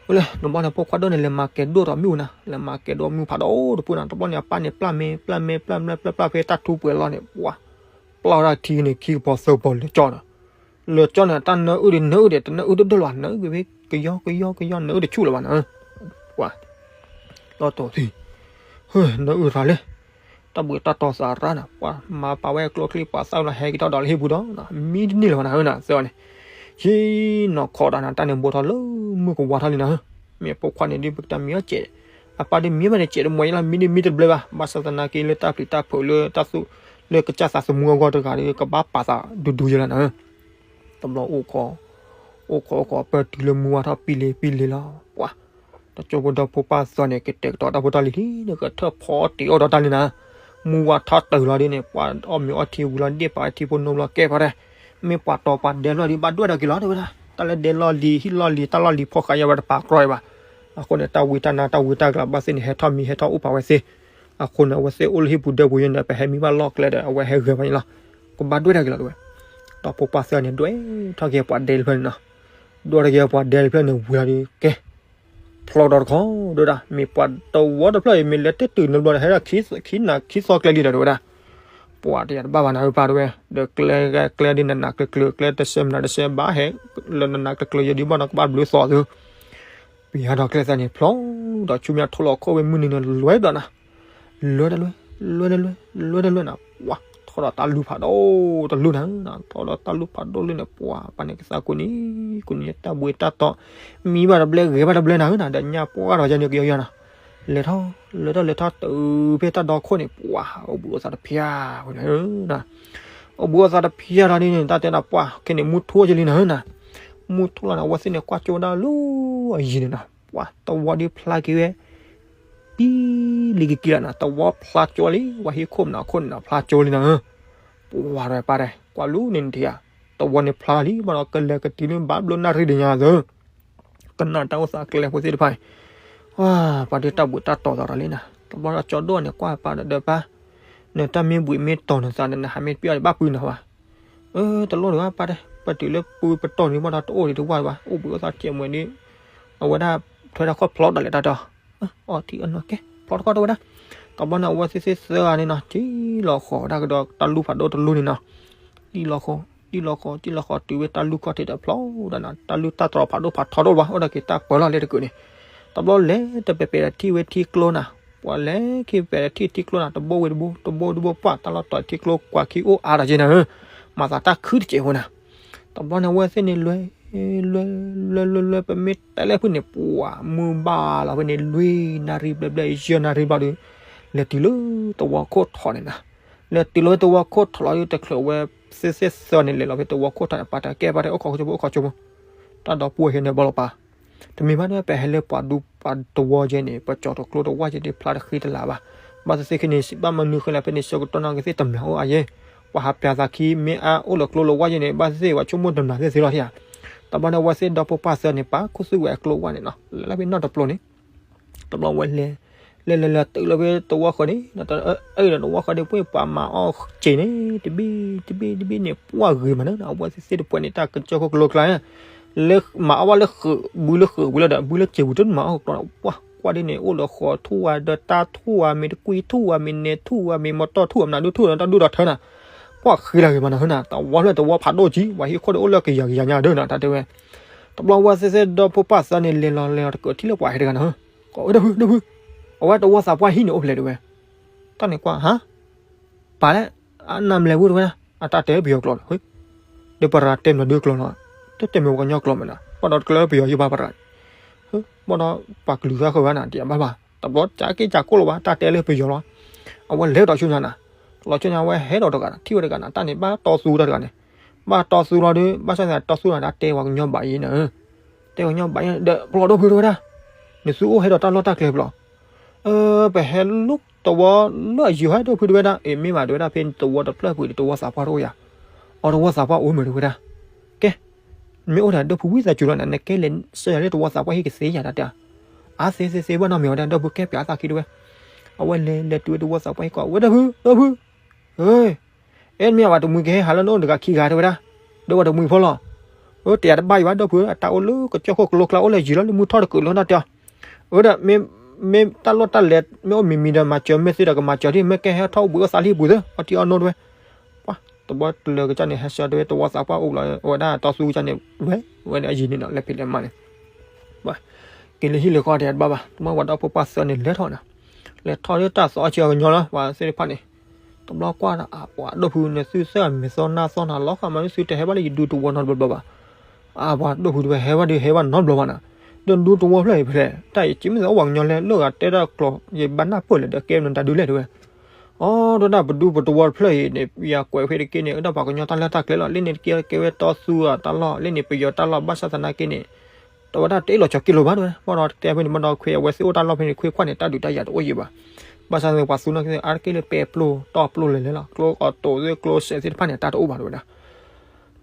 ဝဲလဲၣ် တဘျီန့ၣ် ဖိခွါဒိၣ်န့ၣ် လဲၤမၤကဲၤဒိၣ်ဒီးမ့ၣ်အူနၤ လဲၤမၤကဲၤဒိၣ်မ့ၣ်အူဖးဒိၣ်တပူၤနၤ တဘျီန့ၣ် အပၢ်န့ၣ် ပျၢ်မ့ၢ် ပျၢ်မ့ၢ် ပျၢ်မ့ၢ် ပျၢ် ပျၢ် ပျၢ်ဖဲတၢ်ထူပှဲၤလီၤန့ၣ် ပှၢ် ပျၢ်ဝဲဒၣ်ထံန့ၣ် ခံကပီၤသၢကပီၤလၢကၠီနၤ, လၢကၠီန့ၣ် တၢ်နၢအုၣ်ဒီးနၢအုၣ်ဒီး တနၢအုၣ်တဒိၣ်လီၤ နၢအုၣ်က့ၤဖဲကယီကယီကယီ နၢအုၣ်တဆူၣ်လၢၤဘၣ်နၤ, ပှၢ် တီတီသံ, နအုၣ်သးလၢ တၢ်ဘှံးတၢ်တီၤသးရၣ်နၤ, ပှၤမၤပာ်ဝဲကျိချံ ပှၤသၣ်ဝဲလီၤ ဟဲက့ၤထီၣ်ဒီးလၢဟံၣ်ပူၤဒီး မံတန့ၢ်လၢၤဘၣ်နၤဧၢနၤ သၢအီၤန့ၣ်, ဟံးနီၤခိးဒီးနၤ တၢ်န့ၣ်ဘိထီၣ်လၢမုၢ်ကဝါထီၣ်လံနၤဧၢ, မ့ၢ်အဖိခွါန့ၣ်ဒ်ပကတၢ်မံအီၣ်စဲး, အပၢ်ဒ်မံဘၣ်န့ၣ် စဲးတမီၤယဲလီၤ မံဒ်မံတဘျၢဘၣ်, ဘၣ်ဆၣ်သနာ်က့လၢတၢ်ပျံၤတၢ်ဖုးလၢတၢ်သူၣ် လၢကစၢ်သးသမူအဂီၢ်တဂၤဒီး ကဘၣ်ပာ်သးဒူဒူယဲလီၤနၤဧၢ, တဘျီအိၣ်ခိး အိၣ်ခိးအိၣ်ခိး ပၢၢ်တုၤလၢမုၢ်ဝါထီၣ်ပံလ့ပံလ့လီၤ, ပှၤ တကၠိဖိဒီဖိပၢ်သၢန့ၣ် ကတဲာ်ကတီၤတၢ်ဖိတၢ်လံၤလံန့ၣ် ကထၢၣ်ဖီတ့ၢ်အိၣ်ဒီးတၢ်လံနၤ, မုၢ်ဝါထီၣ်တုၤလီၤဒ်န့ၣ် ပှၤအီၣ်မ့ၤအီထံဝံၤလီၤ ဒ့ၣ်ပာ်ဝဲထံဖိနိဘျီကဲဖီတဲ, မ့ၢ်ပှၤတီၤပှၤဒဲဖျၢၣ်ဒ် ဘၣ်ဒွဲၣ်ဒီးက့ၤလီၤတဲဝဲဒၣ်, တၢ်လၢဒဲလီၢ်လံၤဟံၣ်လီၢ်လံၤတၢ်လီၢ်လံၤဖီၣ်ဃာ်ယါဝဲတပာ်ကြီအီၤဘၣ်, အဃိန့ၣ် တၢ်ဝံတၢ်နါတၢ်ဝံတၢ်ကလၤဘၣ်သ့ၣ်န့ၣ် ဟဲထီၣ်မံဟဲထီၣ်အိၣ်ပာ်ဝဲသ့, အဃိန့ၣ် အဝဲသ့ၣ်အိၣ်လၢဟံၣ်ပူၤဒၢပူၤယဲန့ၣ် ပဟဲမံဘၣ်လီၢ်ကျဲဒီး အဝဲဟဲဂဲၤဝဲန့ၣ်လီၤ, ကဘၣ်ဒွဲၣ်ဒီးက့ၤလီၤတဲဝဲ, ဒီဖိပၢ်သၢန့ၣ် ဒွဲၣ်ထီၣ်က့ၤပှၤဒဲတဖျၢၣ်န့ၣ်နီၤ, ဒွဲၣ်ထီၣ်က့ၤပှၤဒဲတဖျၢၣ်န့ၣ်ဝံၤလီၤဒီး ကဲ ဖျီဒီးတခီ ဒိဒၣ် မ့ၢ်ပှၤတဝီတဖျၢၣ်အံၤ မ့ၢ်လဲၤတတုၤနဘျီဒီး ဟဲဒၣ်ခံနၤခံသီကျဲလံဒီးတဲဝဲဒၣ်, ပှၤတယၤတဘၣ်ဘၣ်နၤဧၢပၢ်တဲဝဲ, ဒီးကျဲကျဲဒ်နးနးကျၢၤကျၢၤ ကျဲတဆၢမနုၤတဆၢဘၣ်ဟဲ, လၢနးနးကျၢၤကျၢၤယဲဒ်ဘၣ်နီၤ ကဘၣ်ဘျုးသီသု, ပယါဒီးကျဲသၢန့ၣ် ဖျီဒီးဆူမဲာ်ထီၣ်လီၤခိၣ်ဝဲမုၢ်နံၤန့ၣ် လွဲဒီးနၤ လွဲတလွဲ လွဲတလွဲ လွဲတလွဲနၤ, ပှၤထီၣ်ဒီးတၢ်လူၢ်ဖးဒိၣ်တလူၢ်နၤ, ထီၣ်ဒီးတၢ်လူၢ်ဖးဒိၣ်လၢန့ၣ် ပှၤပှၤန့ၣ်ကသးကိးနံၤ ကိးနံၤ တၢ်ဘှံးတၢ်တီၤ မံဘၣ်တဘျဲ ဂဲၤဘၣ်တဘျဲနၤဧၢနၤ, ဒီးညၣ်ပှၢ်ထီၣ်ယဲန့ၣ်ကယီယီနၤ, လဲၤထီၣ် လဲၤထီၣ်လဲၤထီၣ်တုၤဖဲတၢ်ဒီခိၣ်န့ၣ် ပှၤအိၣ်ဘှံးအိၣ်သးတဖျါဝဲနၤဧၢ, အိၣ်ဘှံးအိၣ်သးတဖျါထီၣ်ဒ်န့ၣ် တၢ်တဲနၤပှၤခဲန့ၣ် မူထူယဲလံနၤဧၢနၤ, မူထူလီၤန့ၣ် အဝဲသ့ၣ်န့ၣ် ကွၢ်ကၠိဒၣ်လၢအယံၤန့ၣ်နၤ, ပှၤတဝီဒ်ဖျါက့ၤဝဲ ပံလံကကံလီၤနၤ, တဝီဖျါကၠိလံ, ပှၤဟံၣ်ခိၣ်မနုၤခိၣ်န့ၣ်နၤ ဖျါကၠိလံနၤဧၢ, ပှၤရဲၣ်ပၢ်ရဲၣ် ကွၢ်လူၤန့ၣ်နထံၣ်ဧါ, တဝီန့ၣ်ဖျါလံ ဘၣ်ဒီးကလဲၤကတုၤလၢဘၣ်ဘျိနၣ်ရံၣ်ဒံးညါသၢ, ကနၣ်တၢ်အိၣ်သးကျဲဖိသ့ၣ်တဖၣ်အံၤ, ပှၤဒ်တၢ်ဘှံးတၢ်တီၤသးဒီးလံနၤ, တဘျီဒီးကၠီဒိၣ်န့ၣ် ကွၢ်ပၢ်ဒီးဒီးပၢ်, နတၢ်မ့ၢ်ဘှံးမ့ၢ်တီၤနသးဒီး နဟးမ့ၢ်တပျၢ်ဒီးဘၣ်ပုၢ်နၤဝဲ အၢ တလိၣ်ဒံးဘၣ်ပၢ်တဲ, ပတုၤလၢပူၤပတီၢ်န့ၣ် ဘၣ်ဒီးတအိၣ်ဒံးတဝၢ်ဘၣ်, အိၣ်ဘှံးအိၣ်သးတကဲးမံၤဒ်, အဝဲဒၣ်ထွဲတၢ်ခီၣ်ဖျီတၢ်လဲၤတၢ်တီၤ, အီထံအနီၢ်ကဲ ဖျီတခီၣ်တဝဲဒၣ်, တဘျီန့ၣ် အဝဲသ့ၣ်သ့ၣ်သၢဂၤန့ၣ်နီၤ ထံၣ်လီၤဃီၤဝဲဒၣ်ကဒီးတၢ်လူၢ်ဖးဒိၣ်တလူၢ်န့ၣ်နီၤ, ထံၣ်လီၤဃီၤ ထံၣ်လီၤဃီၤ ထံၣ်လီၤဃီၤတုၤဝဲတၢ်လူၢ်ခီၣ်ထံးဒီးဖျီဒၣ်နီၤ, တၢ်လူၢ်တၢ်တြီၤဖးဒိၣ်ဖးထီဒိၣ်ဘၣ် အိၣ်ဒီးက့ၤတၢ်ပၢၤလီၢ်လၢတကုာ်န့ၣ်, တဘျီလဲၤတပဲာ်ပဲာ်ဒီးထံၣ်ဝဲထံကျိနၤ, ပှၤလဲၤခံပဲာ်ဒီးထံၣ်ထံကျိနၤ တဘိဝံၤတဘိ တဘိဝံၤတဘိ ပှၤတၢ်လီၢ်တတီၤထံကျိကွၢ်ခံအိၣ်အါဒီးက့နၤဧၢ, မၤသးတၢ်ခုတစဲးဖိနၤ တဘျီန့ၣ် အဝဲသ့ၣ်န့ၣ်လွဲ လွဲ လွဲ လွဲ လွဲ ပမ့ၢ်တဲလၢဖုၣ်န့ၣ် ပှၤမုၢ်ဘၣ်လီၤဖဲန့ၣ် လွံၢ်နၣ်ရံၣ်ဘျဲၣ်ဘျဲၣ် ယဲၢ်နၣ်ရံၣ်ဘျီဒီး လဲၤတုၤလၢသဝီခိၣ်ထီးန့ၣ်နၤ, လဲၤတုၤလီၤဖဲသဝီခိၣ်ထီးလီၤဒီး တချုးဝဲသ့ၣ်သ့ၣ်သၢန့ၣ် လဲၤလီၤဖဲသဝီခိၣ်ထီးန့ၣ် ပာ်တၢ်ကဲပာ်တဲ အိၣ်ခိးကၠိဖိ အိၣ်ခိးကၠိဖိ တၢ်ဒီပုၢ်ဝဲၢ်ဟဲန့ၣ်ဘၣ်လီၤပာ် တမ့ၢ်ဘၣ်န့ၣ် ပဟဲလၢပှၤဒူပှၤသဝီကဲန့ၣ် ပကၠီၤတကျိတဝၢ်ကဲန့ၣ် ဖျါတဃံတလၤဘၣ်. ဘၣ်သ့ၣ်သ့ၣ်ခဲန့ၣ် စံးဘၣ်မနုၤဃဲလၢဖဲန့ၣ် ဆၢကတီၢ်နီၢ်ကီၢ်သ့ၣ်တမျၢ်အိၣ်အါယဲၢ်, ပှၤဟးပျးသးခံမ့ၢ်အါအိၣ်လၢကျိလၢဝၢ်ကဲန့ၣ် ဘၣ်သ့ၣ်သ့ၣ်ပှၤဆိကမိၣ်တမျၢ်သ့ၣ်သ့ၣ်လီၤဧါ. တဘျီန့ၣ် အဝဲသ့ၣ်ဒီဖိပၢ်သၢန့ၣ် ပာ်ခူသူၣ်ဝဲအကျိဝၢ်န့ၣ်နီၤ လဲၤလၢဖဲနီၢ်တပျိန့ၣ် တဘျီဝဲလဲၤ လဲၤလဲၤလဲၤတုၤလၢဖဲသဝီဃီန့ၣ် အၢၣ်လီၤသဝီဃီန့ၣ် ပှၤမၤအီၣ်စ့န့ၣ် တဘ့ၣ်တဘ့ၣ်တဘ့ၣ်န့ၣ် ပှၢ်ဂ့ၤမးန့ၣ် အဝဲသ့ၣ်သ့ၣ်တပှဲၤန့ၣ် တၢ်ကစၢၢ်ခိၣ်ကလိကျါ လၢမၤအီၣ်ဘၣ်လၢဃုာ် ဘုလၢဃုာ်ဝံၤလီၤဒီး ဘုလၢစ့ဝံၤတမၤအီၣ်ကျီ ပှၢ်ကွၢ်ဒ်န့ၣ် အိၣ်လၢဃီထူၣ်ဧါ ဒီးတၢ်ထူၣ်ဧါ မ့ၢ်တကွံထူၣ်ဧါ မ့ၢ်နဲၤထူၣ်ဧါ မ့ၢ်မီတီၢ်ထူၣ်ဧါ မနုၤဒုထူၣ် တၢ်ဒုၣ်ဒီးထၢနၤ ပှၢ်ဃံလၤဂ့ၤမးနၤ ဟၢနၤ သဝီဖျၢၣ်သဝီဖးဒိၣ်ကံ ပှၤဟံၣ်ခိၣ်ဒီးအိၣ်လၢကယၤကယၤညါဒၢနၤ တၢ်တဲဝဲ တဘျီဝဲသ့ၣ်သ့ၣ်ဒီဖိပၢ်သၢန့ၣ် လဲၤလီၤလဲၤလီၤတကၢးထံၣ်လၢပှၤဟဲတဂၤနၤ ကိးဝဲဒီပုၢ်ဒီပုၢ် အဝဲသဝီသးပှၢ်ဟံၣ်န့ၣ်အိၣ်ဖဲလဲၣ်တဲဝဲ တၢ်န့ၣ်ကွၢ် ဟါ ပာ်လဲၣ် အနၢ်မလဲၤဝဲတဲဝဲဒၣ် အတၢ်တဲပယီၤကျိာ်လီၤ ဒီးပရၤတဲမနုၤဒုကျိာ်လီၤ တတဲမ့ၢ်ပှၤကညီကျိာ်မးနၤ ဘၣ်ဒီးတကျၢပယီၤယဘၣ်ပရၤ ဘၣ်ဒီးပှၤကလုာ်ဂၤဃီဝဲနၤ တယၤဘၣ်ဘၣ် တဘျီကးက့ၤကးကိၣ်လီၤဘၣ် တၢ်တဲလၢပယီၤလီၤ အဝဲလဲၤဒီးဆူညါနၤ လီၤဆူညါဝဲဟဲဒီးတဂၤ ထံၣ်ဝဲတဂၤနၤ တၢ်န့ၣ်ဘၣ်တီသူတၢ်တဂၤန့ၣ် ဘၣ်တီသူလီၤဒီး ဘၣ်ဆၣ်သနာ်တီသူနၤ တၢ်တဲပှၤကညီဘၣ်အံၤနၤ တဲပှၤကညီဘၣ်အံၤ ဒီးပျီဒီပုၢ်တဲဝဲဒၣ် နသုအိၣ်ဟဲဒီးတၢ်လီၢ်တၢ်ကျဲပျီ ပဟဲလၢသဝီလၢအယံၤဟဲဒီပုၢ်တဲဝဲဒၣ် အ့ မ့ၢ်ဘၣ်တဲဝဲဒၣ် ဖဲသဝီတဖျၢၣ်ပူၤဒီးသဝီသးပှၢ်တအိၣ်ယၤ အီသဝီသးပှၢ်အိၣ်မ့ၢ်တဲဝဲဒၣ် ကဲ မ့ၢ်အိၣ်ဒီးဒီပုၢ်ဝံသးစူၤလီၤနၤ နကဲလဲၤစၢၤယၤလၢသဝီသးပှၢ်ဟံၣ်ကသ့ယၤတၢ်တဲ အါသ့သ့သ့ ဘၣ်နီတမံၤဝဲဒၣ် ဒီပုၢ်ကဲပျးသးခံတဲဝဲ အဝဲလဲၤလဲၤတုၤဝဲသဝီသးပှၢ်ဟံၣ်ကီး ဝဲဒီပုၢ် ဒီပုၢ် အဲ အဲ မ့ၢ်အဝဲတမှံၤကဟဲဟးလၢနအိၣ်တဂၤခံဂၤတဲဝဲဒၣ် ဒီးဝဲတမှံၤဖိလီၤ အတယၤတဘၣ်ယံၤဘၣ်ဒီပုၢ် အတၢ်အိၣ်လၢကစၢၢ်ခိၣ်ကလိကျါအိၣ်လၢယံၤလီၤ လၢမုၢ်ထီၣ်တကုာ်လီၤတၢ်တဲအီၤ အၢ ဒီး မ့ၢ်တၢ်လီၢ်တၢ်လဲၤ မ့ၢ်အိၣ်မံၤမံၤဒီးမၤစၢၤ မ့ၢ်သ့ဒီးကမၤစၢၤဒ် မ့ၢ်ကဲဟဲထီၣ်အိၣ်ဘှံးအိၣ်သးလၢဟံၣ်ပူၤသ့ အီထံအီနိတဲဝဲ ပှၤ တဘျီတလၢာ်ကစၢ်န့ၣ် ဟဲဆှၢတဲဝဲသဝီသးပှၢ်အိၣ်လီၤ အဝဲဒၣ်တီသူကစၢ်န့ၣ် ဝဲ ဝဲဒၣ်အယံၤန့ၣ်နီၤ လဲၤဖံးလဲၤမၤန့ၣ် ပှၤ က့ၤလၢဟံၣ်လၢဃီဒံးတဘၣ်ဘၣ်, တမ့ၢ်ပှၤဒီဖိပှၢ်သၢန့ၣ်လဲၤထီၣ်နၤ, လဲၤထီၣ်လၢတၢ်သီအီၣ်ဆံအီၤကညီလီၤ, ပှၤသ့ၣ်တဖၣ်န့ၣ်, တဘျီကွၢ်ဒီး အပှၤဒိၣ်ဖုန့ၣ် သုသၢဂၤမဲာ်သီနါသီနၤ လီၤဃာ်မးဒုး သုတဟဲဘၣ်လၢယဒူသဝီနီတဘျီဘၣ်. အပှၤဒိၣ်ဖုတဝဲ ဟဲဘၣ်ဒုးဟဲဘၣ်နီတဘျီဘၣ်နၤ, ဒီးဒူသဝီဖျၢၣ်အံၤဖဲလဲၣ်, တၢ်အံၤက့မ့ၢ်သးအိၣ်ပှၤကညီလဲၣ်, လၢဂၤတဲတၢ်ကျိာ် ယဘၣ်နၢ်ပၢၢ်လဲၣ်ဒီး ကဲမနုၤတၢ်ဒုးလဲၣ်တဝဲ. အိ တဝဲဒၣ် ပဒူပသဝီတဖျၢၣ်အံၤန့ၣ် ယကွဲးဖဲတက့ၢ်န့ၣ် အဒၣ်ပှၤကညီတၢ်လၢတၢ်ကျဲလီၤ, လၢန့ၣ်တက့ၢ်ကဲဝဲတီသူအတၢ်လီၢ်, လၢန့ၣ်ပယီၤတၢ်လီၢ်, ဘၣ်ဆၣ်သနာ်က့န့ၣ် တဝဲဒၣ်တအ့ၣ်လိာ်ဆိးက့လိာ်ဘၣ်တဝဲ, ဘၣ်ဒီးတဲဖဲန့ၣ် ဘၣ်ဒီးခွဲး အဝဲသ့ၣ်အိၣ်တၢ်လီၢ်ဖဲန့ၣ် ခွဲးခွါန့ၣ် တၢ်ဒုးတၢ်ယၤတအိၣ်ယံၤဘၣ်. ဘၣ်ဆၣ်သနာ်က့ ပှၤသူနီၢ်က့သ့ၣ် အါတက့ၢ်လၢပဲပျိၢ်တီၢ်ပျိၢ်လဲၤလဲၤလီၤ, ကျိအီၤတိာ်သ့ၣ် ကျိစဲးသ့ၣ်တဖၣ်န့ၣ် တၢ်တအိၣ်ဘၣ်တဝဲဒၣ်.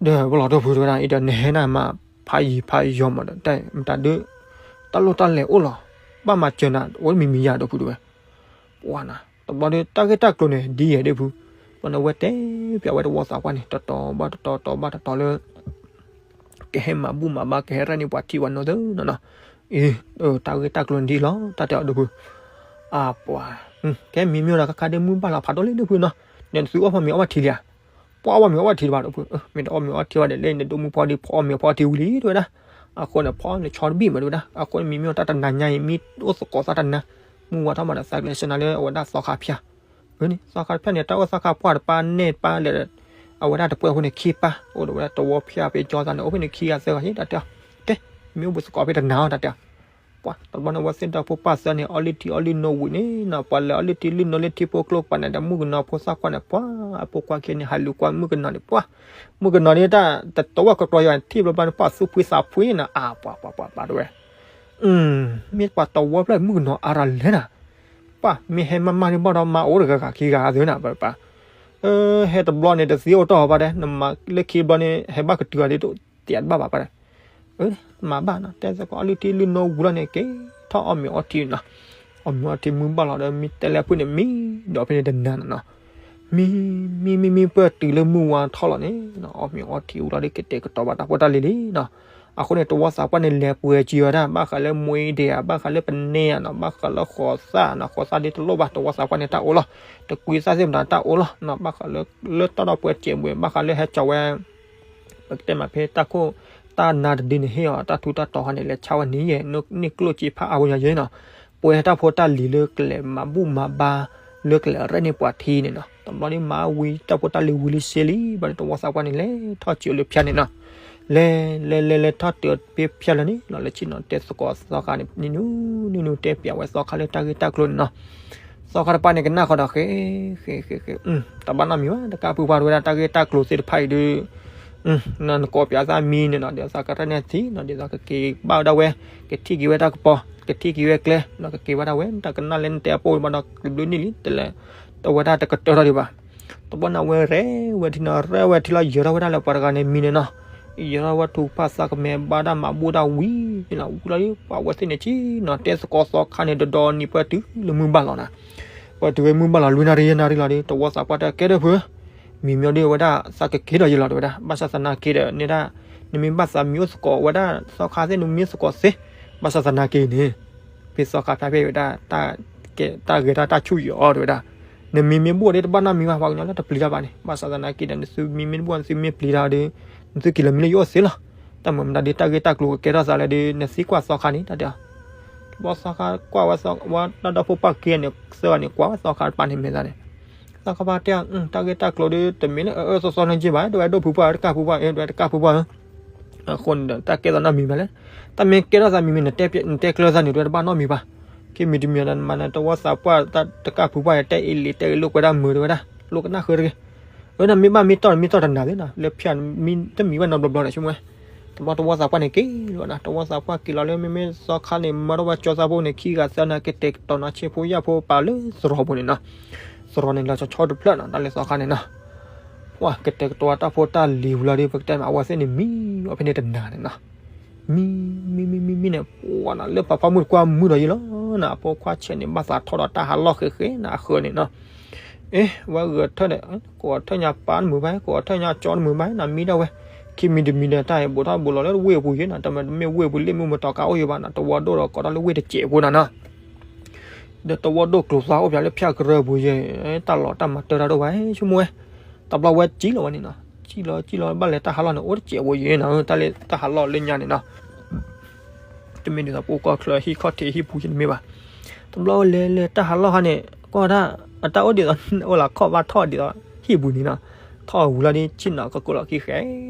ဒီးပလီၢ်ဒိၣ်ဖုတဝဲဒၣ်အံၤဒီး နဟဲနၤမၤဖးယံၤဖးယီၤမးဒီး တၢ်မတၤဒုး တၢ်လိၣ်တၢ်လဲၤအိၣ်လီၤ, ဘၣ်မၤစၢၤနၤ အိၣ်မံၤမံၤယၤဒိၣ်ဖုတဝဲ. ပှၤနၤ တဘျီဒီး တၢ်ဂ့ၢ်တၢ်ကျိၤန့ၣ် ဒ်ယဲဒိၣ်ဖု, ဘၣ်န့ၣ် အဝဲတဲပျးဝဲတဝီသးပှၢ်န့ၣ် တတီၤဘၣ်တတီၤ တတီၤဘၣ်တတီၤလၢ ကဟဲမၤဘူၣ်မၤဘါ ကဟဲရဲၣ်န့ၢ်ပှၤထံပှၤနိသ့နီၤနီၤ. အ့ တၢ်ဂ့ၢ်တၢ်ကျိၤန့ၣ်ဒ်အံၤလီၤ တၢ်တဲအီၤဒိၣ်ဖု. အပှၤ ကဲမံၤမံၤဒီး ခါခါဒ့မုၢ်ဘၣ်လီၤ ဖးဒိၣ်လံဒိၣ်ဖုနီၤ, နသုအိၣ်ဖီမ့ၤအီၣ်ဘၣ်ထံလံဧါ. ပှၤအီၣ်ဘၣ်မ့ၤအီၣ်ဘၣ်ထံတဘၣ်ဒိၣ်ဖု, မ့ၢ်တအီၣ်မ့ၤအီၣ်ထံဘၣ်ဒီး လၢနဒိၣ်မုၢ်ဖီဒံး ဖီအီၣ်မ့ၤဖီအီၣ်ထံဝံၤလံတဝဲဒၣ်. အဃိန့ၣ် ဖီန့ၣ်ဆီတဘံၣ်မးတဝဲဒၣ်. အဃိန့ၣ် မံၤမံၤအီၤတၢ်တနၤညါအံၤ မံအိၣ်သကိးသးတနၤ, မုၢ်ဝါထီၣ်မးဒီး သးကျဲးစၢးနၤလၢအဝဲဒၣ်သီခါဖၠၣ် န့ၣ် သီခါတဖၠၣ်န့ၣ် တၢ်အိၣ်သီခါပှၢ်တပၢ်နဲၣ်တပၢ်ဒီး အဝဲဒၣ်တပှဲၤအဃိန့ၣ် ခံပၢ် အိၣ်ဒီးဝဲဒၣ်တဝီဖၠၣ်ဖဲကၠီသးန့ၣ် အိၣ်ဖဲန့ၣ်ခံဂၤသၢဂၤယဲ တၢ်တဲအီၤ, ကဲ မ့ၢ်အိၣ်ဘူးသကိးဖဲတနၤအီၤ တၢ်တဲအီၤ. ပှၤတဘျီန့ၣ် အဝဲသ့ၣ်ဒီဖိပၢ်သၢန့ၣ် အီလုၢ်ထံအီလုၢ်နိဝံၤန့ၣ်နီၤ, ပှၤလဲၤအီလုၢ်ထံလုၢ်နိလၢထံဖိကျိပာ်န့ၣ်ဒီး မုၣ်ကနီၤဖိသၣ်ခွါန့ၣ် ပှၤအဖိခွါခံန့ၣ် ဟးလူၤကွၢ်မုၣ်ကနီၤန့ၣ် ပှၤ မုၣ်ကနီၤန့ၣ် တၢ်တဝီကကျီယၤ ထံၣ်ဘျီဘျီန့ၣ် ပှၤသူၣ်ဖှံသးဖှံနၤ အါ ပှၤပှၤပှၤပှၤတဝဲ မ့ၢ်ပှၤတဝီဖျၢၣ်မုၣ်ကနီၤအါရၤလဲၣ်နၤ, ပှၤမ့ၢ်ဟဲမးမးန့ၣ် ဘၣ်ဒီးမၤအိၣ်တဂၤဂၤခံဂၤသ့နၤ ပှၤ ဟဲတဘျီန့ၣ် တသ့အိၣ်တီၢ်ဘၣ်ဒီး နမၤလၢခံဘျီန့ၣ် ဟဲဘၣ်ကတုၤအီၤဒ်သိး တဘၣ်ဘၣ်ပှၤဒီး မၤဘၣ်နီၤ တဲသကိးအီလုၢ်ထံလုၢ်နိဝံၤလီၤန့ၣ် က့ၤထီၣ်အီၣ်မ့ၤအီထံနီၤ, အီၣ်မ့ၤအီထံမုၢ်ဘၣ်လီၤဒီး မံတဲလဲၣ်ဖုန့ၣ် မံဒီးဖဲန့ၣ်တနၤနီၤနီၤ, မံ မံ မံ မံ ပှဲၤတုၤလၢမုၢ်ဝါထီၣ်လီၤန့ၣ် အီၣ်မ့ၤအီထံဝံၤလီၤဒီး ကတဲာ်ကတီၤဘၣ်တၢ်ဖိတၢ်လံၤလံနီၤ. အဃိန့ၣ် တဝီသးပှၢ်န့ၣ် လဲၤပှဲၤကံအီၤဒၣ် ဘၣ်ဃးလၢမွေးဒဲးဧါ ဘၣ်ဃးလၢပနဲဧါနီၤ ဘၣ်ဃးလၢဃိးသၣ်နီၤ ဃိးသၣ်ဒ်တလိၣ်ဘၣ် တဝီသးပှၢ်န့ၣ်တၢ်အိၣ်လီၤ, တကွံသၣ်သ့ၣ်မတၤတၢ်အိၣ်လီၤနီၤ ဘၣ်ဃးလၢ လၢတီၢ်ဒီးပှဲၤစဲးဘှဲး ဘၣ်ဃးလၢဟဲကၠီၤဝဲ ပကတဲမးဖဲတၢ်ခိၣ် တၢ်နါတဒုန့ၣ် ဟ့ၣ်အီၤတၢ်ထူးတၢ်တီၤခါန့ၣ် လဲၤဆါဝဲန့ၣ်ယဲၢ် န့ၢ်ကျိၣ်စ့ဖးအါဝဲညါယဲၢ်နီၤ, ပှဲၤတၢ်ဖိတၢ်လံၤလၢကလဲၤမၤဘူၣ်မၤဘါ လၢကလဲၤရဲၣ်န့ၢ်ပှၤထံန့ၣ်နီၤ, တဘျီဒ်မၤဝံၤတၢ်ဖိတၢ်လံၤဝံၤလံစ့လံ ဘၣ်ဒီးတဝီသးပှၢ်န့ၣ် လဲၤထီၣ်စံးအီၤလၢဖၠၣ်န့ၣ်နီၤ, လဲၤ လဲၤ လဲၤ လဲၤထီၣ်တုၤဖဲဖၠၣ်လၢန့ၣ်နီၤ လဲၤဆ့ၣ်နီၤတဲသကိးသီခါန့ၣ် နံၤနူၤ နံၤနူၤတဲပျးဝဲသီခါလၢတၢ်ဂ့ၢ်တၢ်ကျိၤန့ၣ်နီၤ သီခါတပၤန့ၣ် ကနၣ်ဃီဒီးဃဲ ဃဲ ဃဲ ဃဲ တဘၣ်နီတမံၤဘၣ် တကၢ်ဖုပှၢ်တဝဲဒၣ် တၢ်ဂ့ၢ်တၢ်ကျိၤသ့ၣ်တဖၣ်အံၤဒီး နကိးပျးသးမံန့ၣ်နီၤ ဒီးသးကရၢၢ်န့ၢ်ထံနီၤ ဒီးသးကက့ၤဘၣ်ဝဲဒၣ်ဝဲ ကထံၣ်က့ၤဝဲတၢ်ကပီၤ ကထံၣ်က့ၤဝဲကျဲ ဒီးကက့ၤဘၣ်ဒၣ်ဝဲ တၢ်ကနၣ်လၢနတဲအပိၢ်ဘၣ်ဒီး ကဘျုးနံၣ်လံ တလဲၤ တဝဲဒၣ်တကတၢၢ်ထီၣ်ဒံးဘၣ် တဘျီန့ၣ် အဝဲရဲၣ်ဝဲထံနီၤ ရဲၣ်ဝဲထံလီၤ ယၢၤထီၣ်ဝဲဒၣ်လၢပှၤတဂၤန့ၣ်မံန့ၣ်နီၤ ယၢၤထီၣ်ဝဲထူးဖးသးကမဲာ်ဘၣ်ဒၣ်မၤဘူၣ်ဒၣ်ဝံၤန့ၣ်လီၤ ဝံၤလီၤ ပှၤဝဲသ့ၣ်န့ၣ် ဆ့ၣ်နီၤတဲသကိးသီခါန့ၣ် ဒီဒီနံၤပှဲၤတုၤလၢမုၢ်ဘၣ်လီၤနီၤ ပှဲၤတုၤဝဲမုၢ်ဘၣ်လီၤ လွံၢ်နၣ်ရံၣ်ယဲၢ်နၣ်ရံၣ်လီၤဒီး တဝီသးပှၢ်တဲကဲဒၢၣ်ဖု မံမံဒီးဝဲဒၣ် သးကက့ၤဒီးယဲလီၤတဝဲဒၣ် ဘၣ်ဆၣ်သနာ်က့ဒီး နဲဒၣ် နမ့ၢ်ဘၣ်သးမံအိၣ်သကိးဝဲဒၣ် သီခါသ့ၣ် နမံသကိးသ့ ဘၣ်ဆၣ်သနာ်က့န့ၣ် ဖဲသီခါဖၠၣ်ဖဲဝဲဒၣ် တၢ်ဂဲၤတၢ်တၢ်ဆူၣ်ယီၤအီၤတဝဲဒၣ် နမံမ့ၢ်ဘူၣ်ဒီးတဘၣ်နီတမံၤဘၣ် ပှၤကညီလၢတပျံၤတၢ်ဘၣ်န့ၣ် ဘၣ်ဆၣ်သနာ်က့ဒီး နသုမံမ့ၢ်တဘူၣ် နသုမ့ၢ်ပျံၤတၢ်ဒီး နသုက့ၤလီၤမံလၢယအိၣ်သ့လီၤ တၢ်မၤမတၤဒ်တၢ်ဂ့ၢ်တၢ်ကျိၤကကဲထီၣ်သးလၢဒီး နသံကွၢ်သီခါန့ၣ် တၢ်တဲအီၤ ဘီသီခါကွၢ်ဝဲသီ ဝဲတၢ်ဒီဖိပၢ်က့န့ၣ် သၢဂၤန့ၣ် ကွၢ်ဝဲသီခါတပၤန့ၣ်မဲာ်သးန့ၣ် သီခါပၢ်တဲအီၤ တၢ်ဂ့ၢ်တၢ်ကျိၤဒီး တမ့ၢ်လၢအအၢသီသီန့ၣ်က့ဘၣ် တဝဲဒိၣ်ဖုပှၢ် တကၢ်ဖုပှၢ် တဝဲတကၢ်ဖုပှၢ် အဃိန့ၣ်ဒီး တၢ်ကဲထီၣ်နီတမံၤဘၣ်လဲၣ် တၢ်မ့ၢ်ကဲထီၣ်သးမံၤမံၤ နတဲကျၢၤသးန့ၣ် တဝဲတဘၣ်နီတမံၤဘၣ် ခံမံၤတမံၤဒီး မၤနတဝီသးပှၢ် တကၢ်ဖုပှၢ် တဲအ့ၣ်လံ တဲအ့ၣ်လိာ်ကွဲဒၣ်မုာ်တဝဲဒၣ် လိာ်ကနၣ်ဃုတဂ့ၤ အဝဲန့ၣ်မ့ၢ်ဘၣ်မ့ၢ်တီၢ် မ့ၢ်တီၢ်တနၤသ့နီၤ လၢဖၠၣ်မံတမံၤဘၣ်နီတဘျီဘျီန့ၣ် ဆိကမိၣ်ဝဲ တဘျီတဝီသးပှၢ်န့ၣ်က့ၤလီၤနီၤ တဝီသးပှၢ်က့ၤလီၤလၢ မ့မ့ၢ်သီခါန့ၣ် မၢထီၣ်ဝဲကၠီသးဖိန့ၣ် ခံဂၤသၢဂၤန့ၣ် ကတဲာ်ကတီၤနီၤ ဆ့ဖိယာ်ဖိပာ်လၢသရိာ်ပူၤန့ၣ်နီၤ သရိာ်န့ၣ် လီၤဆီဆီတဖျၢၣ်နီၤ တၢ်လၢသီခါန့ၣ်နီၤ ပှၤကတဲာ်ကတီၤတၢ်ဖိတၢ်လံၤဝံၤလီၤဒီး ပကတဲမး အဝဲသ့ၣ်န့ၣ် မံအီၤဖဲန့ၣ်တနၤန့ၣ်နီၤ မံ မံ မံ မံ မံန့ၣ် ပှၤနီၤ လၢပှၤဖီမုၢ်တကွၢ်မုာ်ဒီးယံၤလီၤနီၤ အဖိခွါဆဲးန့ၣ် ဘၣ်သးထီၣ်ဒီးတၢ်ဟးလီၢ်ဃဲးဃဲးနီၤ အဃၢၤန့ၣ်နီၤ အ့ ဝဲဂဲၤထၢၣ်ဒီး ကိးထၢၣ်ညါပၢ်တမုာ်ဘၣ် ကိးထၢၣ်ညါကၠီတမုာ်ဘၣ် နမံဒၣ်ဝဲ ခံမံၤတမံၤဒီး တၢ်အံၤဘူးထီၣ်ဘူးလီၤလၢဝ့ၢ်ပူၤယဲနီၤ တမ့ၢ်ဝ့ၢ်ပူၤလ့ၣ်မုၢ်မတီၤကါအိၣ်ယဲဘၣ်နီၤ တဝီဒိၣ်ဒီးကိးထီၣ်လၢဝ့ၢ်တစဲးဖိနီၤနီၤ ဒီးတဝီဒိၣ်ကျိၤသွါအိၣ်ပၠးလၢဖၠၣ်ကရၢပူၤယဲ တၢ်လီၤတၢ်မၤတၢ်တၢ်ဒိၣ်ဘၣ် ဆိကမိၣ်ဝဲ တဘျီဝဲကံၣ်လီၤဝဲန့ၣ်နီၤ ကံၣ်လီၤကံၣ်လီၤ ဘၣ်လဲၤတၢ်ဟးလီၢ်န့ၣ် အိၣ်တစဲးဖိယဲနီၤ တၢ်လၢတၢ်ဟးလီၢ်လၢညါန့ၣ်နီၤ တမ့ၢ်ဒ်သိးပအိၣ်ကီၢ်ချၢဟံၣ်ခီၣ်ထံးဟံၣ်ပူၤက့တမ့ၢ်ဘၣ်. တဘျီအိၣ်လဲၤလဲၤတၢ်ဟးလီၢ်ခါန့ၣ် ကွၢ်တၢ် အတၢ်အိၣ်ဒ်သိး အိၣ်လၢခီၣ်ဘၣ်ထီၣ်ဒ်သိးဟံၣ်ပူၤန့ၣ်နီၤ, ထီၣ်ဝံၤလီၤဒီးဆ့ၣ်နီၤကကိးလီၤခံဃဲ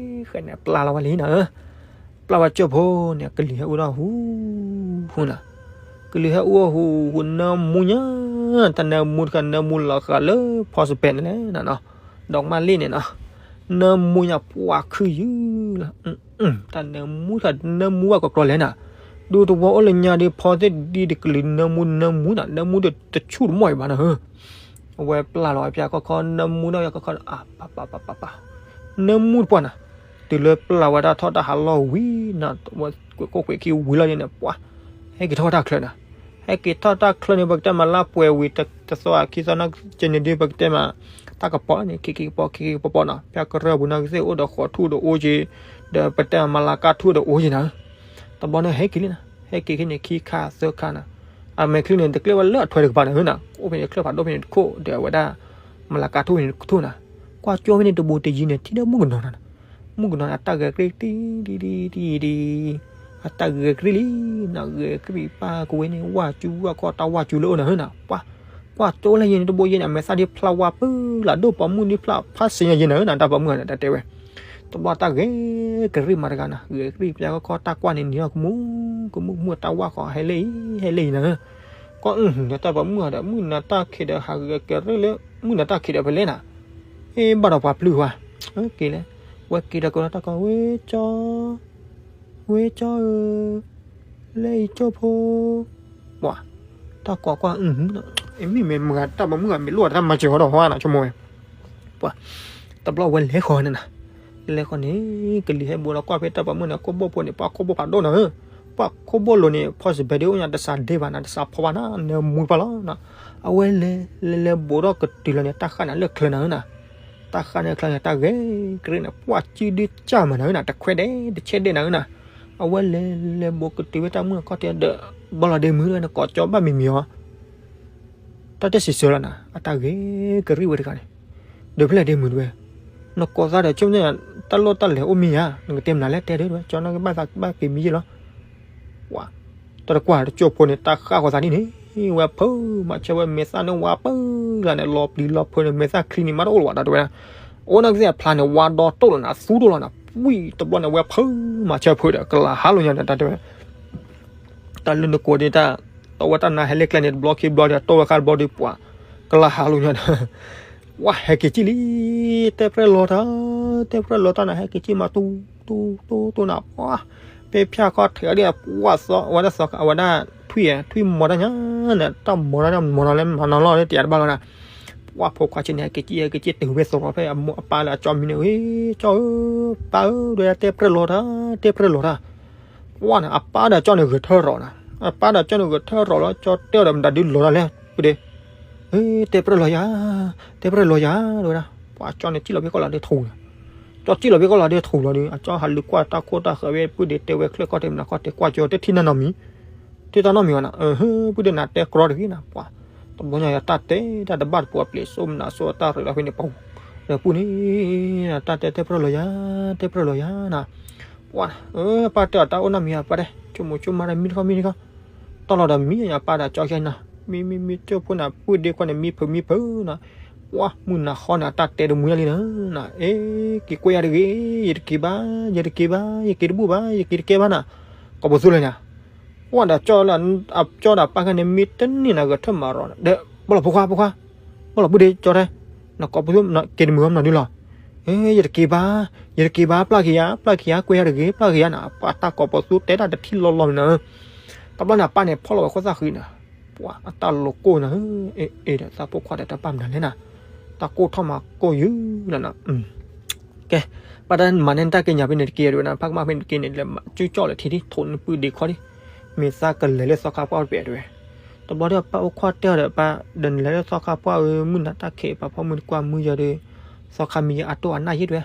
ဃဲန့ၣ် ပျၢ်လီၤဝဲလံနီၤဧၢ. ပျၢ်ဝဲကၠိဖိန့ၣ် ကလံၤဟဲအိၣ်ထီၣ်ဟူ ဟူနီၤ, ကလံၤဟဲအိၣ်ဟူ ဟူနၢမူညါ, တၢ်နၢမူတခါနၢမူလီၤဃာ်လၢ ဖီစပဲန့ၣ်လဲၣ်နီၤ, ဒီးမၢ်လ့ၣ်န့ၣ်နီၤ, နၢမူညါပှၢ်ခုၣ်ယုၢ်လီၤ, တၢ်နၢမူတခါနၢမူဘၣ်ကီးကျီလဲၣ်နီၤ, ဒူသဝီအိၣ်လၢညါဒီးဖီသ့ၣ်ဒ်တကလုာ်နၢမူနၢမူနီၤ, နၢမူဒီးတဆူၣ်တမီၢ်အံၤဘၣ်နီၤဧၢ. အဝဲပျၢ်လီၤဝဲဖၠါခီခီ နၢမူဒီးဖၠါခီခီ အါ ပၢ်ပၢ်ပၢ်ပၢ်ပၢ်, နၢမူတပှၢ်နီၤ, တုၤလၢပျၢ်ဝဲတၢ်ထီၣ်တၢ်ဟးလီၢ်ဝံၤနီၤ, ဝဲကွဲးခိၣ်ကွဲးခံဝံၤလီၤန့ၣ် ပှၢ် ဟဲက့ၤထီၣ်တၢ်ချၢနီၤ, ဟဲက့ၤထီၣ်တၢ်ချၢန့ၣ် ပကတဲမးလါပှဲၤဝံၤတသီခံသီနီၤက့န့ၣ်ဒုး ပကတဲမး တၢ်ကပီၤန့ၣ် ခံခံကပီၤ ခံခံကပီၤပီၤနီၤ, ဖၠါကရၢၢ်ပူၤနီၤကသ့ၣ်အိၣ်ဒီးဃီးထူၣ်ဒီးအိၣ်က့, ဒီးပတဲမးလါကၢ်ထူၣ်ဒီးအိၣ်က့နီၤ, တဘျီန့ၣ်ဟဲက့ၤလံနီၤ, ဟဲက့ၤခဲန့ၣ်ခံခါသၢခါနီၤ, အမဲာ်ချံန့ၣ် တကျဲဝဲလၢအထွဲတကပၤနီၤနီၤ, အိၣ်ဖဲန့ၣ်ချၢၣ်ဖးဒိၣ်ဖဲန့ၣ်တခိၣ် ဒီးအဝဲဒၣ် မးလါကၢ်ထူၣ်ဖဲန့ၣ်တခိၣ်နီၤ, ကွၢ်ကၠိဖဲန့ၣ်တဘူးတယံၤန့ၣ် ထံၣ်ဒီးမုၣ်ကနီၤနီၤ, မုၣ်ကနီၤန့ၣ် အတၢ်ဂဲၤကရံၣ်တံၢ်တံၢ်တံၢ်တံၢ်, အတၢ်ဂဲၤကရံၣ်လံနီၤ, ဂဲၤကရံၣ်ပၢ်ကဝဲန့ၣ် ဝၣ်ကၠူဝၣ်ခီၣ်တၢ်ဝၣ်ကၠူလၢအိၣ်နီၤနီၤ, ပှၢ် ကွၢ်ကၠိလၢယဲန့ၣ်တဘိယဲန့ၣ် အမဲာ်သၣ်ဒ်ဖျါဝါပၢလၢဒိၣ်ပိာ်မုၣ်ဒ်ဖျါဖးစ့ၢ်ညါယဲနီၤနီၤ, တၢ်ပိာ်မုၣ်ဂၤန့ၣ် တၢ်တဲဝဲ, တဘျီတၢ်ဂဲၤကရံၣ်မးတဂၤနီၤ, ဂဲၤကရံၣ်ဖၠါခီခီတၢ်ကွၢ်န့ၣ် နံၤထီၣ်ကမူၣ် ကမူၣ်ကမူၣ်တၢ်ဝၣ်ဃီ ဟဲလၢအံၤ ဟဲလၢအံၤနီၤ, ကွၢ်အုၣ်ဒီးတၢ်ပိာ်မုၣ်ဂၤဒီး မုၢ်နၤတၢ်ခံးဒီးဟးဂဲၤကရံၣ်လၢ မုၢ်နၤတၢ်ခံးဒီးဖဲလဲၣ်နီၤ, ဟ့ၣ်ဘၣ်ဒီးပှၤပျုၢ်ဝဲ, က့ၤလဲၣ်, ဝဲက့ၤဒီးကလီတၢ်ကီ ဝ့ၢ်ကၠီ ဝ့ၢ်ကၠီဧၢ, လၢအံၤကၠိဖိ, ပှၢ် တၢ်ကိးကွၢ်အုၣ်, မ့မ့ၢ်မတၤတၢ်ပိာ်မုၣ်ဂၤမ့ၢ်လိၣ်တၢ်မၤစၢၤဃီဒီးဟီနီၤ ဆိကမိၣ်ဝဲ, ပှၢ် တဘျီဝဲလဲၤဃီန့ၣ်နီၤ, လဲၤဃီန့ၣ် ကလံၤဟဲဘူးဒီးကွၢ်ဖဲတၢ်ပိာ်မုၣ်န့ၣ် ခိၣ်ဘိၣ်ဖိန့ၣ် ပှၢ်ခိၣ်ဘိၣ်ဖးဒိၣ်နီၤဧၢ, ပှၢ်ခိၣ်ဘိၣ်လိၤန့ၣ် ဖီစပဲဒ်အိၣ်ညါ တစးဒ့ဘၣ်နီၤ တစးဖီဘၣ်နီၤ နၢမူတပှၢ်လီၤနီၤ, အဝဲလဲၤလဲၤလဲၤဘူးထီၣ်ကတုၤလီၤန့ၣ် တၢ်ဃၣ်န့ၣ်လၢချၢနီၤဧၢနီၤ, တၢ်ဃၣ်န့ၣ်ချၢန့ၣ် တၢ်ဂဲၤကရံၣ်န့ၣ် ပှၢ်စုဒုကၢ်မးနီၤဧၢနီၤ တခွဲဒဲးတဆဲးဒဲးနီၤဧၢနီၤ, အဝဲလဲၤလဲၤဘူးကတုၤဝဲတၢ်မုၢ်အခီၣ်ထံးဒီး ဘီလီၤဒ့မုၢ်ဝဲန့ၣ် ကိးကၠီဘၣ်မံၤမံၤအီၤ တၢ်တစံးဆၢလီၤနီၤ အတၢ်ဂဲၤကရံၣ်ဝဲတဂၤန့ၣ်, ဒီးဖဲလဲၣ်ဒ့မုၢ်တဝဲ, နကိးသးဒီးဆိကမိၣ် တၢ်လိၣ်တၢ်လဲၤအိၣ်မ့ၢ်ဧါ, နကတဲမနုၤလဲၣ်တဲဒၣ်ဝဲ ကၠီနီၣ်ဂံၢ်ဘၣ်သးဘၣ်က့ၤမံၤယ့ၢ်လီၤ, ပှၢ် တၢ်တကွၢ်တကၠိၢ်ဖိန့ၣ် တၢ်ဃၣ်ဃီသးဒ်န့ၣ်, ဝဲဖုးမၤဆၢဝဲမဲာ်သၣ်န့ၣ်ဝါပၢလၢန့ၣ် လီၤပျံၤလီၤဖုးန့ၣ် မဲာ်သၣ်ချံန့ၣ် မၤတအိၣ်လၢၤဘၣ် တၢ်တဝဲဒၣ်, အိၣ်နီၣ်ကသ့ၣ်အဖျါန့ၣ် ဝါဒီတိၣ်လီၤန့ၣ် အသူတိၣ်လီၤန့ၣ် ဝံၣ်တဘျီန့ၣ် ဝဲဖုးမၤဆၢဖုးဒီး ကလၤဟးလိာ်ညါန့ၣ် တၢ်တဝဲ တၢ်လၢနကိးဒၣ်တၢ်, တၢ်ဝဲတၢ်နါဟဲလၢကျဲန့ၣ် တဘျီခံဘျီဒီး တိၣ်ဝဲဃါတဘျီဒီး ပှၤ ကလၤဟးလိာ်ညါဒီး ဝဲဟဲက့ၤကံၣ်လံ, တဲပြဲၢ်လီၤတၢ်, တဲပြဲၢ်လီၤတၢ်န့ၣ် ဟဲက့ၤကံၣ်မး တူတူတူတူနၤ ပှၤ ဖဲဖၠၣ်ခီထံးအီၤဒီး ပှၤသီ အဝဲဒၣ်သီ အဝဲဒၣ်ထွံၣ် ထွံၣ်မီၤတၢ်ညါန့ၣ် တၢ်မီၤတၢ်န့ၣ် မီၤလီၤလၢမၤနီၤလီၤလၢတယးတဘၣ်လီၤနၤ, ပှၤဖိခွါဆ့န့ၣ် ဟဲက့ၤကံၣ် ဟဲက့ၤကံၣ်တုၤဝဲသရိာ်ဖဲအမိၢ်အပၢ်လၢအကၠီမံၤန့ၣ် ဝဲ ကၠီဧၢ, ပၢ်ဧၢ, တဲပြဲၢ်လီၤတၢ်, တဲပြဲၢ်လီၤတၢ် ပှၤန့ၣ် အပၢ်ဒီးကၠီန့ၣ်ဂဲၤထၢၣ်ရီၤနၤ, အပၢ်ဒီးကၠီန့ၣ်ဂဲၤထၢၣ်ရီၤလီၤ ကၠီတဲဒီးမတၤဒုလီၤတၢ်လဲၣ် ပှၤဒ့, တဲပြဲၢ်လီၤယၤ, တဲပြဲၢ်လီၤယၤ တဝဲဒၣ်, ပှၤကၠီန့ၣ်ကံၣ်လီၤဖဲကီၢ်လီၤဒဲထူၣ်လီၤ, ကၠီကံၣ်လီၤဖဲကီၢ်လီၤဒဲထူၣ်လီၤဒီး အကၠီဟးလူၤကွၢ်တၢ်ခိၣ်တၢ်ဃၢၤဝဲ ပှၤဒ့တဲဝဲချၢၣ်ခီၣ်တဲမနၤခီၣ်တဲကွၢ်ကၠီ တဲထံၣ်နၢ်နီတမံၤ ထံၣ်တၢ်နီတမံၤဘၣ်နၤ, ပှၤဒ့နၤတဲကြီတဂ့ၤနၤ ပှၤ, တဘျီညါယတၢ်တဲတၢ်တဘၣ်တပှၤပျဲၤစိမနၤစိအတၢ်ရ့လီၤဖဲန့ၣ်ပှၤ, ဒီးပှၤန့ၣ် တၢ်တဲတဲပြဲၢ်လီၤယၤ, တဲပြဲၢ်လီၤယၤနၤ, ပှၤ, ပၢ်တဲအီၤတၢ်အိၣ်နီတမံၤဧါ ပၢ်တဲ, ဆိကမိၣ်ဆိကမးတၢ်မံတခီမံတခီ, တၢ်လီၤဒီးမံယၤပၢ်ဒီးကၠီယၤနၤ, မံမံမံကၠိဖိနၤ ပှၤဒ့ခွါန့ၣ် မံဖုးမံဖုးနၤ, ပှၤမုၢ်နၤဃီန့ၣ် အတၢ်တဲတမုာ်လံနၤ, အ့ က့ၤကွဲယၤတဂ့ၤ, ယတက့ၤဘၣ်, ယတက့ၤဘၣ်, ယက့ၤတဘူၣ်ဘၣ်, ယက့ၤတကဲဘၣ်နၤ, ကိးပသူလၢညါ ပှၤဒီးကၠီလၢ အကၠီဒီးပၢ်ခဲန့ၣ် မ့ၢ်တန့ၢ်နၤဂဲၤထၢၣ်မၤရီၤဒီး ဘၣ်လီၤဖိခွါ ဖိခွါ, ဘၣ်လီၤဘုဒ့ကၠီတဲ, နကိးပသူ က့ၤတမုာ်ဘၣ်မနုၤဒုလီၤ, ယတက့ၤဘၣ်, ယတက့ၤဘၣ် ပျၢ်က့ၤယၤ ပျၢ်က့ၤယၤ ကွဲယၤတဂ့ၤ ပျၢ်က့ၤယၤနၤ, ပှၤတၢ်ကိးပသူတဲတၢ်တထံၣ်လီၤလီၤနၤ, တဘျီန့ၣ် အပၢ်န့ၣ် ဖီၣ်လီၤဝဲခိၣ်သၣ်ဃံနၤ, ပှၤအတၢ်လိၤကိၢ်နၤ, အ့ၣ်ဒီးသးဖိခွါဒီးတၢ်ပၢ်မနုၤလဲၣ်နၤ, တၢ်ကိၢ်ထီၣ်မၤကိၢ်ယုာ်လီၤနၤ ကဲ, ပၢ်တၢ်မၤန့ၢ်တၢ်က့ညါဖဲန့ၣ်တက့ၢ်ဒၣ်ဝဲနၤ, ဖးကမၣ်ဖဲန့ၣ်တက့ၢ်န့ၣ် လဲၤမၤကၠူကၠီၣ်လၢထံထံၣ် ထိးနပုၢ်ဒ့ခွါဒံး, မ့ၢ်သးကလဲၤလၢသီခါပှၢ်အိၣ်တပှဲၤတဝဲ, တဘျီဒီးပၢ်အိၣ်ခွါတဲအီၤဒီး ပၢ်ဒီးနလဲၤလၢသီခါပှၢ်ဧၢ, မုၢ်နၤတၢ်ခံး ပာ်ဖှိၣ်မုၢ်တကွၢ်မုၢ်ယဲဒီး, သီခါမံၤယဲအတိၢ်အနၢ်ယဲတဝဲ,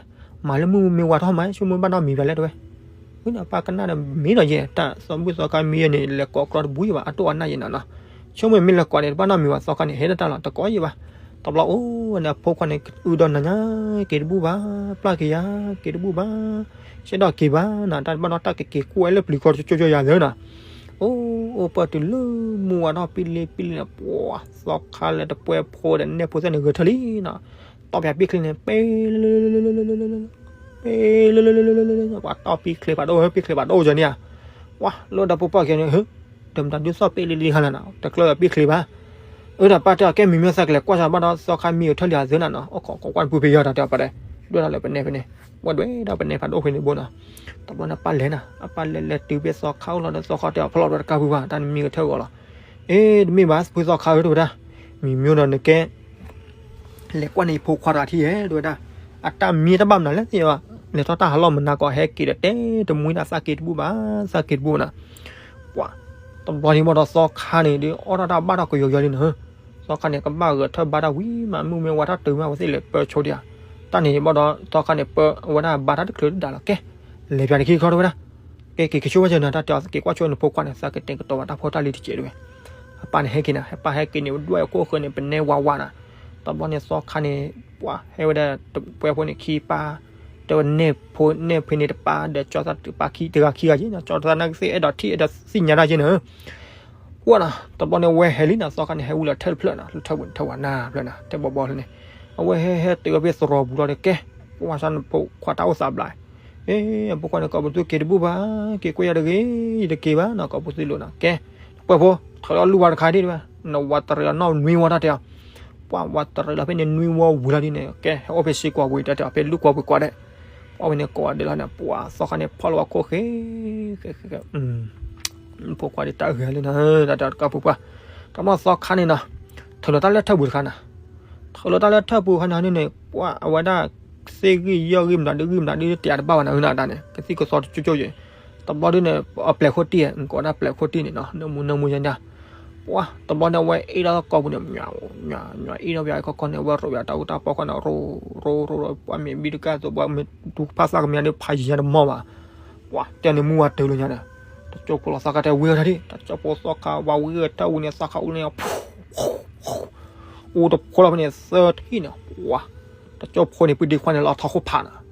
မၤလၢမုၢ်မ့ၢ်ဝါထီၣ်မး ဆိကမိၣ်ဘၣ်နီတမံၤဘၣ်လဲၣ်တဝဲ ဝဲန့ၣ်ပၢ်ကနၣ်ဒီးမ့ၢ်ဒီးယဲ တၢ်သီဘူၣ်သီခါမံၤယဲန့ၣ် လဲၤကိးကြီတဘူၣ်ယဲဘၣ် အတိၢ်အနၢ်ယဲနၤနီၤ, ဆိကမိၣ်မ့ၢ်လဲၤကိးန့ၣ် တဘၣ်နီတမံၤဘၣ် သီခါန့ၣ် ဟဲဒၣ်တၢ်လီၤတကိးယဲဘၣ်, တဘျီအိၣ်ဝဲန့ၣ် အဖိခွါန့ၣ် အုၣ်ဒီးနၤညါ က့ၤတဘူၣ်ဘၣ် ပျၢ်က့ၤယၤ က့ၤတဘူၣ်ဘၣ်, ဆဲးဒီးက့ၤဘၣ်နၤ တၢ်တဘၣ်နီတၢ်ကက့ၤကူၣ်ဝဲလၢပျံၤဃီကၠိကၠိယၤသၢနၤ, အိၣ် အိၣ်ပၢၢ်တုၤလၢမုၢ်ဝါထီၣ်ပံလ့ပံလ့နီၤ, ပှၤသီခါလၢတပှဲၤဖိဒီးနဲၣ်ဖိသၣ်န့ၣ်ဂဲၤထၢၣ်လံနီၤ, တီၢ်ပၠးပံၣ်ချ့န့ၣ် ပ့ ပ့ ပှၤတီၢ်ပံၣ်ချ့ဖးဒိၣ် ပံၣ်ချ့ဖးဒိၣ်ကၠီန့ၣ်ဧါ, ပှၤလၢဒီဖိပၢ်ကဲန့ၣ် ဟၢ ဒီးမတၤဒုးသီၣ်ပ့လ့လ့ဟါလၢနီၤ တကျၢၢ်ပံၣ်ချ့ဘၣ်, အၢ ဒီးပၢ်တဲအီၤ ကဲမံၤမံၤသးကလဲၤကွၢ်စၢၤဘၣ်ဒီး သီခါမံဂဲၤထၢၣ်လံအသၢနၤနီၤ, အိၣ်ခိးကွၢ်နပူၤဖဲယီၤတၢ်တဲအီၤပၢ်တဲ, ဒွဲၣ်ဒၣ်လၢပနဲဖဲန့ၣ်, ဝဲဒွဲၣ်ဒၣ်ပနဲဖးဒိၣ်ဖဲန့ၣ်ဘိနီၤ, တဘျီန့ၣ်ပၢ်လဲၤနၤ အပၢ်လဲၤလဲၤတုၤဖဲသီခါအိၣ်လီၤဒီး သီခါတဲအီၤဖျီၣ်လီၤဒီးတကးဖုဘၣ် တၢ်နမံဂဲၤထၢၣ်ဂီၤလီၤ, အ့ တမ့ၢ်ဘၣ် ဖုသီခါဧၢ တဲဝဲဒၣ်, မံၤမံၤဒီးနကဲ လဲၤကွၢ်န့ၣ်ယဖိခွါတဂၤထံၣ်ဧါ တဲဝဲဒၣ်, အတၢ်မံတဘၣ်မနုၤလဲၣ်သ့ၣ်ဘၣ်, လဲၤထီၣ်တၢ်ဟးလီၢ်မနၤကီး ဟဲက့ၤဒီးတဲတမှံဒၣ်သးက့ၤတဘူၣ်ဘၣ် သးက့ၤတဘူၣ်နၤ, ပှၤ တဘျီန့ၣ်ဘၣ်ဒီးသီခါန့ၣ်ဒီး အီၣ်ထီၣ်တၢ်ဘၣ်ထီၣ်ကယီကယီလံနီၤ, သီခါန့ၣ် ကဘၣ်ဂဲၤထၢၣ်ဘါတၢ်ဝံၤမး မုၢ်မ့ၢ်ဝါထီၣ်တုၤမး အဝဲသ့ၣ်လဲၤပၢဆိဒံးဧါ, တၢ်န့ၣ်ဘၣ်ဒီး သီခါန့ၣ် ပၢဝဲဒၣ်ဘါတၢ်တချုးဒၣ်လီၤ ကဲ, လဲၤပၠးတခံခီတဲဝဲဒၣ်, ကဲက့ၤက့ၤဆိဝဲကၢၤနၤ တၢ်တဲအီၤ က့ၤကွၢ်ဆိနဖိခွါန့ၣ် သးကတဲာ်ကတီၤဘၣ်တၢ်ဖိတၢ်လံၤတကဲးတဲဝဲ, အပၢ်န့ၣ်ဟဲက့ၤနၤ အပၢ်ဟဲက့ၤန့ၣ် ဒွဲၣ်အခိၣ်ဃၢၤန့ၣ် ပနဲဝးဝးနၤ, တဘျီန့ၣ်သီခါန့ၣ် ပှၤဟဲဝဲဒၣ်တပှဲၤဖိန့ၣ်ခံပၢ်, တဲဝဲ နဲၣ်ဖဲန့ၣ်တပၢ် ဒီးကၠီသးတပၢ်ခံတဂၤခံဂၤက့နီၤ, ကၠီသးနာ်က့သ့ၣ်အဲၣ်ဒိးထံၣ်အဲၣ်ဒိးသ့ၣ်ညါတၢ်က့နီၤ, ပှၤနီၤ တဘျီန့ၣ်ဝဲဟဲလံနီၤ သီခါန့ၣ် ဟဲဝံၤလီၤထၢၣ်တဖျၢၣ်နီၤ လၢထၢၣ်ပူၤန့ၣ်ထၢၣ်ဝဲနၤဖျၢၣ်နၤ တဲဘီဘီဖဲန့ၣ်, အဝဲဟဲဟဲတုၤဝဲဖဲသရိာ်ပူၤလီၤဒီး ကဲ, ပှၤဆါနဖိခွါတၢ်အိၣ်သးဘျါ, အ့ အဖိခွါန့ၣ် ကိးပသူက့ၤတဘူၣ်ဘၣ်, က့ၤကွၢ်ယၤတဂ့ၤ, ယတက့ၤဘၣ်နီၤ ကိးပသူလိာ်နီၤ, ကဲ, ပှဲၤဖိ, ထီၣ်လီၤလူၢ်ဝါတခါဒ်တဲဝဲ, နဝၤတရံးလီၤနီၢ်နွံဝီတၢ်တဲအီၤ, ပှၤဝၤတရံးလီၤဖဲန့ၣ်နွံဝီဝံၤလီၤဒ်န့ၣ် ကဲ ဟဲအိၣ်ဖဲစ့ကွၢ်ဝံၤတၢ်တဲအီၤ ဖဲလူၢ်ကွၢ်ဝံၤကွၢ်ဒဲး, ပှၤဝဲန့ၣ်ကိးဂၤဒဲးလီၤန့ၣ် ပှၤသီခါန့ၣ် ဖီၣ်လီၤဝဲခိၣ်ဃဲ, ဃဲဃဲဃဲ ဖိခွါဒ်တၢ်ဂ့ၤလံနီၤ တၢ်တဲအီၤတကးဖိပှၢ်, တဘျီသီခါန့ၣ်နီၤ, ထုးလီၤတၢ်လၢထၢၣ်ပူၤတခါနီၤ, ထုးလီၤတၢ်လၢထၢၣ်ပူၤခါန့ၣ်န့ၣ် ပှၤအဝဲဒၣ် သ့ၣ်ဂံၢ်ယီၢ်ဂံၢ်မတၤဒုဂံၢ်မတၤဒုတယးတဘၣ်ဘၣ်နၤ အၢနၤတၢ်န့ၣ် ကသံၣ်ကသီတကၠိကၠိယဲ, တဘျီဒုန့ၣ် အပျဲၢ်ခိၣ်တံၢ်ဧါ ကိးဒၣ်ပျဲၢ်ခိၣ်တံၢ်န့ၣ်နီၤ နၢမူနၢမူယါညါ, ပှၤတဘျီန့ၣ် အဝဲအ့ၣ်လီၤသကိးပူၤန့ၣ် မၠးမၠးအ့ၣ်လီၤပှၤခီခီန့ၣ် အဝဲရိးပှၤတၢ်အူတၢ်ပီခီန့ၣ် ရိရိရိ ပှၤမ့ၢ်ဘံတကၢ်သိး ပှၤမ့ၢ်တူၢ်ဖးသၣ်ကမံၤဒုး ဖးယံၤညါတမီၢ်ဘၣ်, ပှၤတဲန့ၣ်မုၢ်ဝါတုၤလၢညါဒီး တကၠိဖိလီၤသီခါတဲဝံၤအီၤတၢ်ဒ် တကၠိဖိသီခါဝဲဝံၤအီၤတၢ်ဝံၤန့ၣ် သီခါအူန့ၣ် အူတဖိလီၤဖဲန့ၣ်သၢထံၣ်န့ၣ် ပှၤ တကၠိဖိန့ၣ် ပှၤဒ့ခွါန့ၣ် လီၤထီၣ်ခိၣ်ဖးနၤ,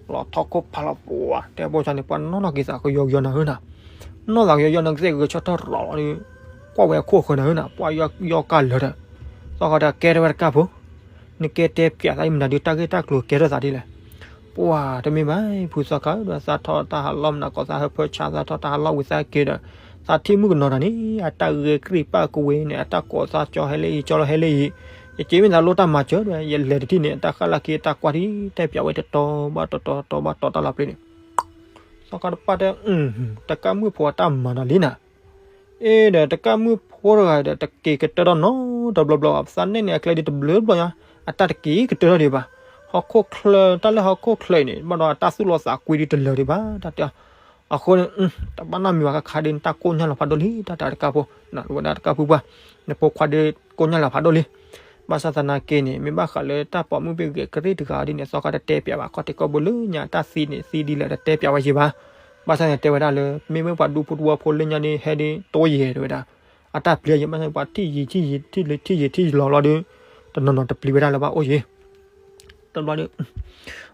လီၤထီၣ်ခိၣ်ဖးလီၤ ပှၤ တဲဘၣ်ဆၣ်န့ၣ် ပှၤနီၢ်နီၢ်က့ၤသးကယီကယီနၤဧၢနၤ, နီၢ်သးကယီကယီနၤကသ့ၣ်ဂဲၤဆၢထၢၣ်ရီၤလီၤဒီး ကွၢ်ဝဲအခိၣ်ဃၢၤနၤဧၢနၤ ပှၤယီကၢ်လၢာ်ဒီး သီခါတဲကဲထီၣ်ဝဲတကၢ်ဖိ, နကဲတဲပၠးသးအံၤမနုၤဒုး တၢ်ဂ့ၢ်တၢ်ကျိၤကဲထီၣ်သးဒ်လဲၣ်, ပှၤတမ့ၢ်ဘၣ် ဖုသီခါဒီး သးထီၣ်တၢ်ဟးလီၢ်မနၤကိးသးဟၢဖၢဆါ သးထီၣ်တၢ်ဟးလီၢ်ဝံၤသးက့ၤဒီး သးထံၣ်မုၣ်ကနီၤတၢ်န့ၣ် အတၢ်ဂဲၤကြံၢ်ပာ်ကဝ့ၤန့ၣ် အတၢ်ကိးသးကၠီဟဲလၢအံၤ ကၠီလီၤဟဲလၢအံၤ, ယက့ၤမ့ၢ်သးလိၣ်တၢ်မၤစၢၤဒီး ယလဲၤတထံၣ်န့ၣ် အတၢ်ဃၣ်လၢ်ခံ အတၢ်ကွၢ်ထံၣ် တဲပၠးဝဲတတီၤဘၣ်တတီၤ တတီၤဘၣ်တတီၤတၢ်လီၤပျံၤန့ၣ် သီခါတပၢ်တဲ တကၢ်မုၣ်ဖိအတၢ်မၤနၤလံနၤ, အ့ဒီး တကၢ်မုၣ်ဖိတဂၤဒီး တက့ၤကတၢၢ်ထီၣ်နီတဘျီဘျီဘၣ်, သးနဲၣ်န့ၣ် အကျဲဒ်တဘျုးဘျီညါ, အတၢ်တက့ၤကတၢၢ်ထီၣ်ဒံးဘၣ်, ဟီၣ်ခိၣ်ချၢ တၢ်လၢဟီၣ်ခိၣ်ချၢအံၤန့ၣ် ဘၣ်ဒီးအတၢ်သူၣ်လီသးကွံဒ်တလၢာ်ဒံးဘၣ် တၢ်တဲအီၤ, အဃိန့ၣ် တဘၣ်နီတမံၤဘၣ် ခါခါဒ်န့ၣ် တၢ်ကိၢ်ညါလီၤဖးဒိၣ်လံ တၢ်တဲတကၢ်ဖိ, ဝဲဒၣ်တကၢ်ဖိပှၢ်, နဖိခွါဒ်ကိၢ်ညါလီၤဖးဒိၣ်လံ ဘၣ်ဆၣ်သနာ်က့န့ၣ် မ့ၢ်ဘၣ်ဃးလၢတၢ်ပိာ်မုၣ်ဘ့ၣ်ဂဲၤကရံၣ်တဂၤဒ်န့ၣ် သီခါတတဲပၠးဘၣ် ခီၣ်ထံးကီၢ်ပူၤလၢညါ တၢ်သံန့ၣ်သံဒ်လဲၣ်တတဲပၠးဝဲယံၤဘၣ်, ဘၣ်ဆၣ်န့ၣ်တဲဝဲဒၣ်လၢ မ့မ့ၢ်ပှၤဒူဖိတဝီဖိလၢညါဒ်ဟဲဒ်တိယဲၢ်တဲဝဲဒၣ်, အတၢ်ပျံၤယံၤ ဘၣ်ဆၣ်ပှၤထံၣ်ယံၤထံၣ်ယံၤထံၣ်လီၤလီၤဒီး တနီၤနီၤတပျံၤဝဲဒၣ်လၢၤဘၣ်အိၣ်ယံၤ တဘျီဒီး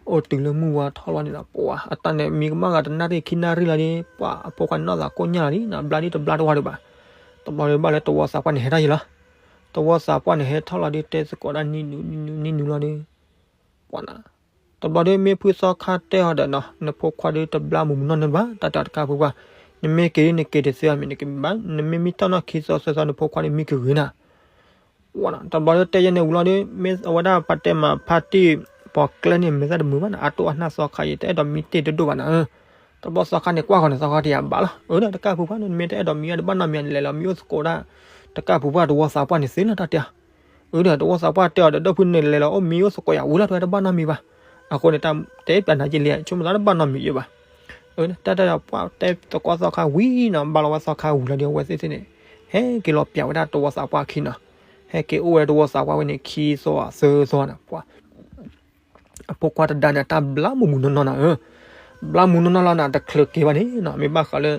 အိၣ်တုၤလၢမုၢ်ဝါထီၣ်လီၤန့ၣ်ဒီး ပှၤအတၢ်န့ၣ်မံကမၣ်ဂၤတနၣ်ရံၣ်ခံနၣ်ရံၣ်လီၤဒီး ပှၤအဖိခွါန့ၣ်နီၢ်သးကိၢ်ညါလီၤဒံး ဘျါဒ်တဘျါတဝါဒံးဘၣ်, တဘျီဒီးဘၣ်လၢတဝီသးပှၢ်န့ၣ်ဟဲထီၣ်ယံၤလီၤ, တဝီသးပှၢ်န့ၣ်ဟဲထီၣ်လီၤဒီးတဲသကိးဒၣ်နံၤနုၤနံၤနုၤနံၤနုၤလီၤဒီး ပှၤနၤ, တဘျီဒီးမ့ၢ်ဖုသီခါတဲအီၤဒီးနီၤ နဖိခွါဒီးတဘျါမုၢ်မုၢ်နီၢ်နီၢ်ဘၣ် တၢ်တၢ်တကၢ်ဖုပှၢ်, နမ့ၢ်က့ၤဒ်နက့ၤတသ့အီၤမ့ၢ်နကမံဘၣ် နမ့ၢ်မံတီၢ်နီၢ်ခံသီသၢသီနဖိခွါန့ၣ်မံကဂ့ၤနၤ တဘျီဒီးတဲယဲန့ၣ်ဝံၤလီၤဒီး မ့ၢ်အဝဲဒၣ်ပှၤတဲမၤဖါတံၢ် ပှၤကျဲန့ၣ် မ့ၢ်သးတမုာ်ဘၣ်န့ၣ် အတိၢ်အနၢ်သီခါအံၤ တအဲၣ်ဒိးမံတ့ၢ်တဒိၣ်ဘၣ်နၤဧၢ, တဘျီသီခါန့ၣ် ကွၢ်ဃီၤန့ၣ် သီခါတယၤဘၣ်လီၤ, အၢ ဒီးတကၢ်ဖုပှၢ်န့ၣ် နမ့ၢ်တအဲၣ်ဒိးမံအီၤတဘၣ်နီတမံၤ နလဲၤလီၤမံအိၣ်သကိးဒၣ် တကၢ်ဖုပှၢ်တဝီသးပှၢ်န့ၣ်သ့လီၤ တၢ်တဲ, အၢ ဒီး တဝီသးပှၢ်တဲအီၤဒီး ဒီပုၢ်န့ၣ်လဲၤလီၤအိၣ်မံအိၣ်သကိးယၤဝံၤလီၤ တဝဲတဘၣ်နီတမံၤဘၣ်, အဃိန့ၣ် တၢ်တဲပျးနၤက့လံ ဆိကမိၣ်သးတဘၣ်နီတမံၤယံၤဘၣ်, အၢ တၢ်တဲဒီးပှၤတဲသကိးသီခါဝံၤနီၤ ဘၣ်လီၤဝဲသီခါဝံၤလီၤဒီး အဝဲသ့ၣ်သ့ၣ်န့ၣ် ဟဲက့ၤလီၤပျးဝဲဒၣ်တဝီသးပှၢ်အခံနီၤ, ဟဲက့ၤအိၣ်ဝဲတဝီသးပှၢ်ဝဲန့ၣ် ခံသီသၢသီနီၤ, ပှၤ အဖိခွါတဒါန့ၣ် အတၢ်ဘျါမုၢ်မုၢ်နီၢ်နီၢ်နၤဧၢ, ဘျါမုၢ်နီၢ်နီၢ်လီၤနၤ တချုးက့ၤဘၣ်န့ၣ်နီၤ မ့ၢ်ဘၣ်ဃးလၢ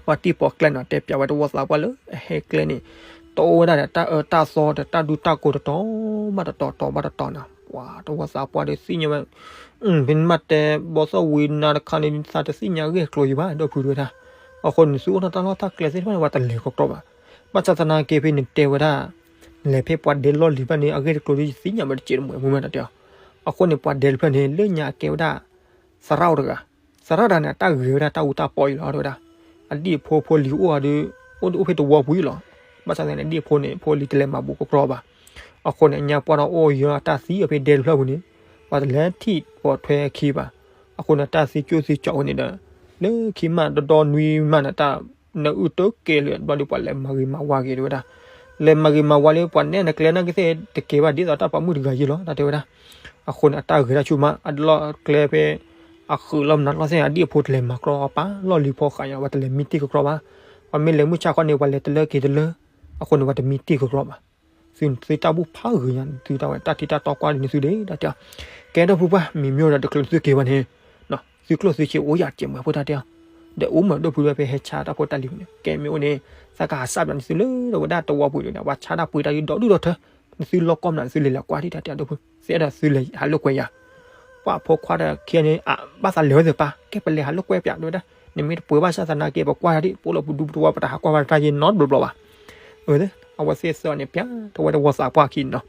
ပှၤတံၢ်ပှၤကျဲနီၤ တဲပျးဝဲတဝီသးပှၢ်လၢအဟဲကျဲန့ၣ် တအိၣ်ဝဲဒၣ်ဒီးတၢ်အၢတၢ်သီဒီး တၢ်ဒူတၢ်ကိးတတီၤဘၣ်တတီၤ တီၤဘၣ်တတီၤနီၤ, ပှၤတဝီသးပှၢ်ဒီးသ့ၣ်ညါဝဲ ဖဲနမ့ၢ်တဲဘီသီၣ်ဝံၤနၤတခါန့ၣ် သးတသ့ၣ်ညါဂ့ၢ်ကျိၤယံၤဘၣ် ဒီပုၢ်ဝဲဒၣ်, တ အဃိန့ၣ် သုအိၣ်ဒီးတၢ်လီၢ်တၢ်ကျဲသ့ၣ်တဖၣ်န့ၣ် ပှၤတလဲၤကီကီဘၣ်. ဘၣ်ဆၣ်သနာ်က့ဖဲန့ၣ်တဲဝဲဒၣ် လဲၤဖဲပှၤဒဲလီၢ်လံၤဘၣ်န့ၣ် အဂ့ၢ်တကျိၤဒီးယသ့ၣ်ညါဘၣ်တစဲးတမှဲၤမူမးတၢ်တဲအီၤ. အဃိန့ၣ် ပှၤဒဲတဖျၢၣ်န့ၣ် လၢညါအကဲဝဲဒၣ် သရၣ်အိၣ်တဂၤ, သရၣ်တဂၤန့ၣ် အတၢ်ဂဲၤဝဲဒၣ်တၢ်အူတၢ်ပီအံၤလီၤ တဲဝဲဒၣ်. အဒံၣ်အဖိဖိလံၤအိၣ်အီၤဒီး အိၣ်အိၣ်ဖဲတဝီပူၤအံၤလီၤ. ဘၣ်ဆၣ်သနာ်က့န့ၣ် အဒံၣ်အဖိန့ၣ်ဖိလံၤတလဲၤမၤဘူးကီကီဘၣ်. အဃိန့ၣ် အညါပှၢ်ဒီးအိၣ်ယၢၤအတၢ်သံအီၤဖဲဒဲတဖျၢၣ်ပူၤန့ၣ် ပှၤတလဲၤထံၣ်ပိာ်ထွဲအခံဘၣ်. အဃိန့ၣ် တၢ်သံကၠိသံကၠီဝဲန့ၣ်ဒီး လၢခံမးတဒီနွံမးန့ၣ် တၢ်နအုၣ်တကဲလၢၤဘျီဒီး ပှၤလဲၤမၤဂ့ၤမၤဝါက့ၤတဲဝဲဒၣ်. လဲၤမၤဂ့ၤမၤဝါလၢပှၤနဲၣ်နကျဲနာ်က့သ့ၣ်တကဲဘၣ် ဒ်သိးတၢ်ပာ်မုၣ်တဂၤယဲလီၤ တၢ်တဲဝဲဒၣ်. အဃိန့ၣ် အတၢ်ဂဲၤတၢ်ဆူၣ်မး အလီၢ်ကျဲဖဲ အဃုာ်လီၤမနုၤလီၤသ့ၣ် အဒံၣ်အဖိတလဲၤမၤကြီပာ်လီၢ်လံၤဖီဃာ်ညါ ပှၤတလဲၤမံတ့ၢ်ကကြီဘၣ်. ပှၤမ့ၢ်လဲၤမုၢ်ဆါခီန့ၣ် ပှၤလဲၤတလၢက့ၤတလၢ အဃိန့ၣ်ပှၤတမံတ့ၢ်ကကြီဘၣ်. သုသုတၢ်ဘူၣ်ဖးဂ့ၤညါ သုတၢ်ဝဲတၢ်ထံၣ်တၢ်တီကွၢ်ဒ်န့ၣ်သုဒ့တၢ်တဲအီၤ. ကဲဒီပုၢ်ပှၢ် မံၤမ့ၢ်ဒီးတချုးသုက့ၤဘၣ်န့ၣ် သုကျိၣ်သုစ့အိၣ်ယၤတစဲးမးဖိတၢ်တဲအီၤ. ဒီးအိၣ်မးဒီပုၢ်ဝဲၢ်ဖဲဟဲဆါတၢ်ဖိတၢ်လံၤန့ၣ် ကဲမ့ၢ်အိၣ်န့ၣ် သးကဟးစၢ်ဘျီန့ၣ်သုလၢဝဲဒၣ်တဝီပူၤန့ၣ် ပှၤဆါတၢ်ပှ့ၤတၢ်ယုၢ်ဒီဒူၣ်ဒီထၢ နသုလီၢ်ကီၢ်မနုၤ နသုလဲၤလဲၤကွၢ်ဒံးတၢ်တဲအီၤဒီပုၢ် သ့အဲၣ်ဒိးသုလဲၤဟးလိာ်ကွဲယၤ ပှၤဖိခွါဒီးခံဂၤန့ၣ် အဘၣ်သးလဲၤဝဲသ့ၣ်ပၢ် ကဲပလဲၤဟးလိာ်ကွဲပၠးတဲဝဲဒၣ် နမ့ၢ်တပှ့ၤဘၣ်ဆၣ်သနာ်က့ ပကွၢ်တၢ်ဒံး ပအိၣ်လၢပဒူပတဝီ ပတဟးကွၢ်ဘၣ်တၢ်ယဲနီတဘျီဘျီဘၣ်. အဝဲသ့ၣ်သၢဂၤန့ၣ် ပျးထီၣ်ဝဲတဝီသးပှၢ်ခံန့ၣ်နီၤ.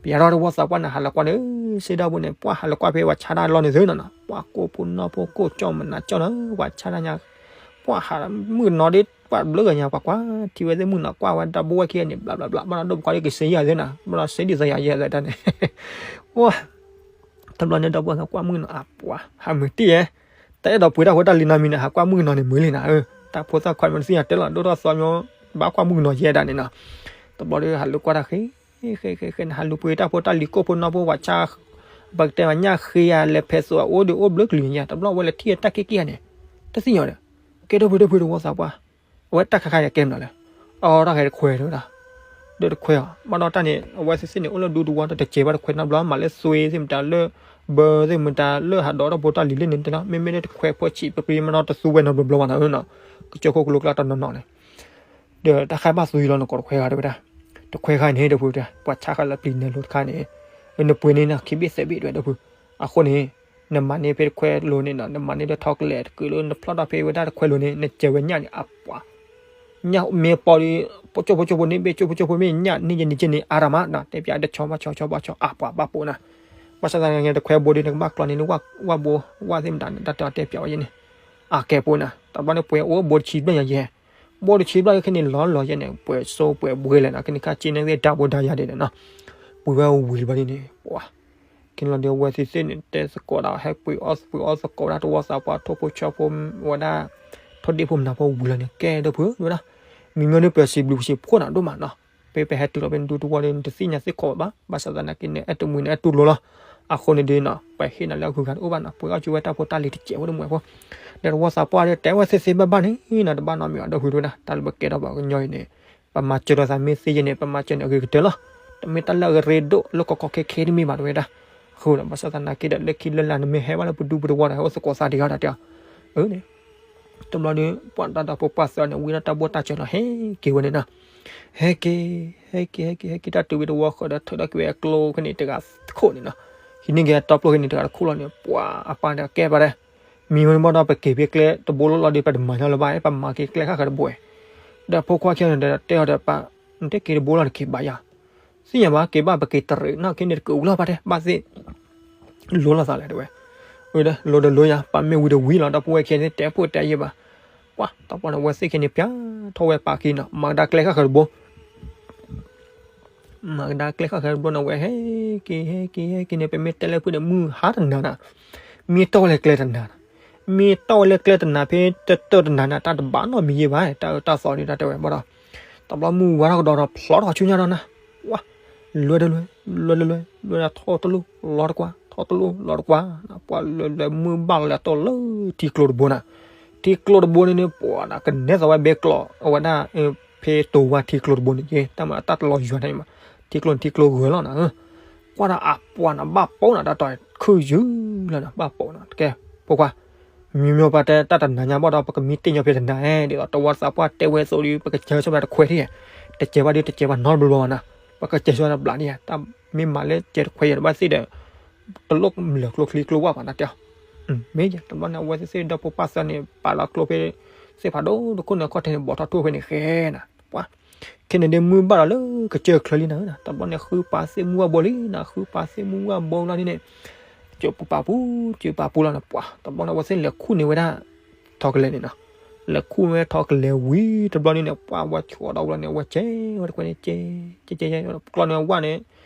ပျးထီၣ်တဝီသးပှၢ်န့ၣ် ဟးလီၤကွၢ်န့ၣ် စ့ဒၣ်ဘိန့ၣ် ပှၢ်ဟးလီၤကွၢ်ဖဲပှၤဆါတၢ်လီၢ်န့ၣ်သုနီၤနီၤ ပှၢ်ကိၢ်ဖိနီၢ်ဖိကိၢ်ကၠီၣ်မနုၤကၠီၣ်နီၤ ပှၤဆါတၢ်ညါ ပှၢ်ဟးမုၣ်ကနီၤဒ် ပှၢ်ဘျုးဂၤညါ ပှၤကွၢ်ထံဝဲသ့ၣ်မုၣ်နီၤ ကွၢ်ဝဲဒီပုၢ်ဝဲၢ်ခံဂၤန့ၣ် ဘျးဘျးဘျး ဘၣ်ဒီးဒိၣ်ပှၤကီၢ်လၢကစ့ယၤသ့နီၤ ဘၣ်ဒီးစ့ဒ်သိးယၤယဲသ့တၢ်န့ၣ် တဘျီန့ၣ်ဒီပုၢ်ဝဲၢ်ကွၢ်မုၣ်ကနီၤ အပှၤ ဟးမုာ်တံၢ်ဧဲ တၢ်အဲၣ်ဒိးပှ့ၤတၢ်ဖိတၢ်လံၤနီတမံၤန့ၣ် ဟးကွၢ်မုၣ်ကနီၤန့ၣ်မုာ်လံနၤဧၢ တၢ်ဖိသၣ်ခွါမ့ၢ်တသ့ၣ်ညါတဲလီၤ ဒိၣ်ထီၣ်သီမ့ၢ် ဘၣ်ကွၢ်မုၣ်ကနီၤယဲဒၣ်န့ၣ်နီၤ တဘျီဒီးဟးလိာ်ကွၢ်တၢ်ဃ့ ဃ့ဃ့ဃ့ဃ့န့ၣ် ဟးလူၤပှ့ၤတၢ်ဖိတၢ်လံၤကိၢ်ဖိနီၢ်ဖိပှၤဆါ ပကတဲမညၣ်ဃ့ယၤလဲၤဖဲးသိးအအိၣ်ဒီးအိၣ်ဘျုးကလုာ်ညါ တဘျီဝဲလဲၤထံၣ်တၢ်က့ၢ်က့ၢ်န့ၣ် တသ့ၣ်ညါဒီး ကဲဒီပုၢ်ဒီပုၢ်တဝီသးပှၢ် အဝဲတၢ်ခါခါယကဲမနုၤလဲၣ် အတၢ်ဃဲတခွဲဒီးဝဲဒၣ် ဒီးတခွဲအီၤ ဘၣ်ဒီးတၢ်န့ၣ် အဝဲသ့ၣ်သ့ၣ်န့ၣ် အိၣ်လၢဒူတဝီတစဲးဘၣ်တခွဲနီတဘျီ မၤလၢသွ့သ့ၣ်မတၤလၢ ဘၢသ့ၣ်မတၤလၢဟးဒီးတၢ်ဖိတၢ်လံၤလၢန့ၣ်တဲနီၤ မ့မ့ၢ်လၢတခွဲဖိဆံးပပျံၤမနီတသူဝဲနီတဘျီဘျီဘၣ်နၤဧၢနီၤ ကစၢၢ်ခိၣ်ကလိကျါတနီၤနီၤန့ၣ် ဒီးတၢ်ခါဘၣ်သွံလီၤနကိးတခွဲဂၤတဲဝဲဒၣ် တခွဲခါန့ၣ်ဒီပုၢ်တဲ ပှၤဆါဃာ်လၢပျံၤနဲလိာ်တခါန့ၣ် နပှ့ၤန့ၢ်နခံဘ့ၣ်သၢဘ့ၣ်တဲဝဲဒီပုၢ် အဃိန့ၣ် နမၤန့ၢ်ဖဲတခွဲလိၤန့ၣ်နီၤ နမၤန့ၢ်လၢထီကလဲာ်တကုာ်လၢနဖျီၣ်ထီၣ်ဖဲဝဲဒၣ်တခွဲလိၤန့ၣ် နစဲးဝဲညၣ်န့ၣ် အပှၤ ညၣ်မ့ၢ်ပီဒီး ကၠိဖိကၠိဖိန့ၣ် ဘ့ၣ်ကၠိဖိကၠိဖိမ့ၢ်ညၣ်န့ၢ်ယဲန့ၣ်ကဲန့ၣ် အါရမးနီၤ တဲပၠးတဆီဘၣ်ဆီဆီဘၣ်ဆီ အပှၤဘၣ်ပိာ်နၤ ဘၣ်ဆၣ်သနာ်က့တခွဲဘိဒ်နကဘၣ်ကျီန့ၢ်လၢဝၣ်ဘိ ဝၣ်သ့ၣ်မတၤန့ၣ် တၢ်တဲအီၤတဲပၠးဝဲယဲန့ၣ် အကဲပိာ်နၤ တဘျီန့ၣ်ပှဲၤအိၣ်ဘိတဆံဘျဲၣ်ညါယဲ ဘိတဆံဘျဲၣ်ခဲန့ၣ်လီၤလီၤယဲန့ၣ် ပှဲၤစိပှဲၤဘှဲလဲၣ်နီၤ ခဲန့ၣ်ခါက့န့ၣ်သ့ၣ်ဒါဘိဒါယၤဒဲးန့ၣ်နီၤ ပှ့ၤဝဲဝံၤတဘျီဒ်န့ၣ် ပှၤ ခဲန့ၣ်လီၤဒီးအဝဲသ့ၣ်သ့ၣ်န့ၣ် တဲသကိးဒီး ဟဲပှ့ၤအီၣ်ပှ့ၤအီသကိးဒၣ်တဝီသးပှၢ်ထိၣ်ဖိဆီဖိဝဲဒၣ် ထိၣ်ဒ့ၣ်ဖိမနၤဖိဝံၤလီၤန့ၣ် ကဲဒီပုၢ်ဝဲဒၣ် မံၤမ့ၢ်န့ၣ်ပၢၤစံးဘျုးပစံးဖှိၣ်နၤဒိၣ်မးနီၤ ပပဟဲတုၤလီၤဖဲနဒူတဝီဒီး နတသ့ၣ်ညါသ့ၣ်ခီဘၣ်ဘၣ် ဘၣ်ဆၣ်သနာ်က့န့ၣ် အဲၣ်တမှံၤန့ၣ် အဲၣ်တူၢ်လိာ်လီၤ အဃိန့ၣ်ဒီးနီၤ ပှၤဟ့ၣ်နၤလၢအဂုၤအဂၤတအိၣ်ဘၣ်နီၤ ပှ့ၤအီၣ်ကၠိဝဲတၢ်ဖိတၢ်လံၤတစဲးဖိတမှဲၤဖိ ဒီးတဝီသးပှၢ်ဒီး တဲဝဲသ့ၣ်သ့ၣ်ဘၣ်ဘၣ်န့ၣ်နီၤ တဘၣ်နီတမံၤအီၤဒီပုၢ်ဝဲဒၣ် တၢ်လၢပကဲထီၣ်ပှၤကညီအံၤန့ၣ် ပမၤစၢၤလိာ်သးမ့ၢ်သ့ယဲန့ၣ် ပမၤစၢၤန့ၣ်အဂ့ၤကတၢၢ်လီၤ တမ့ၢ်တၢ်လၢအရ့ဒိၣ်လၢကီကီခဲခဲတမ့ၢ်ဘၣ်တဲဝဲဒၣ် အဃိဒီး ဘၣ်ဆၣ်သနာ်က့ဒီး လၢခံလၢလာ်နမ့ၢ်ဟဲဘၣ်လၢပဒူပတဝီဒီး ဟဲအိၣ်သကိးသးဒံးဂၤဒီးတဲအီၤ အန့ၣ် တဘျီဒီး ပှၤတၢ်ဒီးဖိပှၢ်သၢန့ၣ် ဝံၤဒီးတၢ်ဘိၣ်တၢ်စၢၤလီၤ ဟဲက့ၤဝဲန့ၣ်နီၤ ဟဲက့ၤ ဟဲက့ၤ ဟဲက့ၤ ဟဲက့ၤ တၢ်တုၤဝံၤတဝီဃီဒီး ထုးထီၣ်က့ၤဝဲကျိခဲန့ၣ်တဂၤခိၣ်န့ၣ်နီၤ ဟံးန့ၢ်က့ၤအတီပျိခဲန့ၣ်တဂၤတခိၣ်လီၤန့ၣ် ပှၤအပၢ်ဒီးကဲပှၤဒီး မံၤဝဲန့ၣ်ဘၣ်ဒီး ပက့ၤဖဲကျဲတဘိလီၤလီၤဒီး ပတမၤညီလၢၤဘၣ် ပမၤက့ၤကျဲဃၣ်ဃၢၤတဘိ ဒီးဖိခွါခံဂၤန့ၣ်ဒီး တဲအီၤဒီးပၢ် နတက့ၤတဘိလီၤတက့ၤဘၣ်ယၤ သ့ၣ်ညါဘၣ် က့ၤဘၣ်ပက့ၤတရံးနီၣ်က့န့ၣ်တက့ၤဝံၤလီၤဘၣ်တဲ ဘၣ်သ့ၣ် လိၤလိာ်သးလဲၣ်တဲဝဲ ဝဲဒီး လိၤဒီးလိၤယၤ ပၢ်မ့ၢ်ဝံၤဒီးဝံၤလီၤ ဒီပုၢ်ဝဲၢ်ခံဂၤန့ၣ် တဲဖိတဲယဲၢ်ဘၣ် ပှၤတၢ်ပှၢ်န့ၣ် အဝဲသ့ၣ်ခံဂၤန့ၣ် ပျးထီၣ်ဝဲပၢ်ခံနီၤ မၤကဒါကျဲဃၣ်ဃၢၤတဘိ မၤကဒါကျဲဃၣ်ဃၢၤတဘိန့ၣ် အဝဲဟဲက့ၤ ဟဲက့ၤ ဟဲက့ၤန့ၣ် ပမ့ၢ်တဲလၢဖုၣ်န့ၣ် မုၢ်ဟါတနၤနၤ မ့ၢ်တီၢ်ဝဲလၢကျဲတနၤနၤ မ့ၢ်တီၢ်ဝဲလၢကျဲတနၤ ဖဲတတၢၢ်တနၤနၤ တၢ်တဘၣ်နီတမံၤယဲၢ်ဘၣ် တၢ်အၢတၢ်သီဒ်တၢ်တဲဝဲဘၣ်ဒီး တဘျီမုၢ်ဝါထီၣ်ကဒီးဒီး ဖျီထီၣ်ဆူညါဒီးနၤ ဝါ လွဲဒီးလွဲ လွဲဒီးလွဲ လွဲဒီးထီၣ်တလိၣ်လီၤတကွၢ် ထီၣ်တလိၣ်လီၤတကွၢ် ပှၤလွဲလွဲမုၢ်ဘၣ်လီၤလၢအတီၢ်လၢထံကျိတဘိနၤ ထံကျိတဘိန့ၣ်န့ၣ် ပှၤနၤကနဲသိးဝဲဘဲကျိး အဝဲဒၣ် ဖဲတိၤဝါထံကျိတဘိန့ၣ် ယဲ တၢ်မၤတၢ်တလီၤယွၤန့ၣ်မး ထံကျိန့ၣ်ထံကျိဂၢၤလီၤနၤ ကွၢ်ဒီးအပှၤနၤဘၣ်ပိာ်နၤတၢ်တီၢ် ခုၣ်ယုၢ်လီၤနၤ ဘၣ်ပိာ်နၤ တကဲ ဖိခွါ မ့မ့ၢ်ပှၤတဲတၢ်တနၤညါဘၣ်ဒီး ပကမံတ့ၢ်ညီဖဲတနၤဧဲ ဒ်သိးတဝီသးပှၢ်တဲဝဲအသိးဒီး ပကစၢၤဆိပှၤတခွဲထံၣ် တစဲးဘၣ်ဒီး တစဲးဘၣ်နီတဘျီဘၣ်နၤ ပကစၢၤဆိတဘျီန့ၣ် တၢ်မ့ၢ်မၤလၢစဲးတခွဲယဲၢ်ဘၣ်သ့ၣ်ဒီး တလိၣ်လၢာ်ကျိချံကျိဝၣ်ဘၣ်နၤတဲအီၤ မ့ၢ်ယဲ တဘျီန့ၣ် အဝဲသ့ၣ်သ့ၣ်ဒီးဖိပၢ်သၢန့ၣ် ပာ်လီၤကျိဖဲ သ့ၣ်ဖးဒိၣ်တခိၣ်န့ၣ် ခီၣ်ထံးန့ၣ် ဘီးထီၣ်ထူၣ်ဖဲန့ၣ်ဃဲနၤ, ပှၤ, ခဲန့ၣ်ဒုးမုၢ်ဘၣ်ဒီးလၢကစၢၢ်ချၢလံနၤ, တဘျီန့ၣ် ဃုပာ်သ့ၣ်မုၢ်ဝၣ်ဘိလံနၤ, ဃုပာ်သ့ၣ်မုၢ်ဝၣ်ဘိလီၤဒ်န့ၣ်, ကၠၢပူၤပာ်ပူၤ, ကၠၢပာ်ပူၤလီၤနၤ, ပှၤ, တဘျီန့ၣ် အဝဲသ့ၣ်လဲၤခူၣ်န့ၢ်ဝဲဒၣ် ထီကလဲၤန့ၣ်နီၤ, လဲၤခူၣ်ဝဲထီကလဲၤဝံၤတဘျီဒ်န့ၣ် ပှၤဝဲဆိးဒီးဝဲန့ၣ် အဝဲကဲဝဲတခွဲန့ၣ် ကဲ, ကဲ, ကဲ, ကျီန့ၣ်ဝၣ်န့ၣ်,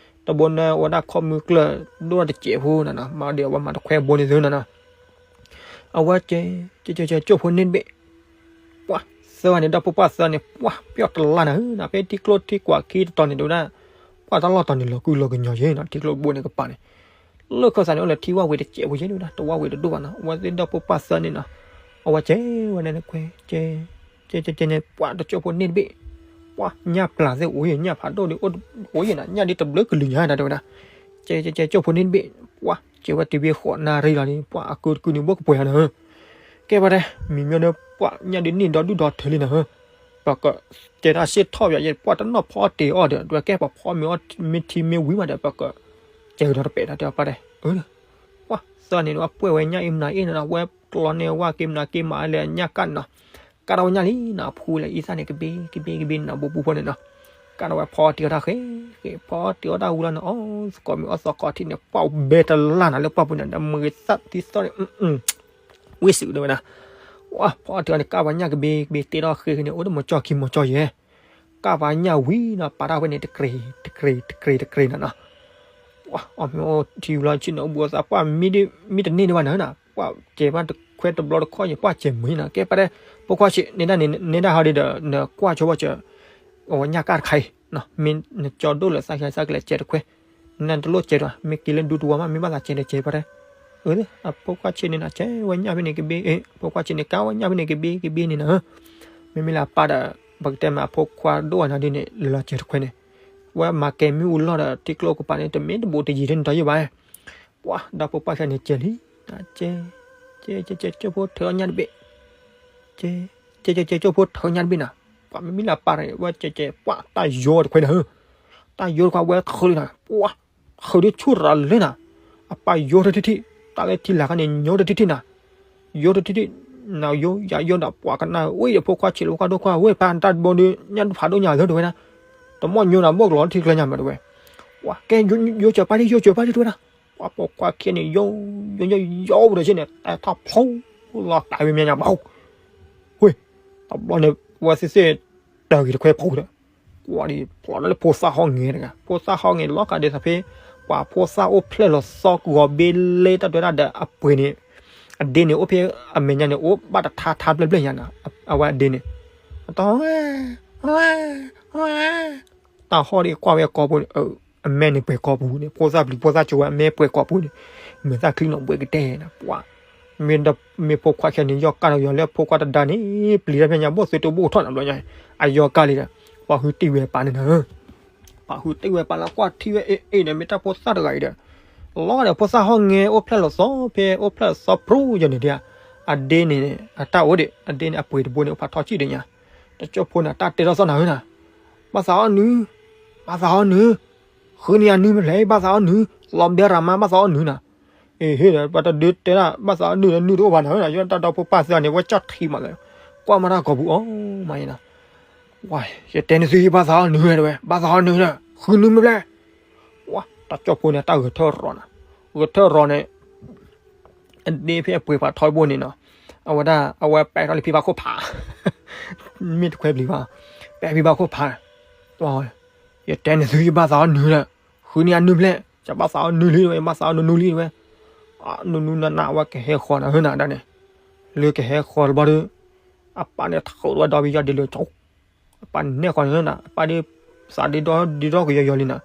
တဘိန့ၣ် အဝဲဒၣ်ခီၣ်မုၢ်ကျၢၢ် ဒိၣ်တစဲးဖိနၤနီၤ, မၤဒီးအဝဲမၤတခွဲဘိန့ၣ်သုနၤနီၤ, အဝဲကဲ, ကဲ, ကဲ, ကၠိၣ်ဖိန့ၢ်တဘ့ၣ်, ပှၤ, သၢဂၤန့ၣ် ဒီဖိပၢ်သၢဂၤန့ၣ် ပှၤ, ပျီၣ်တလါနၤဧၢနၤ, ဖဲထံကျိထံကွၢ်ခံတတီၤန့ၣ် တဲဝဲဒၣ်, ပှၤတၢ်လီၢ်တီၤန့ၣ် လီၤကုလီၤကညီယဲနၤ, ထံကျိဘိန့ၣ်ကပၤန့ၣ် လၢခၢၣ်သးန့ၣ် အိၣ်လၢထံဝၣ်ဝံၤတစဲးဖိယဲဒၣ်, တဝၣ်ဝံၤတဒိၣ်ဘၣ်နီၤ, အဝဲသ့ၣ်ဒီဖိပၢ်သၢဂၤန့ၣ်နီၤ, အဝဲကဲဝဲန့ၣ်ခွဲ, ကဲ, ကဲ, ကဲ, ကဲန့ၣ် ပှၤတကၠိၣ်ဖိန့ၢ်တဘ့ၣ်, ပှၤ, ညၣ်ပျၢ်သ့ၣ်အိၣ်ယဲ, ညၣ်ဖးဒိၣ်ဒုးအိၣ်ယဲနၤ, ညၣ်ဒုးတဘျုးကလုာ်ညါနၤ တဲဝဲဒၣ်, ကဲ, ကဲ, ကဲ, ကၠိၣ်ဖိန့ၢ်တဘ့ၣ်, ပှၤ, ကဲဝဲတုၤဖဲဃိးနၣ်ရံၣ်လီၤန့ၣ် ပှၤအကုတကုန့ၣ် ဘိၣ်ကပှဲၤဧါနၤဧၢ, ကဲပှၤတဲ, မံၤမံၤဒီး ပှၤ, ညၣ်ဒုးန့ၢ်ဒီဒူၣ်ဒီထၢလံနၤဧၢ, ပက, ကဲတၢ်စ့ၢ်ထီၣ်ပယီၤယဲ ပှၤတနီၣ်ဖီအီၣ်တ့ၤအီၣ်ဒီး ဒွဲၣ်ကဲပှၤဖီမ့ၤအီၣ်မ့ၢ်ထံမ့ၢ်ဝံၤမးဒီး ပက, ကဲကဒီးတပဲာ်တၢ်တဲအီၤပၢ်တဲ, အၢ, ပှၤ, သၢဂၤန့ၣ် အဝဲပှဲၢ်ဝဲညၣ်အ့ၣ်မနၤအ့ၣ်နၤနီၤ, အဝဲကျီန့ၢ်ဝၣ်က့ၤမနၤက့ၤမးလဲၣ်ညၣ်ကၣ်န့ၣ်နီၤ, ကၣ်ထီၣ်ဝဲညၣ်လံနီၤ, အဖှူလၢအံသၣ်န့ၣ် ကဘ့ကဘ့ကဘ့န့ၣ်နီၤ, ဘူးဘူးဖိန့ၣ်နီၤ, ကၣ်ထီၣ်ဝဲဖီအီၣ်တ့ၤအီၣ်တၢ်ဃဲ, ဃဲဖီအီၣ်တ့ၤအီၣ်တၢ်ဝံၤလီၤန့ၣ်, အီၣ်သကိးမ့ၤအီၣ်သကိးထံၣ်န့ၣ် ပှၤဘဲတလါနၤလၢပှၢ်ပူၤန့ၣ် ဒီးမုၢ်ဂ့ၤသၣ်သံသီၣ်န့ၣ် ဝ့ၢ်စံးတဲဝဲဒၣ်, ပှၤဖီအီၣ်တ့ၤအီၣ်တၢ်ကဘ့ကဘ့ တ့ထီၣ်ဃဲဃဲန့ၣ် အိၣ်ဒီးမီၤကၠီၣ်ခံမီၤကၠီၣ်ယဲၢ်, ကၣ်ဝဲညၣ်ဝံၤနီၤ ပာ်တၢ်ဖဲန့ၣ် တကြ့ၤ, တကြ့ၤ, တကြ့ၤ, တကြ့ၤနၤနီၤ, ပှၤ, အီၣ်မ့ၤအီထံဝံၤလီၤဆ့ၣ်န့ၣ် အိၣ်ဘှံးအီသး ပှၤမံတန့ၢ်ဒံးဘၣ်နၤနီၤ, ပှၤကဲဘၣ်တခွဲတဘျီတခီၣ်ယဲၢ် ပှၤကဲမုာ်နၤ, ကဲပှၤတဲ, ဖိခွါဆံး နဲဒၣ်န့ၣ် နဲဒၣ်ဟီဒ်ဒီး နကွၢ်ဆိဝဲကၠၢ အဝဲညၣ်ကၣ်တခါအံၤ, မ့ၢ်နကၠီဒိၣ်လၢသးဃဲသးကလဲၤကဲတခွဲ, နတလိၣ်ကဲဒီး မ့ၢ်က့ၤလၢဒူတဝီမး မ့ၢ်ဘၣ်သးကဲဒီးကဲပှၤတဲ, အၢ, အဖိခွါဆံးန့ၣ်နၤ ကဲဝဲညၣ်ဖဲန့ၣ်ကဘ့, ဖိခွါဆံးန့ၣ် ကါဝဲညၣ်ဖဲန့ၣ်ကဘ့ကဘ့န့ၣ်နၤ, မ့မ့ၢ်လၢအပၢ်ဒီး ပကတဲမးအဖိခွါဒိၣ်အနၤဒ်န့ၣ် လဲၤလီၤကဲတခွဲန့ၣ်, ဝဲမၤကဲမ့ၣ်အူလီၢ်ဒီး ထံကျိကပၤန့ၣ် တမ့ၢ်တဘူးတယံၤထဲန့ၣ်တီယိၣ်ဘၣ်, ပှၤ, ဒီဖိပၢ်ခဲန့ၣ်ကဲလံ, ကဲ, ကဲ, ကဲ, ကၠိၣ်ဖိထုးအီၣ်ညၣ်တဘ့ၣ်, ကဲ, ကဲ, ကဲ, ကၠိၣ်ဖိထုးညၣ်တဘ့ၣ်နၤ, ပှၤမ့မ့ၢ်လၢအပၢ်န့ၣ် ဝဲကဲကဲ ပှၤ, တၢ်ယိတခွဲနၤဧၢ, တၢ်ယိတခွဲဝဲထုးလံနၤ, ပှၤ, ထုးဒုးဆူၣ်ရၤလၢနၤ, အပၢ်ယိထီၣ်ထံထံၣ်, တၢ်လၢထံလာ်ခါန့ၣ် ညိထီၣ်ထံထံၣ်နၤ, ယိထီၣ်ထံထံၣ်, နယိယယိဒီး ပှၤကနၣ်ဝဲဒီး ဖိခွါဆံးလၢဖိခွါဒိၣ်ခွါ ဝဲပၢ်တၢ်တဘိဒီး ညၣ်ဒုးဖးဒိၣ်ညါလၢတဲဝဲဒၣ်, တမီၢ်ညိနၤ ဘီၣ်ကလီၤထံကျဲညါမးတဲဝဲ, ပှၤ, ကဲ, ယိကၢၤပၢ်ဒံး ယိကၢၤပၢ်ဒံးတဲဝဲဒၣ်, ပှၤဖိခွါခံန့ၣ် ယိ, ယိ, ယိ, ယိပူၤဒီးဆ့ၣ်န့ၣ် တၢ်ထီၣ်ဖျိလီၤတၢ်ဝဲမ့ၢ်ညါဘၣ်, ဝ့ၢ်, တဘျီန့ၣ် ဝဲသ့ၣ်သ့ၣ် တၢ်ဂ့ၤတခွဲဖိဒီး, ကွၢ်ဒ်ဖျိးဒီးလၢဖိသၣ်ဟီၣ်ငဲၤတဂၤ, ဖိသၣ်ဟီၣ်ငဲၤလီၤကးဒ်သိးဖဲ, ပှၤဖိသၣ်အိၣ်ဖျဲၣ်လီၤသီကဂီၤဘ့လ့တၢ်တဲဝဲဒၣ်ဒီးအပှ့ၤန့ၣ်, အဒ့န့ၣ် အိၣ်ဖဲအမဲာ်ညါန့ၣ် အိၣ်ဘၣ်တထါထါဘျဲၣ်ဘျဲၣ်ညါနၤ, အဝဲအဒ့န့ၣ်, တၢ်ဟီၣ်ဒ်ကွၢ်ဝဲအကိာ်ပူၤန့ၣ်, အမဲာ်န့ၣ်ပှဲၤကိာ်ပူၤန့ၣ် ဖိသၣ်ပျံၤဖိသၣ်ကၠိဝဲအမဲာ်ပှဲၤကိာ်ပူၤန့ၣ်, မဲာ်သၣ်ချံနီၣ်ဘှဲးကတဲနၤ, ပှၤ, မ့ၢ်ဖိခွါခဲန့ၣ် ယီၢ်ကၢ်ဒီးယီၤလၢဖိခွါတဒါန့ၣ် ပျံၤတၢ်ဖဲညါ ဘီၣ်သုတဘိၣ်ထီၣ်နၤဘျီညါ, အယီၢ်ကၢ်လံဒီး, ပှၤဟုတံၢ်ဝဲပၢ်န့ၣ်နၤ, ပှၤဟုတံၢ်ဝဲပၢ်လၢကွၢ်ထံဝဲအ့ၣ်အ့ၣ်ဒီး မ့ၢ်တၢ်ဖိသၣ်တဂၤအံၤဒီး, လီၤဂာ်ဒီးဖိသၣ်ဟီၣ်ငဲၤအိၣ်ဖျဲၣ်လီၤသီဖဲအိၣ်ဖျဲၣ်လီၤသီပြူယဲၢ်န့ၣ်ဒံး, အဒ့န့ၣ်, အတၢ်အိၣ်ဒံး အဒ့န့ၣ်အပှ့ၤတဘိန့ၣ် အိၣ်ဖးထီၣ်စံၣ်ဒီးညါ, တကၠိဖိန့ၣ် တၢ်တဲထီၣ်သီၣ်နၤဧၢနၤ, ဘၣ်သးအီၣ်နုၤ, ဘၣ်သးအီၣ်နုၤ, ဃုန့ၢ်အနုၤမ့ၢ်ဖျဲၣ် ဘၣ်သးအီၣ်နုၤ, လီၤဘဲရၤမါ ဘၣ်သးအီၣ်နုၤနၤ အ့ၣ်ဟ့ၣ်ဒီး ပှၤတဒုးတဲဒၣ် ဘၣ်သးအီၣ်နုၤဒီး နုၤတအိၣ်ဘၣ်နၤဧၢ, ယတၢ်ဒီဖိပၢ်သၢဂၤန့ၣ် ဝဲကၠီၣ်ထံမးလၢ, ကွၢ်မၤတၢ်ကိာ်ပူၤအီၤမးယဲနၤ, ယတဲန့ၢ်သု ဘၣ်သးအီၣ်နုၤတဲဝဲ ဘၣ်သးအီၣ်နုၤဒီး ဃုနုၤမ့ၢ်ဖျဲၣ်, ဝဲ တၢ်ကၠီၣ်ဖိန့ၣ် တၢ်ဂဲၤထၢၣ်ရီၤနၤ, ဂဲၤထၢၣ်ရီၤန့ၣ် အဒ့ဖဲအပှ့ၤဖးထီဘိန့ၣ်နီၤ, အဝဲဒၣ် အဝဲပဲာ်ထီၣ်လၢဖံဘၣ်ခိၣ်ဖး, မ့ၢ်တခွဲပျံၤဘၣ်, ပဲာ်ဖံဘၣ်ခိၣ်ဖး, ယတဲန့ၢ်သု ယဘၣ်သးအီၣ်နုၤဒီး ဃုန့ၢ်အနုၤဖျဲၣ်, ယဘၣ်သးအီၣ်နုၤလံဝဲ ယဘၣ်သးအီၣ်နုၤနုၤလံဝဲ, နုၤနုၤနးနး အဝဲကဟဲဃီၤနၤဟၢနၤဒၣ်န့ၣ်, လၢကဟဲဃီၤတဘျီဒီး အပၢ်န့ၣ်ထုးဝဲဒီဘ့ၣ်ယီၢ်ဒ့လၢကၠိ အပၢ်န့ၣ်နဲၣ်ဃီၤန့ၣ်နၤ အပၢ်ဒ် သးဒ့ဒီဒ့ဒီကယီယီလံနၤ,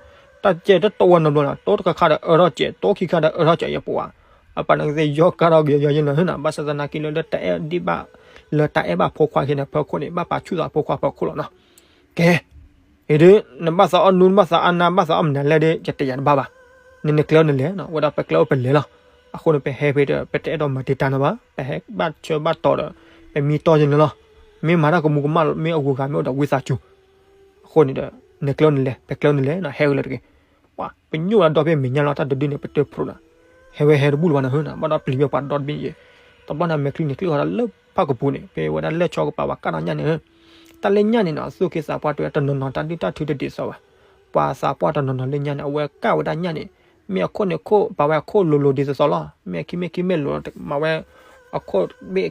တၢ်ကဲတတိၢ်ဝဲနီတဘျီနၤ, တိၢ်တခါခါဒီးအၢထီၣ်စဲး တိၢ်ခံခါဒီးအၢထီၣ်စဲးယဲၢ်ပဝး, အပၢ်န့ၣ်ကသ့ၣ်ယီၢ်ကၢ်ထီၣ်ကယီယီယဲၢ်နၤဟၢနၤ, ဘၣ်ဆၣ်သနာ်က့လၢ လၢတၢ်အဲၣ်ဒိးဘၣ် လၢတၢ်အဲၣ်ဘၣ်ဖိခွါခံန့ၣ် ဖီခိၣ်န့ၣ် ဘၣ်ပာ်ဆူၣ်သးဖိခွါဖီခိၣ်လီၤနီၤ, ကဲ အံၤဒုး နဘၣ်သးအီၣ်နုၤ နဘၣ်သးအီၣ်နၤ ဘၣ်သးအီၣ်မနုၤလဲၣ်ဒီး ယတဲယၤတဘၣ်ဘၣ်, နနကျဲအိၣ်နလဲၤနီၤ, ဝဲဒၣ်ပကျဲအိၣ်ပလဲၤလီၤ, အဃိန့ၣ် ပဟဲဖဲဒီး ပတအဲၣ်ဒိးမၤတံာ်တာ်နီၤဘၣ်, ပဟဲဘၣ်ဆၢဘၣ်တီၤဒီး ပမံတီၢ်ယလၢလီၤ, မ့ၢ်မၤတၢ်ကမူၤကမၣ်လီၤ မ့ၢ်အဂုၤအဂၤမ့ၢ်အိၣ်ဒီးဝံသးစူၤ, အဃိန့ၣ်ဒီး နကျဲအိၣ်နလဲၤ ပကျဲအိၣ်နလဲၤနီၤ ဟဲဝဲလၢတဂ့ၤ, ပှၤ ပညိၣ်ဝဲဒီဖဲမဲာ်ညါလီၤ တၢ်တဒုန့ၣ် ပတၢၢ်ဖျိးနၤ, ဟဲဝဲဟဲတဘူၣ်လၢၤဘၣ်နၤဟၢနၤ, ဘၣ်ဒီးပျံၤဝဲပှၤဒီတဘ့ၣ်ယဲၢ်, တဘျီန့ၣ် အမဲာ်ချံန့ၣ် ကျံၢ်ဃီၤဒီးလၢဖၣ်ကပူၤန့ၣ် ဖဲဝဲဒၣ်လၢၢ်ဆီကပၤ ပှၤကၢ်နီၣ်ညၣ်န့ၣ်, တၢ်လၢညၣ်န့ၣ်နီၤ သူၣ်က့သးပှၢ်တဲဝဲ တနီၤနီၤတၢ်ဒုၣ်တၢ်ထုတဒ်သိးဘၣ်. ပှၤသးပှၢ်တနီၤနီၤလၢညၣ်န့ၣ် အဝဲကၢ်ဝဲဒၣ်ညၣ်န့ၣ် မ့ၢ်အခိၣ်န့ၣ်ခိၣ် ပာ်ဝဲအခိၣ်လိၤလိၤဒ်သိးသိးလီၤ. မ့ၢ်အခံမ့ၢ်ခံမ့ၢ်လိၤ မၤဝဲအခိၣ်တဘ့ၣ်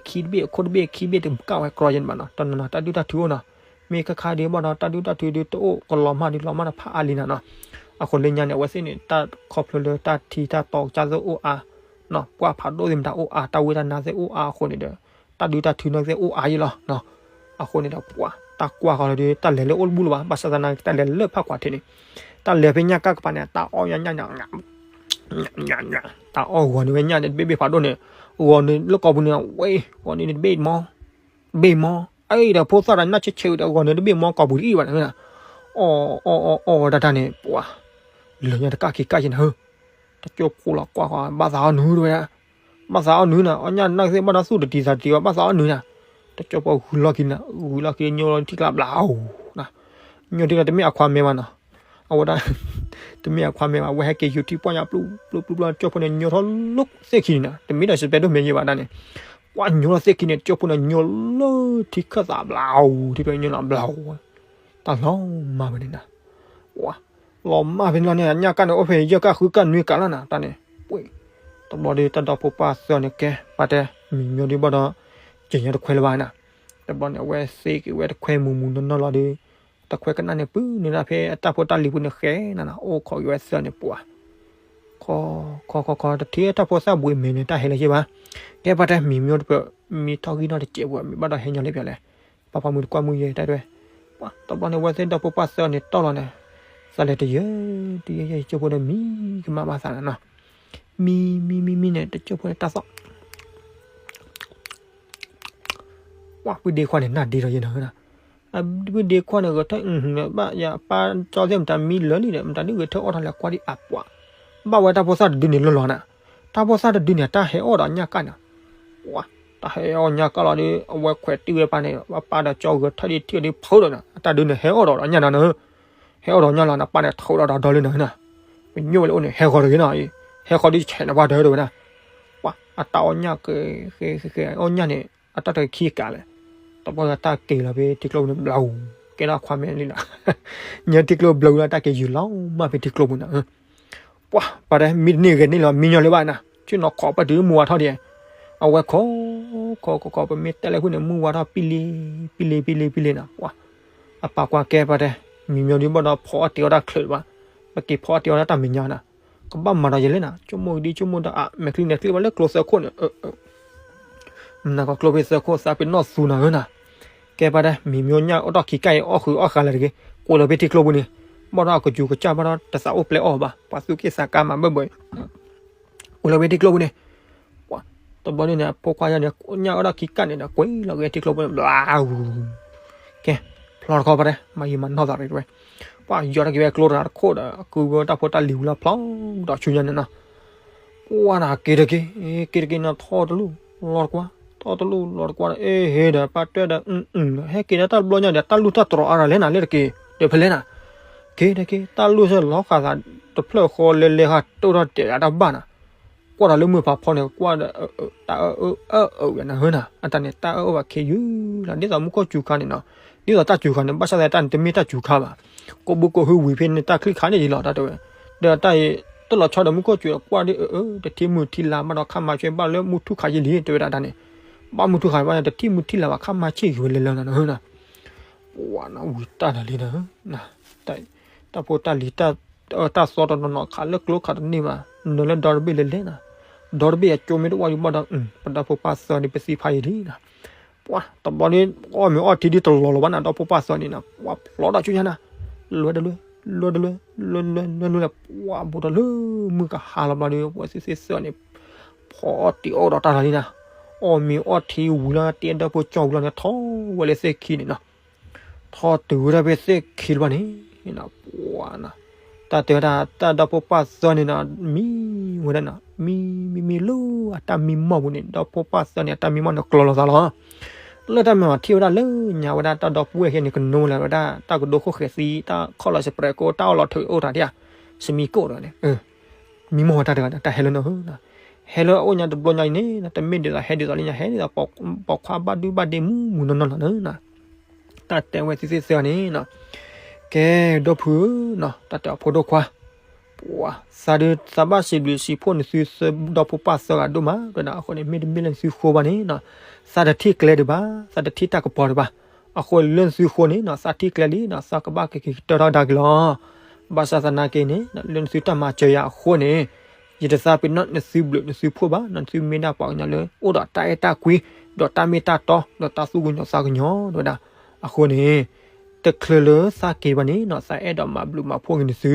အခံတဘ့ၣ် အခိၣ်တဘ့ၣ်အခံဘ့ၣ် တကၢ်ဝဲကြီယဲန့ၣ်ဘၣ်နီၤ. တနီၤနီၤတၢ်ဒုၣ်တၢ်ထုအိၣ်နီၤ. မ့ၢ်ခါခါဒ်ဘၣ်ဒီး တၢ်ဒုၣ်တၢ်ထုဒုးတအိၣ် ကလီၤမၢ်ဒုးလီၤမၢ်တဖၣ်အါလံနၤနီၤ. အဃိလၢညါန့ၣ် အဝဲသ့ၣ်န့ၣ် တၢ်ခီဖျိလၢတၢ်ထံတၢ်တီကစၢ်သ့ၣ်အိၣ်အါ, ပှၢ်ဖးဒိၣ်သ့ၣ်မတၤအိၣ်အါ တၢ်ဝ့ၢ်တၢ်နါသ့ၣ်အိၣ်အါအဃိန့ၣ်ဒီး တၢ်ဒုၣ်တၢ်ထုန့ၣ်သ့ၣ်အိၣ်အါယဲလီၤ. အဃိန့ၣ်ဒီး ပှၤ တၢ်ကွၢ်ဃီလီၤဒီး တၢ်လဲၤလၢအိၣ်တဘူၣ်လၢၤဘၣ်. ဘၣ်ဆၣ်သနာ်က့ တၢ်လဲၤလၢဖၣ်ကွၢ်ထံးန့ၣ် တၢ်လဲၤဖဲညၣ်ကၢ်ကပၤန့ၣ် တၢ်အီၣ်ညၣ်ညၣ်န့ၣ် တၢ်အီၣ်ဂီၤန့ၢ်ဝဲညၣ်န့ၣ် တဘ့ၣ်ဘ့ၣ်ဖးဒိၣ်န့ၣ် ဂီၤန့ၢ်လၢကိာ်ပူၤန့ၣ် ဝဲ ဂီၤန့ၢ်န့ၣ်တဘ့ၣ်မီ တဘ့ၣ်မီ အံၤဒီးဖိသၣ်ဒီးနၢ်ဆဲးဆဲးဝံၤဒီး ဂီၤန့ၢ်တဘ့ၣ်မီကိာ်ပူၤတအံၤဘၣ်န့ၣ်, အီၣ်အီၣ်အီၣ်အီၣ်ဝဲဒၣ်တၢ်န့ၣ် ပှၤ လၢာ်ညါတကၢ်ခံကၢ်ယဲနၤဧၢ, တကၠိဖိလီၤကွၢ်ဃီ ဘၣ်သးအီၣ်နုၤတဝဲဒၣ်, ဘၣ်သးအီၣ်နုၤနၤ အီၣ်ညၣ်နၢ်သ့ၣ်ဘၣ်ဒီးသူၣ်တတံၤသးတံၤဘၣ် ဘၣ်သးအီၣ်နုၤနၤ, တကၠိဖိဂုာ်လီၢ်ခံနၤ ဂုာ်လီၢ်ခံညိလီၤထံကျါဘျီ ညိထံကျါတမ့ၢ်အခွါမဲဘၣ်နီၤ, အဝဲဒၣ် တမ့ၢ်အခွါမဲဘၣ် အဝဲဟဲက့ၤယူၤထံပီၢ်ညါပျူၤပျူၤပျူၤပျူၤ တကၠိဖိန့ၣ် ညိထီၣ်လၢသ့ၣ်ခံန့ၣ်နီၤ တမ့ၢ်ဒီးစပဲဒိၣ်မဲာ်ယဲဘၣ်တၢ်န့ၣ်, ပှၤညိထီၣ်သ့ၣ်ခံန့ၣ် တကၠိဖိန့ၣ် ညိလၢထံခၢၣ်သးဘျီ ထံဖျိညိလီၤဘျီ တၢ်လီၤမၢ်ဖဲန့ၣ်နီၤ, ပှၤ လီၤမၢ်ဖဲန့ၣ်လီၤန့ၣ် ညၣ်ကၢ်န့ၣ် အိၣ်ဖဲယဲၢ်ကၢ်ဃုကၢ်နွံကၢ်လီၤနီၤ တၢ်န့ၣ်, ပှၤ တဘျီဒီးတၢ်ဒီဖိပၢ်သၢန့ၣ် ကဲ ပှၤတဲ မံၤမျိဒုးဘၣ်ဒီး က့ၤညါတခွဲလၢၤဘၣ်နီၤ, တဘျီန့ၣ် အဝဲသ့က့ၤဝဲတခွဲမုာ်မုာ်နီၢ်နီၢ်လီၤဒီး တခွဲကနၣ်န့ၣ် ပုၢ်န့ၢ်ဒၣ်ဖဲအတၢ်ဖိတၢ်လံၤပူၤန့ၣ်ဃဲနၤနီၤ အိၣ်ခိးက့ၤဝဲသၢန့ၣ် ပှၤ ခီခီခီခီ တထံၣ်တၢ်ဖိသၣ်ဘှံးမဲာ်န့ၣ် တၢ်ဟဲလၢၤယဲဘၣ်, ကဲ ပှၤတဲ မံၤမျိတပၢၢ် မံထီၣ်ဂံၢ်ထီၣ်တစဲးပူၤ မ့ၢ်ဘၣ်ဒီးဟဲညီလၢပျၢၤလဲၣ်, ပၢ်ဖီမုၢ်တကွၢ်မုၢ်ယဲတၢ်တဲဝဲ, ပှၤ တဘျီန့ၣ် အဝဲသ့ၣ်ဒီဖိပၢ်သၢန့ၣ်တီၢ်လီၤန့ၣ်, သးလဲၤတယၢၤတယၢၤယဲ တကၠိဖိန့ၣ် မံကမၣ်ဘၣ်သးနၤနီၤ, မံမံမံမံန့ၣ် တကၠိဖိန့ၣ်တၢ်သီၣ် ပှၤ ပုၢ်ဒ့ခွါန့ၣ် နၢ်ဒ့ဒီးယဲနီၤ, ပုၢ်ဒ့ခွါန့ၣ် ဂဲၤထၢၣ် ဘၣ်ယပၢ်ကၠီသ့ၣ် မတၤမံလၢာ်လံဒီး မတၤဒုးဂဲၤထၢၣ်အီၣ်ထီၣ်လဲၤကွၢ်ဒံးအပှၤ, ဘၣ်ဝဲတၢ်ဖိသၣ်တဒုန့ၣ်လီၤလီၤနၤ, တၢ်ဖိသၣ်တဒုန့ၣ် တၢ်ဟဲအီၣ်ဒီးညၣ်ကၢ်န့ၣ်, ပှၤ တၢ်ဟဲအီၣ်ညၣ်ကၢ်လီၤဒီး အဝဲခွဲးတံၢ်ဝဲပၢ်န့ၣ် ပၢ်ဒီးကၠီဂဲၤထၢၣ်ဒ်ထံၣ်ဒ်ဖုးဒီးနီၤ အတၢ်ဒုန့ၣ် ဟဲအီၣ်ဒီးညၣ်နီၤနၤ, ဟဲအီၣ်ဒီးညၣ်လီၤနၤ ပၢ်န့ၣ် ထုးဒီးဒီလၢနၤ, ပညိၣ်ဝဲလၢအိၣ်န့ၣ် ဟဲဃီၤတဂ့ၤနီၤ, ဟဲဃီၤဒ်ဆဲးနပှၢ်တၢၢ်တဝဲဒၣ်, ပှၤ အတၢ်အီၣ်ညၣ်က့ၤ ဃဲဃဲဃဲ အီၣ်ညၣ်န့ၣ် အတၢ်တကခံကးလဲၣ်, တဘျီတၢ်က့ၤလီၤဖဲထံကျိပူၤန့ၣ် ဘျီ ကဲထီၣ်ခွါမဲာ်လံနီၤ, ညၣ်ထံကျိဘျီဝံၤလီၤ တၢ်က့ၤယုာ်လီၤမၢ်ဖဲထံကျိပူၤနီၤ, ပှၤ ပှၤတဲ မံတန့ၢ်ဂဲၤန့ၢ်လီၤ မံညီလၢၤဘၣ်နၤ, ဆ့ၣ်နီၤခိးပၢၢ်တုၤမုၢ်ဝါထီၣ်ဒံး, အဝဲခိး ခိးခိးခိး ပမ့ၢ်တဲလၢဃုာ်န့ၣ် မုၢ်ဝါထီၣ်ပံလံ ပံလံ ပံလံ ပံလံနီၤ, ပှၤ အပၢ်ကွၢ်ကဲပှၤတဲ မံၤမျိဒုးဘၣ်ဒီးဖီအီၣ်တ့ၤအီၣ်တၢ်ချုးဘၣ်, ပက့ၤဖီအီၣ်တ့ၤအီၣ်တၢ်မဲာ်ညါနၤ, ကဘၣ်မၤဒီးယဲလဲၣ်နၤ, ဆိကမိၣ်ကဒံဆိကမိၣ်ဒီးအမဲာ်ချံန့ၣ် ချံဘၣ်လၢကျိသၢခိၣ်န့ၣ် မနၤကီၢ်ကျိဖဲသၢခိၣ်သးပ့ၤနီၣ်သူနၤဧၢနၤ, ကဲပှၤတဲ မံၤမျိညၣ်အိၣ်ထီၣ်ခံကၢ်အံၤ အီၣ်ဃုာ်အီၣ်ဃာ်လၢၤတဂ့ၤ, ကွဲးလီၤဖဲထံကျိပူၤန့ၣ်, ဘၣ်ဒီးအကစူၤကစၢ်ဘၣ်ဒီးတသးအိၣ်ပျဲအီၣ်ဘၣ်, ပှၤသူၣ်က့ၣ်သးကါမၤဘၢၣ်ဘၢအံၤ ကွဲးလီၤဖဲထံကျိပူၤန့ၣ်, ပှၤ တဘျီန့ၣ်န့ၣ် အဖိခွါယါန့ၣ် ညၣ်အိၣ်ဒီးခံကၢ်န့ၣ်ဒီး ကွဲးလီၤက့ၤထံကျိပူၤန့ၣ် ဘျါဝူၤ, ကဲ ဖျီတခီပှၤတဲ မၤယံာ်မၤနီၢ်သးရ့တဝဲ, ပှၤယီၤထီၣ်က့ၤဝဲကျိတဂၤတခိၣ်ဒီး ကုဝဲတၢ်ဖိတၢ်လံၤဝံၤလီၤဖျီဒီးဆူညါန့ၣ်နီၤ, ပှၤနၤက့ၤတက့ၤ, က့ၤတက့ၤနၤထီတလူၢ်, လီၤတကွၢ်, ထီတလူၢ်လီၤတကွၢ်ဒီး အ့ဟ့ဒီး ပၢ်တွဲဒီး အုၣ်အုၣ် ဟဲက့ၤဒီးတၢ်တဘျီညါဒီး တၢ်လူၢ်တၢ်တြီၤအါရၤလဲၣ်နၤ လၢတက့ၤ ဒီးဖဲလဲၣ်နၤ, က့ၤတက့ၤ တၢ်လူၢ်စၢၤလီၤဃာ်သး တဖျၢၣ်ဃီလဲၤလဲၤဃာ်တိၢ်ထီၣ်တဲာ်အတၢ်ဘၣ်နၤ, ကွၢ်ဒီးလၢမုၢ်ဖးဖီန့ၣ် ကွၢ်ဒီး တၢ်အၢအၢအၢအၢနၤဧၢနၤ, အတၢ်န့ၣ် တၢ်အၢအၢဘၣ်ခ့ယုၢ်လီၤ ဒ်သိးမူခိၣ်စူၤခါန့ၣ်နီၤ, ဒ်သိးတၢ်စူၤခါန့ၣ် ဘၣ်ဆၣ်သနာ်က့တၢ်န့ၣ် တမ့ၢ်တၢ်စူၤခါဘၣ်, ကိးဘုကိးဟုဝံၤဖဲန့ၣ် တၢ်ချံၣ်ခါန့ၣ်ယံၤလီၤ တၢ်တဲဝဲ, ဒီးတၢ်အံၤ တလီၤဆီဒီးမူခိၣ်စူၤ ကွၢ်ဒ်အၢအၢ တထံၣ်မုၢ်ထံၣ်လါဘၣ်ဒီး ခါမၤဆၢဘၣ်လၢမုၢ်ထူၣ်ခါယံၤလံ တဲဝဲဒၣ်တၢ်န့ၣ်, ဘၣ်မုၢ်ထူၣ်ခါဘၣ်န့ၣ် တထံၣ်မုၢ်ထံၣ်လါဘၣ် ခါမၤဆၢဂ့ၤဝဲလဲၤလၢနၤနၤဧၢနၤ ပှၤနၤဝံၤတၢ်နၤလံနၤ, တၢ်ဖိတၢ်လံၤ တၢ်သီတနီၤနီၤခးလၢကျိခးတန့ၢ်ဘၣ်, နုာ်လၢဒီတဘ့ၣ်လဲၤလဲၤနၤ, ဒီတဘ့ၣ်အကၠိမ့ၢ်တအိၣ်ဒံးဘၣ်ဒီး ပဒီဖိပၢ်သၢန့ၣ် ပသံဖးယံာ်လံနၤ, ပှၤတဘျီန့ၣ် အီၣ်မ့ၤအီၣ်ထံဒ်တလီၤလီၤဘၣ်နၤ ဒီဖိပၢ်သၢန့ၣ်နၤ ပှၤဖျီဒီးဆူညါနၤ, လွဲတလွဲ လွဲတလွဲ လွဲလွဲလွဲလွဲလၢ ပှၤဘူးဒီးလၢမုၢ်ကဟါလီၤဘျီဒီး ပှၤသ့ၣ်သ့ၣ်သၢန့ၣ် ဖီအီၣ်တ့ၤအီၣ်ဒီးတၢ်လီၤလံနၤ, အီၣ်မ့ၤအီၣ်ထံဝံၤလီၤ တဲဒီဖိကၠီဝံၤလီၤန့ၣ် ထီၣ်ဝဲလၢသ့ၣ်ခံန့ၣ်နီၤ ထီၣ်တုၤဝဲဒၣ်ဖဲသ့ၣ်ခံလၢၤဘၣ်န့ၣ်, ပှၤနၤ, တၢ်တဲဝဲဒၣ် တၢ်ဒီဖိပၢ်သၢန့ၣ်နီၤ မံဝဲဒၣ်နီၤ မံမံမံလၢအတၢ်မံမီၢ်ပူၤန့ၣ် ဒီဖိပၢ်သၢန့ၣ် အတၢ်မံမီၢ်န့ၣ်ကျီၤလီၤသးလီၤ, လၢတၢ်မၤမၤထံၣ်ဝဲဒၣ်လၢညါဝဲဒၣ်တၢ်ဒီပုၢ်ဝဲၢ်ခံန့ၣ် ကနိဝဲလၢဝဲဒၣ် တၢ်ကဒိခိၣ်ဃဲၤသံ တၢ်ခီၣ်လီၤစပရဲးကိ တၢ်အီၣ်လီၤထုးအိၣ်တၢ်ဒ်ဧါ, စမံကိၣ်ဒီးန့ၣ် မံမီၢ်ဝဲတၢ်တဂၤန့ၣ် တၢ်ဟဲလၢနၤဧၢနၤ, ဟဲလၢအအိၣ်ညါတဘျီညါအံၤန့ၣ် တမ့ၢ်ဒ်သိးဟဲဒ်သိးလၢညါ ဟဲဒ်သိးပိာ်ခွါဘၣ်ဒုဘၣ်ဒ့မူမူနီၢ်နီၢ်နီၤနီၤ. တၢ်တဲဝဲသ့ၣ်သ့ၣ်သၢဂၤန့ၣ် ကဲ ဒီပုၢ်ဧၢနီၤ တၢ်တဲအဖိဒိၣ်ခွါ, ပှၤသးဒုးသးဘၣ်စံးဘျုးစံးဖှိၣ်နသုသၢဒီဖိပၢ်သၢဂၤဒိၣ်မး တဲဝဲဒၣ်. အဃိန့ၣ် မ့တမ့ၢ်လၢနသုဃိဘၣ်န့ၣ်နီၤ သးတထံၣ်ကျဲဒံးဘၣ်, သးတထံၣ်တၢ်ကပီၤဒံးဘၣ်. အဃိလၢနသုဃိန့ၣ်နီၤ သးထံၣ်ကျဲလံနီၤ သးကဘၣ်က့ၤက့ၤကတၢၢ်ထီၣ်ကဒါက့ၤလီၤ. ဘၣ်ဆၣ်သနာ်က့န့ၣ် လၢနသုတၢ်မၤစၢၤယၤအဃိန့ၣ် ယတသးပ့ၤနီၣ်နသုဘျုးနသုဖှိၣ်ဘၣ်နီၤ, နသုမ့ၢ်ဒၣ်ပှၤကညီလၢအိၣ်ဒီးတၢ်အဲၣ်တၢ်ကွံ ဒီးတၢ်မ့ၢ်တၢ်တီ ဒီးတၢ်သူၣ်ကညီၤသးကညီၤ တဲဝဲဒၣ်. အဃိန့ၣ် တချုးလၢသးက့ၤဘၣ်န့ၣ်နီၤ သးအဲၣ်ဒိးမၤဘျုးမၤဖှိၣ်က့ၤနသု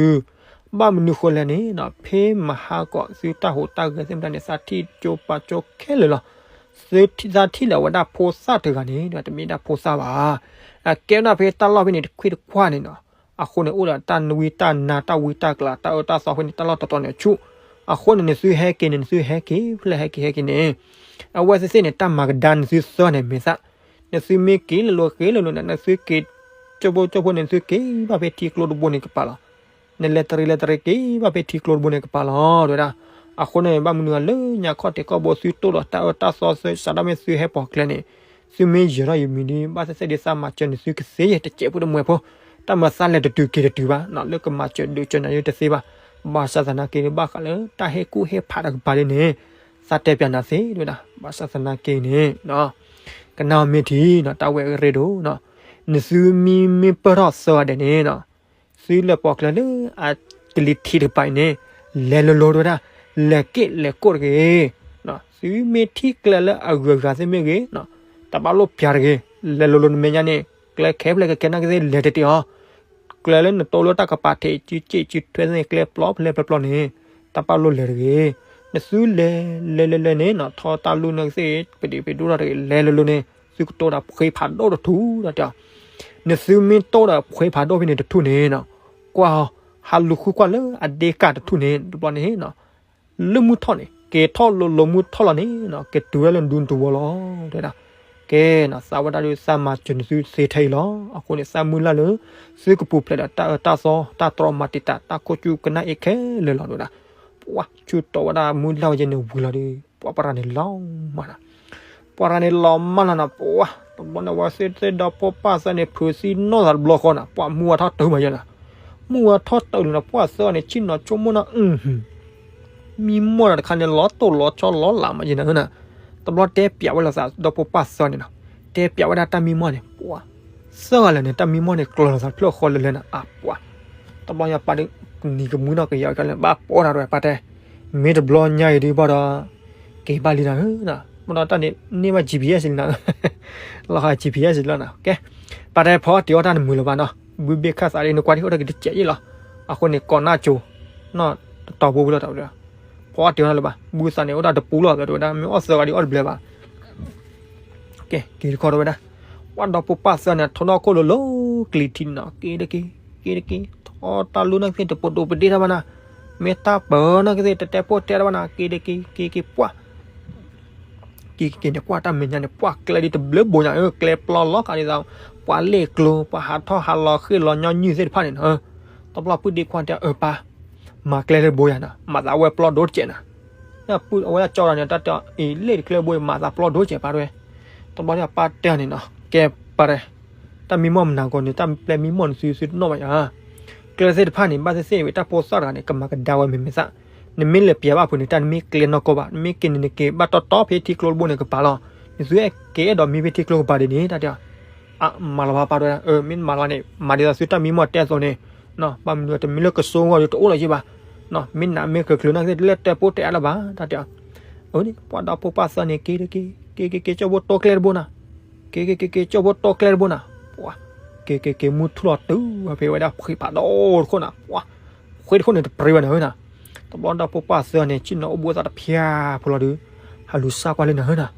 ဘၣ်မနုၤဃိလဲၣ်န့ၣ်နီၤ ဖဲမဟါကီးသုတၢ်ဟူးတၢ်ဂဲၤသ့ၣ်မတၤန့ၣ် သးထံၣ်ကၠိပာ်ကၠိခဲလၢာ်လီၤ. သးထံၣ်လၢအဝဲဒၣ်ဖိသၣ်တဂၤန့ၣ် တမ့ၢ်ဒၣ်ဖိသၣ်ဘၣ်. အကဲဝဲဒၣ်ဖဲတၢ်လီၢ်ဖဲန့ၣ် တခွ့ၣ်တခွါန့ၣ်နီၤ. အဃိန့ၣ် အိၣ်ဒီးတၢ်နဝံတၢ်နါ တၢ်ဝံတၢ်ကျး တၢ်အၢတၢ်သီဖဲန့ၣ် တၢ်လီၢ်တတီၤန့ၣ်အဆူၣ်. အဃိန့ၣ် နသုဟဲက့ၤန့ၣ် နသုဟဲက့ၤ ဖဲလဲၣ်ဟဲက့ၤဟဲက့ၤန့ၣ် အဝဲသ့ၣ်သ့ၣ်န့ၣ် တၢ်မၤကဒါနသုသၢဂၤန့ၣ် မ့ၢ်သး နသုမ့ၢ်က့ၤလၢလိၤက့ၤလၢလိၤန့ၣ် နသုက့ၤ ကၠိဖိကၠိဖိန့ၣ် နသုက့ၤဘၣ်ဖဲထံကျိတဘိန့ၣ်ကပၤလီၤ. နလဲၤတရံးလဲၤတရံးက့ၤဘၣ်ဖဲထံကျိတဘိန့ၣ်ကပၤလီၤ တဲဝဲဒၣ်. အဃိန့ၣ် ဘၣ်မနုၤဂၤလၢညါခီၣ်ထံးကီၢ်ဘိ သုတိၢ်ဒီးတၢ်အၢတၢ်သီ စးထီၣ်မ့ၢ်သုဟဲပိာ်ကျဲန့ၣ် သုမ့ၢ်ယၢၤထီၣ်ယမံၤဒီး ဘၣ်သ့ၣ်သ့ၣ်ဒ်သးမၤစၢၤနသုကသ့ယဲၢ် တစဲးဖိတမှဲၤဖိ, တၢ်မၤသးလဲၤတတုၤက့ၤတတုၤဘၣ်နီၤ လၢကမၤစၢၤဒုးစၢၤနၤယဲၢ်တသ့ဘၣ်. ဘၣ်ဆၣ်သနာ်က့ ဘၣ်ဃးလၢတၢ်ဟ့ၣ်ကူၣ်ဟ့ၣ်ဖးတကပၤဒ်န့ၣ် သးတဲပျးနၤသ့ တဲဝဲဒၣ်. ဘၣ်ဆၣ်သနာ်က့န့ၣ် ကနၣ်မ့ၢ်ထံနီၤ တၢ်ဝဲအရ့ဒိၣ်နီၤ, နသုမ့မ့ၢ်ပၢၢ်ထီၣ်သၢဂၤဒဲးန့ၣ်နီၤ သုလဲၤပိာ်ကျဲလၢအကလံၤထံးတကပၤအံၤန့ၣ် လဲၤလိၤလိၤတဲဝဲဒၣ်, လဲၤက့ၣ်လဲၤကိၣ်တဂ့ၤ. သုမ့ၢ်ထံၣ်ကျဲလၢအဂုၤအဂၤသ့ၣ်မ့ၢ်ဂ့ၤ, တၢ်ဘၣ်လိၣ်ပျးတဂ့ၤ, လဲၤလိၤလိၤနမဲာ်ညါန့ၣ် ကျဲခဲဖျဲၣ်ခဲခဲနာ်က့သ့ၣ်လဲၤတတ့ၢ်အီၤ ကျဲလၢနတိၢ်လၢတၢ်ကပၤထံးစုစ့ၣ်စုထွဲသ့ၣ်န့ၣ် ကျဲပျီဖျဲၣ်ဖျဲၣ်ဖျီန့ၣ် တၢ်ဘၣ်လိၣ်လဲၤတဂ့ၤ. နသုလဲၤလဲၤလဲၤလဲၤန့ၣ်နီၤ ထီၣ်တၢ်လူၢ်နာ်က့သ့ၣ် ပဒံးပဒိၣ်ထီၣ်တဂ့ၤ လဲၤလိၤလိၤန့ၣ် သုကတိၢ်ဒီးဖှ့ဖးဒိၣ်တထူၣ်ဒီးတဲအီၤ. နသုမ့ၢ်တိၢ်ဒီးဖှ့ဖးဒိၣ်ဖဲန့ၣ်တထူၣ်န့ၣ်နီၤ ကွၢ်အီၤ ဟးလူၤဃုကွၢ်လၢအဒ့ကၣ်တထူၣ်န့ၣ် တဘျီန့ၣ်နီၤ လၢမုၢ်ထီၣ်န့ၣ် က့ၤထီၣ်လိၤလိၤမုၢ်ထီၣ်လီၤန့ၣ်နီၤ က့ၤတုၤဝဲလၢနဒူနတဝီလီၤ တဲဝဲဒၣ်. ကဲနီၤ သးဝဲဒၣ်ဒုးသးမၤစၢၤနသုသ့ထဲအံၤလီၤ. အဃိန့ၣ် သးမုၢ်လၢ်လၢ သုကပူၤဖျဲးဒီးတၢ်အၢတၢ်သီ တၢ်တြီမၤတံာ်တာ် တၢ်ခိၣ်ဆူၣ်ကနၣ်အ့ခဲလၢာ်လီၤ တဲဝဲဒၣ်. ပှၤဆူၣ်တီဝဲဒၣ်မုၢ်လၢ်ဝဲယဲန့ၣ်ဝံၤလီၤဒီး ပှၤပှၤရၤန့ၣ်လီၤမၢ်နီၤ ပှၤရၤန့ၣ်လီၤမၢ်လီၤနီၤ ပှၤ တဘျီန့ၣ် အဝဲသ့ၣ်ဒီဖိပၢ်သၢဂၤန့ၣ် ဖုးသံနီၢ်သးတဘျီဃီနီၤ ပှၤမုၢ်ဝါထီၣ်တုၤမးယဲနီၤ မုၢ်ဝါထီၣ်တုၤလံနီၤ ပှၤသၢဂၤန့ၣ် ဆ့ၣ်နီၤဆိကမိၣ်နီၤ အ မံမီၢ်တခါန့ၣ် လီၤတိၢ်လီၤဆီလီၤလးမးယဲနီၤ တဘျီတဲပျးဝဲလိာ်သး ဒီဖိပၢ်သၢဂၤန့ၣ်နီၤ တဲပျးဝဲဒၣ်တၢ်မံမီၢ်န့ၣ် ပှၤ သၢဂၤလၢာ်န့ၣ် တၢ်မံမီၢ်န့ၣ် ကျၢၤလိာ်သးဖျၢၣ်ဃီလၢာ်လၢာ်နီၤ အပှၤ တဘျီညါပၢ်ဒုး ကနံၤကမှံနီၢ်ကယၤကလၢာ် ဘၣ်ပိာ်တၢ်တဝဲပၢ်တဲ မ့ၢ်တဘျီညါအံၤဒုးဘၣ်ဒီး က့ၤဘၣ်လံနီၤ မ့ၢ်ဒီးတၢ်န့ၣ် န့ၢ်ဘၣ် GPS လံနီၤ လီၤဟး GPS လီၤနီၤ ကဲ ပၢ်တဲဖီအီၣ်တ့ၤအီၣ်တၢ်နမုာ်လၢၤဘၣ်နီၤ ဘုဘ့ၣ်ခၣ်သးဒ် နကွၢ်ဒ်အိၣ်တၢ်က့ၤတစဲးယ့ၣ်လီၤ အဃိန့ၣ် ကိးနၢ်ကၠိ နီၢ်တတီၤဖိလီၤ တဲဝဲဒၣ် ဖီအီၣ်တ့ၤအီၣ်တၢ်လၢၤဘၣ် ဘုသးန့ၣ်အိၣ်တၢ်တပူၤလီၤ တဲဝဲဒၣ် မ့ၢ်အီၣ်သၢဂၤဒ်အီၣ်တဘျဲဘၣ် ကဲ က့ၤတခီတဲဝဲဒၣ် ပှၤဒီဖိပၢ်သၢဂၤန့ၣ် ထိးနီၢ်ခိၣ်လိၤလိၤ ကလံၤထံးနီၤ က့ၤတက့ၤ က့ၤတက့ၤ ထီၣ်တၢ်လူၢ်နာ်က့သ့ၣ် တပိာ်ဒိၣ်ပဒ့ၣ်တၢ်ဘၣ်နၤ မ့ၢ်တၢ်ပၢၤနာ်က့သ့ၣ် တတဲပိၢ်တဲတၢ်ဘၣ်နၤ က့ၤတက့ၤ က့ၤက့ၤ ပှၤ က့ၤက့ၤန့ၣ် ကွၢ်တၢ်မဲာ်ညါန့ၣ် ပှၤကျဲဒ်တဘျုးဘိညါ အၢ ကျဲပျီလီၤဃာ်ဒ်သိး ပှၤလ့ၣ်ကျိၤ ပှၤဟးထီၣ်ဟးလီၤဃ့ၢ်လီၤညီနုၢ်သ့ၣ်တဖၣ်န့ၣ်နီၤ တဘျီဖုဒ့ခွါတဲ အၢ ပၢ် မၤကျဲလၢဘိယၤနီၤ မၤသးဝဲပျီဒိၣ်တစဲးနီၤ အဝဲဒၣ်ကၠီဒီးန့ၣ် တၢ်တဲအီၤ အ့ လ့ၣ်တကျဲဘိအံၤ မၤသးပျီဒိၣ်စဲးပၢ်တဲဝဲ တဘျီဒီးပၢ်တဲအီၤန့ၣ်နီၤ ကဲပၢ်တဲ တၢ်မံမီၢ်မနၤဂီၤန့ၣ် တၢ်ပျဲမံမီၢ်န့ၣ် သုသုတနီၣ်ဘၣ်ယၤ ကျဲသ့ၣ်တဖၣ်န့ၣ် ဘၣ်သ့ၣ်သ့ၣ်ဝဲတၢ်ဖိသၣ်တဂၤန့ၣ် ကမၤကဒါဝဲမ့ၢ်မ့ၢ်သၣ် နမ့ၢ်လဲၤပျဲဘၣ်ဖုးန့ၣ် တၢ်နမ့ၢ်ကျဲနီၢ်ကီၢ်ဘၣ် နမ့ၢ်က့ၤန့ၣ် နက့ၤဘၣ်တီတီဖဲထံကျိတဘိန့ၣ်ကပၤလီၤ နသုအဲၣ်က့ၤအဲၣ်ဒိးမံဖဲထံကျိကပၤဒ်န့ၣ် တၢ်တဲအီၤ အ မၤလီၤဘၣ်ပၢ်တဲဝဲဒၣ် အၢ မ့ၢ်မၤလီၤန့ၣ် မၤဒ်သိးသုတၢ်မံမီၢ်တဲအသိးန့ၣ် ဘၣ်မနုၤတမံၤလၢကစိဂီၢ်ဒီးတအိၣ်လီၤယ့ၢ်ဘၣ် မ့ၢ်နးမ့ၢ်ကျၢၤကျၢၤနာ်က့သ့ၣ် တလဲၤတဲပိာ်တဲအါလၢၤဘၣ် တၢ်တဲအီၤ အၢ ပှၤဒီဖိပၢ်သၢဂၤန့ၣ် က့ၤတက့ၤ က့ၤက့ၤက့ၤကၠိဖိတိကျဲတဘိနီၤ က့ၤက့ၤက့ၤက့ၤကၠိဖိတိကျဲတဘိနီၤ ပှၤ က့ၤက့ၤက့ၤမုၢ်ထူၣ်လီၤတုၤဝဲဖဲဝဲဒၣ်ဖှ့ဖးဒိၣ်တခိၣ်နီၤ ပှၤ ဖှ့တခိၣ်န့ၣ်တပြံဝဲနီၤ တဘျီဒီဖိပၢ်သၢဂၤန့ၣ် ဆ့ၣ်နီၤအိၣ်ဘှံးသးတဖျၢၣ်ဖိလီၤဒီး ဟးလူၤစၢ်ကွၢ်လၢနၤဧၢနီၤ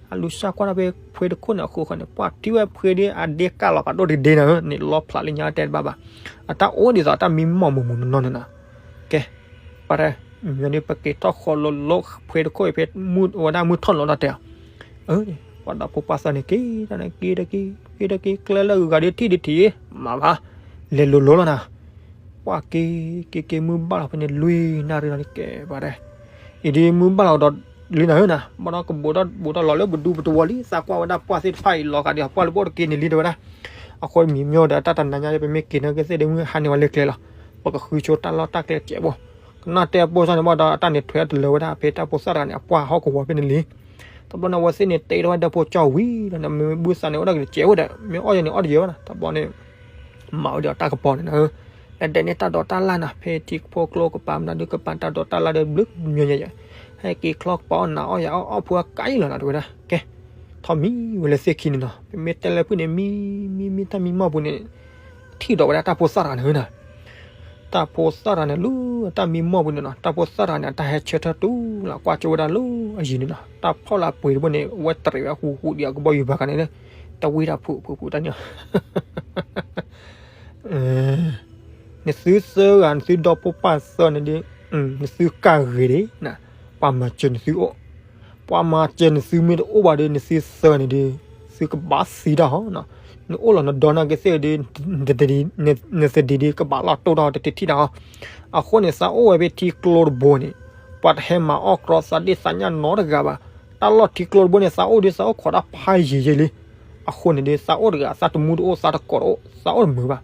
ဟးလူၤစၢ်ကွၢ်တၢ်ဖဲဖှ့တခိၣ်န့ၣ်အဃိဃီန့ၣ် ပှၤထံၣ်ဝဲဖှ့ဒ်အဒ့ကၣ်လီၤဖးဒိၣ်တဒ့နၤဧၢ န့ၣ်လီၤဖျးလၢညါတဲတဘၣ်ဘၣ် အတၢ်အိၣ်ဒ်သိးတၢ်မံမီၢ်မူးမူးနီၢ်နီၢ်န့ၣ်နီၤ ကဲ ပၢ်တဲ မ့ၢ်ဒ်ပက့ၤထီၣ်ဃီလိၤလိၤဖှ့တခိၣ်အံၤဖဲ ဝဲဒၣ်မုၢ်ထီၣ်လီၤတၢ်တဲအီၤ အၢ ပှၤဒီဖိပၢ်သၢဂၤန့ၣ် က့ၤတၢ်န့ၣ် က့ၤတက့ၤ က့ၤတက့ၤ ကျဲလၢအဂၤဒ်ထံၣ်ဒ်ထံၣ် မၤဘၣ် လဲၤလိၤလိၤလီၤနၤ ပှၤက့ၤ က့ၤက့ၤမုၢ်ဘၣ်လီၤဖဲန့ၣ် လွံၢ်နၣ်ရံၣ်လီၤန့ၣ် ကဲပၢ်တဲ အံၤဒ်မုၢ်ဘၣ်လီၤကဒီးလံနၤဧၢနၤ, ဘၣ်ဒီးကဘူးထီၣ်ဘူးထီၣ်လီၤလၢပဒူပတဝီလံ, သးကွၢ်ဝဲဒၣ်ပှၢ်သ့ၣ်တဖၣ်အံၤ လီၤဂာ်ဒ်အပှၢ်လၢပအိၣ်တက့ၢ်န့ၣ်လံတဲဝဲဒၣ်. အဃိမံၤမ့ၢ်ဒီးတၢ်တနၤညါ ပမ့ၢ်က့ၤန့ၢ်ကသ့ၣ်ဒီးမုၢ်ဟါန့ၢ်ဝဲလၢကျဲလီၤ. ပကဃုဆိတၢ်လီၢ်တၢ်ကျဲတစဲးဖိ, ကနၣ်တဲအပိၢ်စၢ်န့ၣ်ဘၣ်ဒီး အတၢ်န့ၣ်ထွဲအတလၢာ်ဝဲဒၣ် ဖဲတၢ်ဖိသၣ်တဂၤန့ၣ် အပှၢ်ဟီၣ်ကဝီၤဖဲန့ၣ်လံ. တဘျီန့ၣ် အဝဲသ့ၣ်န့ၣ်တဲထီၣ်ဝဲဒီဖိကၠီဝံၤလီၤန့ၣ်, မ့ၢ်ဘုၣ်သးန့ၣ် အိၣ်ဒီးကတစဲးဝဲဒီး မ့ၢ်အီၣ်ယဲန့ၣ် အီၣ်တယဲဝဲနီၤ. တဘျီန့ၣ် မၤဝဲဒီးတၢ်ကပီၤန့ၣ်နၤ, လၢဒဲးန့ၣ်တၢ်ဒိးတၢ်လၢ်နၤ, ဖဲထံဖိကျိကပၤမနုၤဒုးကပၤတၢ်ဒိးတၢ်လၢ်ဒီးဘျုးညီညီ, ဟဲက့ၤချီကပၤအီၣ်နၤအီၣ်ယၤအီၣ်အီၣ်ဖိအကါအံၤလီၤနၤ တဲဝဲဒၣ်. ကဲ ထီၣ်မံဝဲလၢသ့ၣ်ခံန့ၣ်နီၤ, ပမ့ၢ်တဲလၢဖုၣ်န့ၣ် မံမံမံတၢ်မံမီၢ်ပူၤန့ၣ် ထံၣ်ဒီးဝဲဒၣ်တၢ်ဖိသၣ်တဂၤန့ၣ်နၤ. တၢ်ဖိသၣ်တဂၤန့ၣ် လၢတၢ်မံမီၢ်ပူၤန့ၣ်နီၤ, တၢ်ဖိသၣ်တဂၤန့ၣ် အတၢ်ဟဲဆၢထၢၣ်တူၢ်လီၤ ကွၢ်ကၠိဝဲဒၣ်လၢအယံၤန့ၣ်နီၤ, တၢ်ဖီၣ်လၢအပှ့ၤတဘိန့ၣ် ဝဲတရံးဝဲဟူးဟူးဒံးအကဘီယူၤဘၣ်ခါန့ၣ်လၢ တဝံတၢ်ဖုးဖုးဖုးတၢ်န့ၣ် နသုသၢဂၤ နသုဒီဖိပၢ်သၢန့ၣ်ဒီး နသုကၢ်ဂ့ၤဒံး, ပှၤမၤစၢၤနသုအိၣ်, ပှၤမၤစၢၤနသုမ့ၢ်တအိၣ်ဘၣ်ဒီး နသုသၢန့ၣ်ဒီး သုကဘၣ်သံတၢ်ဟီ, နအိၣ်လီၤနဒီနၢ်ကသ့ၣ်ဒီး နသဒံးဒီးကဘၣ်လီၤတိၢ်တၢ်တထံၣ်တၢ်ဟီ. အဃိန့ၣ် သးအိၣ်ဝဲဖဲထံကျိတဘိန့ၣ် ပှၤတဟဲမၤအီၣ်ကြီသးဒ့ၣ်သးညၣ်နီတဂၤဘၣ်. တၢ်လီၢ်ထံကျိတဘိန့ၣ် သးအိၣ်ဒီးသးအိၣ်ခိးတၢ်ဖးယံၤယံၤလံ. အဃိန့ၣ်ဒီး သးအိၣ်တဂၤ သးတမူတအိၣ် သးတကိးတအိၣ် သးအိၣ်တမုာ်ဘၣ်.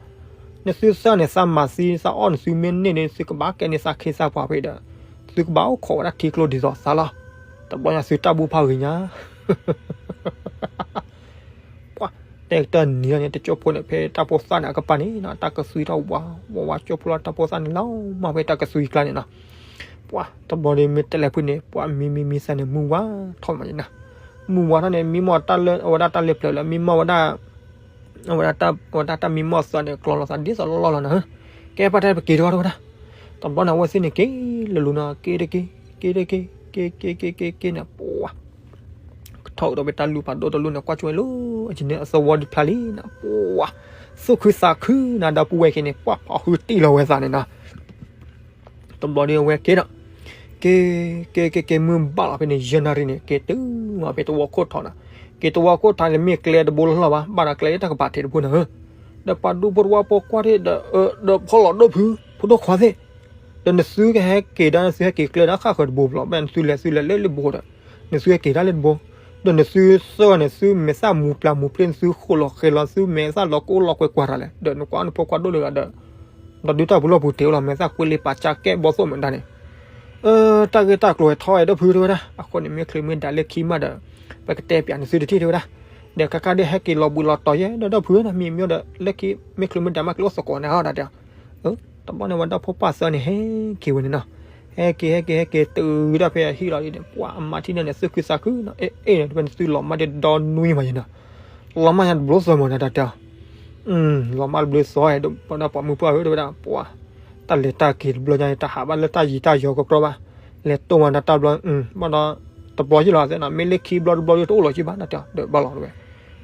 နသုသၢန့ၣ် သးမၤသံသးအီၣ်နသုမ့ၢ်န့ၢ်န့ၣ် သုကဘၣ်ကဲန့ၢ်သးခ့သးပှၤဖဲဒီး သုကဘၣ်အိၣ်ခိးဝဲဒၣ်ထံကျိဒ်သိးသးလီၤ. တဘျီညါသုတၢ်ဘူၣ်ဖးဂ့ၤညါ ပှၤတဲကတၢၢ်နံၤလီၤန့ၣ် တကၠိဖိန့ၣ် ဖဲတၢ်ဖိသၣ်န့ၣ်အကပၤန့ၣ်နီၤ တၢ်ကသွံထီၣ်ဝးဝးဝး ကၠိဖိလီၤ တၢ်ဖိသၣ်န့ၣ်လီၤမၢ်ဖဲတၢ်ကသွံကျါန့ၣ်နီၤ. ပှၤတဘျီဒီးမ့ၢ်တဲလဲၤဖုၣ်န့ၣ် ပှၤမံမံမံသးန့ၣ် မုၢ်ဝါထီၣ်မးယနၤ, မုၢ်ဝါထီၣ်န့ၣ် မံမီၢ်တၢ်လၢ အဝဲဒၣ်တၢ်လၢပျၢၤလၢ မံမီၢ်ဝဲဒၣ် အဝဲဒၣ်တၢ်မံမီၢ်သၢန့ၣ် ကျီလီၤသးဒ်သိးလီၢ်လီၢ်လီၤနၤ. ကဲပှၤတဲပက့ၤတဝီတဝဲဒၣ်, တဘျီန့ၣ် အဝဲသ့ၣ်န့ၣ်က့ၤလၢလူၤနီၤ က့ၤတက့ၤ က့ၤတက့ၤ က့ၤက့ၤက့ၤက့ၤက့ၤန့ၣ် ပှၤ ကထီၣ်ကဒီးဖဲတၢ်လူၢ်ဖးဒိၣ်တလူၢ်န့ၣ် ကွၢ်ကၠိဝဲလၢအယံၤန့ၣ် အသဝီဒုးဖျါလံနၤ ပှၤ သူၣ်ခုသးခုနၤ ဒီပုၢ်ဝဲၢ်ခံန့ၣ် ပှၤဖီၣ်ဃုတံၢ်လီၤဝဲသးန့ၣ်နီၤ. တဘျီဒီးအဝဲက့ၤဒီး က့ၤ က့ၤ က့ၤ က့ၤ မုၢ်ဘၣ်လီၤဖဲန့ၣ် ယဲၢ်နၣ်ရံၣ်န့ၣ် က့ၤတုၤမးဖဲသဝီခိၣ်ထံးနီၤ. က့ၤသဝီခိၣ်ထံးန့ၣ် မ့ၢ်ကျဲတဘိလီၤလီၤဘၣ် ဘၣ်ဒီးကျဲလၢတၢ်ကပၤထံးတဘိနၤဧၢ. ဒီးပှၤဒူဖိတဝီဖိကွၢ်ထံၣ်ဒီး ဒီးဖီၣ်လီၤဒီဖု ဖိဒိၣ်ခွါသ့ၣ်, ဒီးနသုကဟဲက့ၤဒီး နသုဟဲက့ၤကျဲဒီးဃၣ်ဃၢၤတဘိဘျီ ဘၣ်နသုလဲၤသုလဲၤလၢလၢဘိဒီး နသုဟဲက့ၤတၢ်လၢတဘိ, ဒီးနသုသၢန့ၣ် သုမဲာ်သၣ်မူပျၢ်မူပျ့ၤ နသုဃိးလီၤဃဲၤလီၤ သုမဲာ်သၣ်လီၤကအိၣ်လီၤကွဲကွၢ်တၢ်လဲၣ်, ဒီးနကွၢ်နဖိခွါဒိၣ်တဂၤဒီး ဒီးဒုးတၢ်ပူၤလီၢ်ပူၤတ့ၢ်အိၣ်လီၤ မဲာ်သၣ်ကွ့လ့ပာ်စၢ်ကဲဘီသိၣ်မတၤန့ၣ် တၢ်ဂ့ၢ်တၢ်ကျိၤဝဲထီၣ်ဝဲဒီဖုတဲဝဲဒၣ်, အဃိန့ၣ် မ့ၢ်ချုးမ့ၢ်ဒၣ်လၢခံမးဒီး ပကတဲပၠးနသုတထံၣ်တဲဝဲဒၣ်, ဒီးခါခါဒ်ဟဲက့ၤလီၤဘှံးလီၤတီၤယဲ ဒီးဒီဖုဒီး မံမံဒီး လၢခံမ့ၢ်ချုးမ့ၢ်ဒၣ်မး ကျိၣ်သကိးန့ၣ်ဟီဒၣ်တဲ, တဘျီန့ၣ်ဝဲဒီဖိပၢ်သၢန့ၣ် ဟဲက့ၤဝဲန့ၣ်နီၤ, ဟဲက့ၤ ဟဲက့ၤ ဟဲက့ၤတုၤဒၣ်ဖဲအဟံၣ်လီၤဒ်န့ၣ် ပှၤအမါထံၣ်န့ၣ် သူၣ်ခုသးခုနီၤ, အဲ အဲ န့ၣ် တဝဲနသုလီၤမၢ်ဒ်ဒီနွံမးယဲနီၤ, လီၤမၢ်ညါတဘျီသၢမးနၤတၢ်တဲ လီၤမၢ်တဘျီသီ ဒီးပှၤမုၢ်ပှၢ်ဧၢ တဲဝဲဒၣ် ပှၤ တၢ်လဲၤတၢ်က့ၤတဘျီညါ တဟးဘၣ်လၢတၢ်ယံၤတၢ်ယီၤကကြီဘၣ်, လဲၤတိၢ်မၤဒီးတၢ်ဘျီ ဘၣ်ဒီး တဘျီယံၤလီၤသဲနီၤ မ့ၢ်လၢခံဘျီတဘျီဒီးတအိၣ်လီၤကံဘၣ်နတဲ ဒီးဘၣ်လီၤတဝဲ,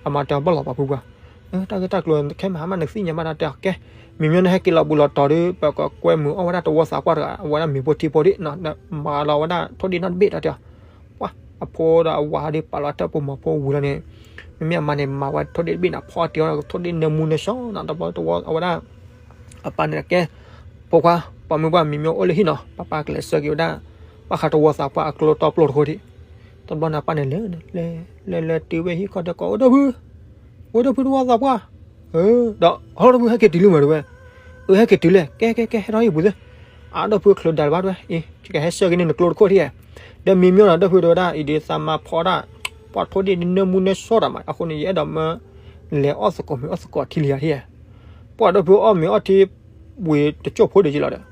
အမါတဲဘၣ်လီၤပှၤဖုပှၤ, တၢ်ဂ့ၢ်တၢ်ကျိၤခဲမဟါမးနသ့ၣ်ညါဘၣ်တၢ်တဲအီၤ ကဲ, မံမံနဟဲက့ၤလီၤဘှံးလီၤတီၤဒီး ပကကွဲမုာ်အီၣ်ဝဲဒၣ်တဝီသးပှၢ်တဂၤ အဝဲဒၣ်မ့ၤဖိထံဖိဒ် မၤလီၤဝဲဒၣ်ထိၣ်ဒ့ၣ်နီတဘ့ၣ်တၢ်တဲအီၤ ပှၤ အဖိဒီးအဝၤဒီးပာ်လီၤတၢ်ပိာ်မီၤဖိဝံၤလီၤန့ၣ်, မ့မ့ၢ်အမါန့ၣ် မၤဝဲထိၣ်ဒ့ၣ်တဘ့ၣ်န့ၣ် ဖီအတ့ၤအီၤ ထိၣ်ဒ့ၣ်နၢမူနၢဆှီနီၤ တဘျီတဝီအဝဲဒၣ်, အပၢ်န့ၣ်ကဲ, ဖိခွါ ပှၤမုၢ်ပှၢ်မံမံအိၣ်လၢဟံၣ်နီၤ ပၢ်ပၢ်ကလဲၤဆှၢက့ၤဝဲဒၣ်, ဘၣ်ဃးတဝီသးပှၢ်အကျိတီပျိတဃိဒံး, တဘျီန့ၣ်အပၢ်န့ၣ်လဲၤ, လဲၤ လဲၤ လဲၤတုၤဝဲဟံၣ်ခီၣ် တဲကိး အိၣ်ဒီဖု, အိၣ်ဒီဖုတဝီသးပှၢ် ဒီးဟီၣ်ဒီဖုဟဲက့ၤတုၤလံမးတဝဲ, အဟဲက့ၤတုၤလဲၣ် ကဲ ကဲ ကဲ ဟဲထီၣ်ဟံၣ်ပူၤသ့, အဒီဖုချၢဒၣ်လၢၤဘၣ်တဝဲ အံၤ ယကဟဲဆှၢက့ၤန့ၢ်နကျိတခိၣ်ထံၣ်ဧါ, ဒီးမံမံဒီးဒီဖုတဲဝဲဒၣ် အံၤဒ်သးမါဖီဒၣ်, ပှၤထိၣ်ဒ့ၣ်ဒ်နၢမူနၢဆှီတၢ်မး အဃိန့ၣ် ယအဲၣ်ဒိးမၢ လဲၤအီၣ်သကိးမ့ၤအီၣ်သကိးထံလံယၤထံၣ်ဧါ, ပှၤဒီဖုအီၣ်မ့ၤအီၣ်ထံ ဝံၤတကၠိၢ်ဖိဒံးက့ၤလီၤဒီး,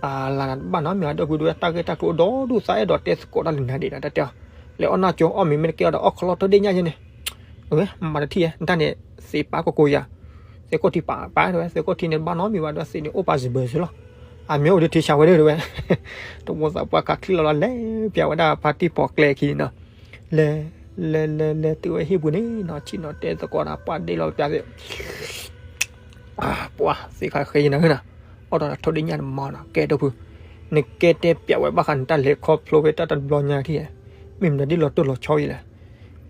အလၤနၤတဘၣ်နီတမံၤ အဒီဖုတဲဝဲ တၢ်ဂ့ၢ်တၢ်ကျိၤဒီဒူၣ်သးအဲၣ်ဒိးတဲသကိးတၢ်လၢနၤဒံးနၤတၢ်တဲအီၤ, လဲၤအီၣ်နၢ်ကၠိအီၣ်မ့ၤမ့ၢ်တကဲအီၤဒီးအီၣ်ခီလီၤထိၣ်ဒ့ၣ်ညၣ်ယဲန့ၣ် အဝဲမၤတထံၣ်ဧါ နတၢ်န့ၣ် သ့ပာ်ကိၢ်ကိၢ်ယၤ, သ့ကိၣ်ထံပာ်ပာ်တဲဝဲ သ့ကိၣ်ထံန့ၣ်တဘၣ်နီတမံၤဘၣ်ဒီး သ့န့ၣ်အိၣ်ပာ်စံးဘၢစ့လီၤ, အမ့ၢ်အိၣ်ဒ်ထံဆးဝဲဒၣ်တဲဝဲ, တဝီသးပှၢ်ခးချံလီၤလီၤ လဲၤပၠးဝဲဒၣ်ဖါတံၢ်ပိာ်ကျဲခံန့ၣ်နီၤ, လဲၤ လဲၤ လဲၤ လဲၤတုၤဝဲဟံၣ်ပူၤန့ၣ်နီၤ ဆံၣ်နီၤတဲသကိးနၤ ပှၢ်ဒ့လီၤပၠးသ့ၣ် ပှၢ်သ့ၣ်ခါဃ့ယနၤဧၢနၤ, အီၣ်ဒီးထိၣ်ဒ့ၣ်ညၣ်တမၤနီၤ ကဲဒိၣ်ဖု, နကဲတဲပျးဝဲဘၣ်ဃးနတၢ်လဲၤခီဖျိဖဲတၢ်တဘျီညါထံၣ်ဧါ, မ့ၢ်မနုၤဒ်လီၤတိၢ်လီၤဆီအံၤလဲၣ်,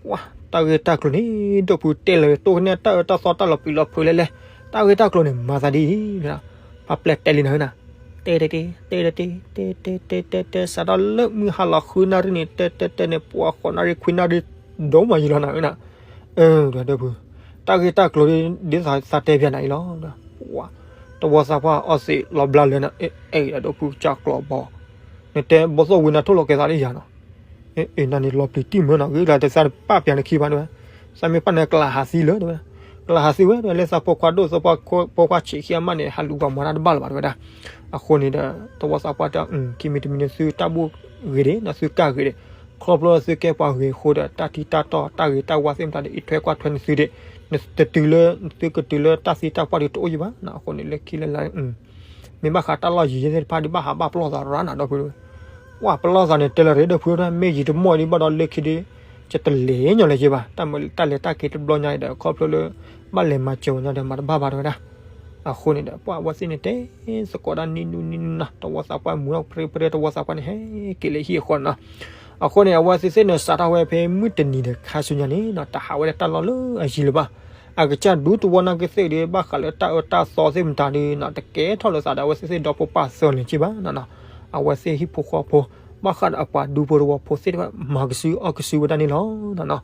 ပှၢ်တၢ်ဂ့ၢ်တၢ်ကျိၤန့ၣ် ဒိၣ်ဖုတဲလီၤတိၢ်ကနဲၣ်တၢ်အၢတၢ်သီတၢ်လီၤပျံၤလီၤဖုးလဲၣ်လဲၣ်, တၢ်ဂ့ၢ်တၢ်ကျိၤန့ၣ် မၤသးဒ်အံၤ, ပှၢ်ပျဲၢ်တဲလံနၤဧၢနၤ, တဲတဲတဲ တဲတဲတဲ တဲတဲတဲတဲ စးထီၣ်လၢမုၢ်ဟါလီၤဃုနၣ်ရံၣ်န့ၣ် တဲတဲတဲန့ၣ် ပှၤဃိးနၣ်ရံၣ်ခွံနၣ်ရံၣ် ဒိၣ်မးယံာ်လီၤနၤဝဲနၤ, ဒီပုၢ်, တၢ်ဂ့ၢ်တၢ်ကျိၤဒ်သးတဲပၠးနၤအံၤလီၤ, တဝီသးပှၢ်အီၣ်သံးလီၤဘျါလၢနၤ, အဲၣ်ဒိးဖုကၢ်ကျီးဘီ, နတဲဘီသိၣ်ဝံၤနၤထိၣ်လီၤကဲသးလၢယၤနီၤ, အ့ၣ် နၤန့ၣ်လီၤပျံၤတံၢ်မၢနီၤ ဂ့ၤလၢတသးပာ်ပၠးနခံဘၣ်တဲဝဲ, သးမ့ၢ်ပာ်န့ၣ်ကလးဟးသံလၢတဲဝဲ, ကလးဟးသံဝဲတဲဝဲ လၢသးဖိခွါဒိၣ်သးဖိခွါဆံးခံအမးန့ၣ် ဟးလူၤပှၤမၤတၢ်တဘၣ်လၢၤဘၣ်တဲဝဲဒၣ်, အဃိန့ၣ်ဒီး တဝီသးပှၢ်တဲ ခံမံၤတမံၤန့ၣ် သုတၢ်ဘူၣ်ဂ့ၤဒံး သုကၢ်ဂ့ၤဒံး, ခီဖျိသုကဲပှၤဂ့ၤအဃိဒီး တၢ်ထံတၢ်တီတၢ်ဂ့ၤတၢ်ဝါသ့ၣ်မတၤဒီး အံးထွဲကွၢ်ထွဲနသုဒံး, နတတုၤလၢ သုကတုၤလၢတၢ်သံတၢ်ပှၢ်ဒီးတအိၣ်ယံၤဘၣ်နီၤ, အဃိန့ၣ်လၢခံလၢလါ မ့ၢ်ဘၣ်ဃးတၢ်လီၢ်ယံၤသ့ၣ်တဖၣ်ဒ်ဘၣ်ဟးဘၣ်ပလီၢ်သးရၣ်နၤဒီပုၢ်ဝဲ, ပှၤပလီၢ်သးန့ၣ် တဲလၢရ့ဒီပုၢ်ဝဲ မ့ၢ်ယံၤတမီၢ်ဒံးဘၣ်ဒီးလၢခံဒံး ယတလဲၤညီလၢၤက့ဘၣ်, တၢ်မ့ၢ်တၢ်လဲၤတၢ်က့ၤတဘျီညါအံၤဒီး ခီဖျိလၢ ဘၣ်လဲၤမၤစၢၤဝဲညီဒီးမၤတဘၣ်ဘၣ်တဲဝဲဒၣ်, အဃိန့ၣ်ဒီး ပှၤဝဲသ့ၣ်န့ၣ်တဲသကိးဒၣ်နံၤနူနံၤနၤ တဝီသးပှၢ်မူထီၣ်ပြ့ပြ့ တဝီသးပှၢ်န့ၣ် ဟဲက့ၤလၢဟံၣ်အဃိန့ၣ်နီၤ, အဃိန့ၣ် အဝဲသ့ၣ်သ့ၣ်န့ၣ် စးထီၣ်ဝဲဖဲမုၢ်တနံၤဒီးခါဆူညါန့ၣ်နီၤ တဟးဝဲဒၣ်တၢ်လီၢ်လၢအယံၤလၢၤဘၣ် အကစၢ်ဒူတဝီနာ်က့သ့ၣ်ဒီး ဘၣ်ဃးလၢတၢ်အၢတၢ်သီသ့ၣ်မတၤဒီးနီၤ တကဲထီၣ်လိာ်သးဒီး အဝဲသ့ၣ်သ့ၣ်ဒီဖိပၢ်သၢလၢၤက့ဘၣ်နီၤနီၤ, အဝဲသ့ၣ်ဟံၣ်ဖိဃီဖိ ဘၣ်ဃးဒီးအပှၤဒူဖိတဝီဖိသ့ၣ်တဖၣ် မၤကစုအီၣ်ကစုဝဲဒၣ်န့ၣ်လီၤနီၤနီၤ,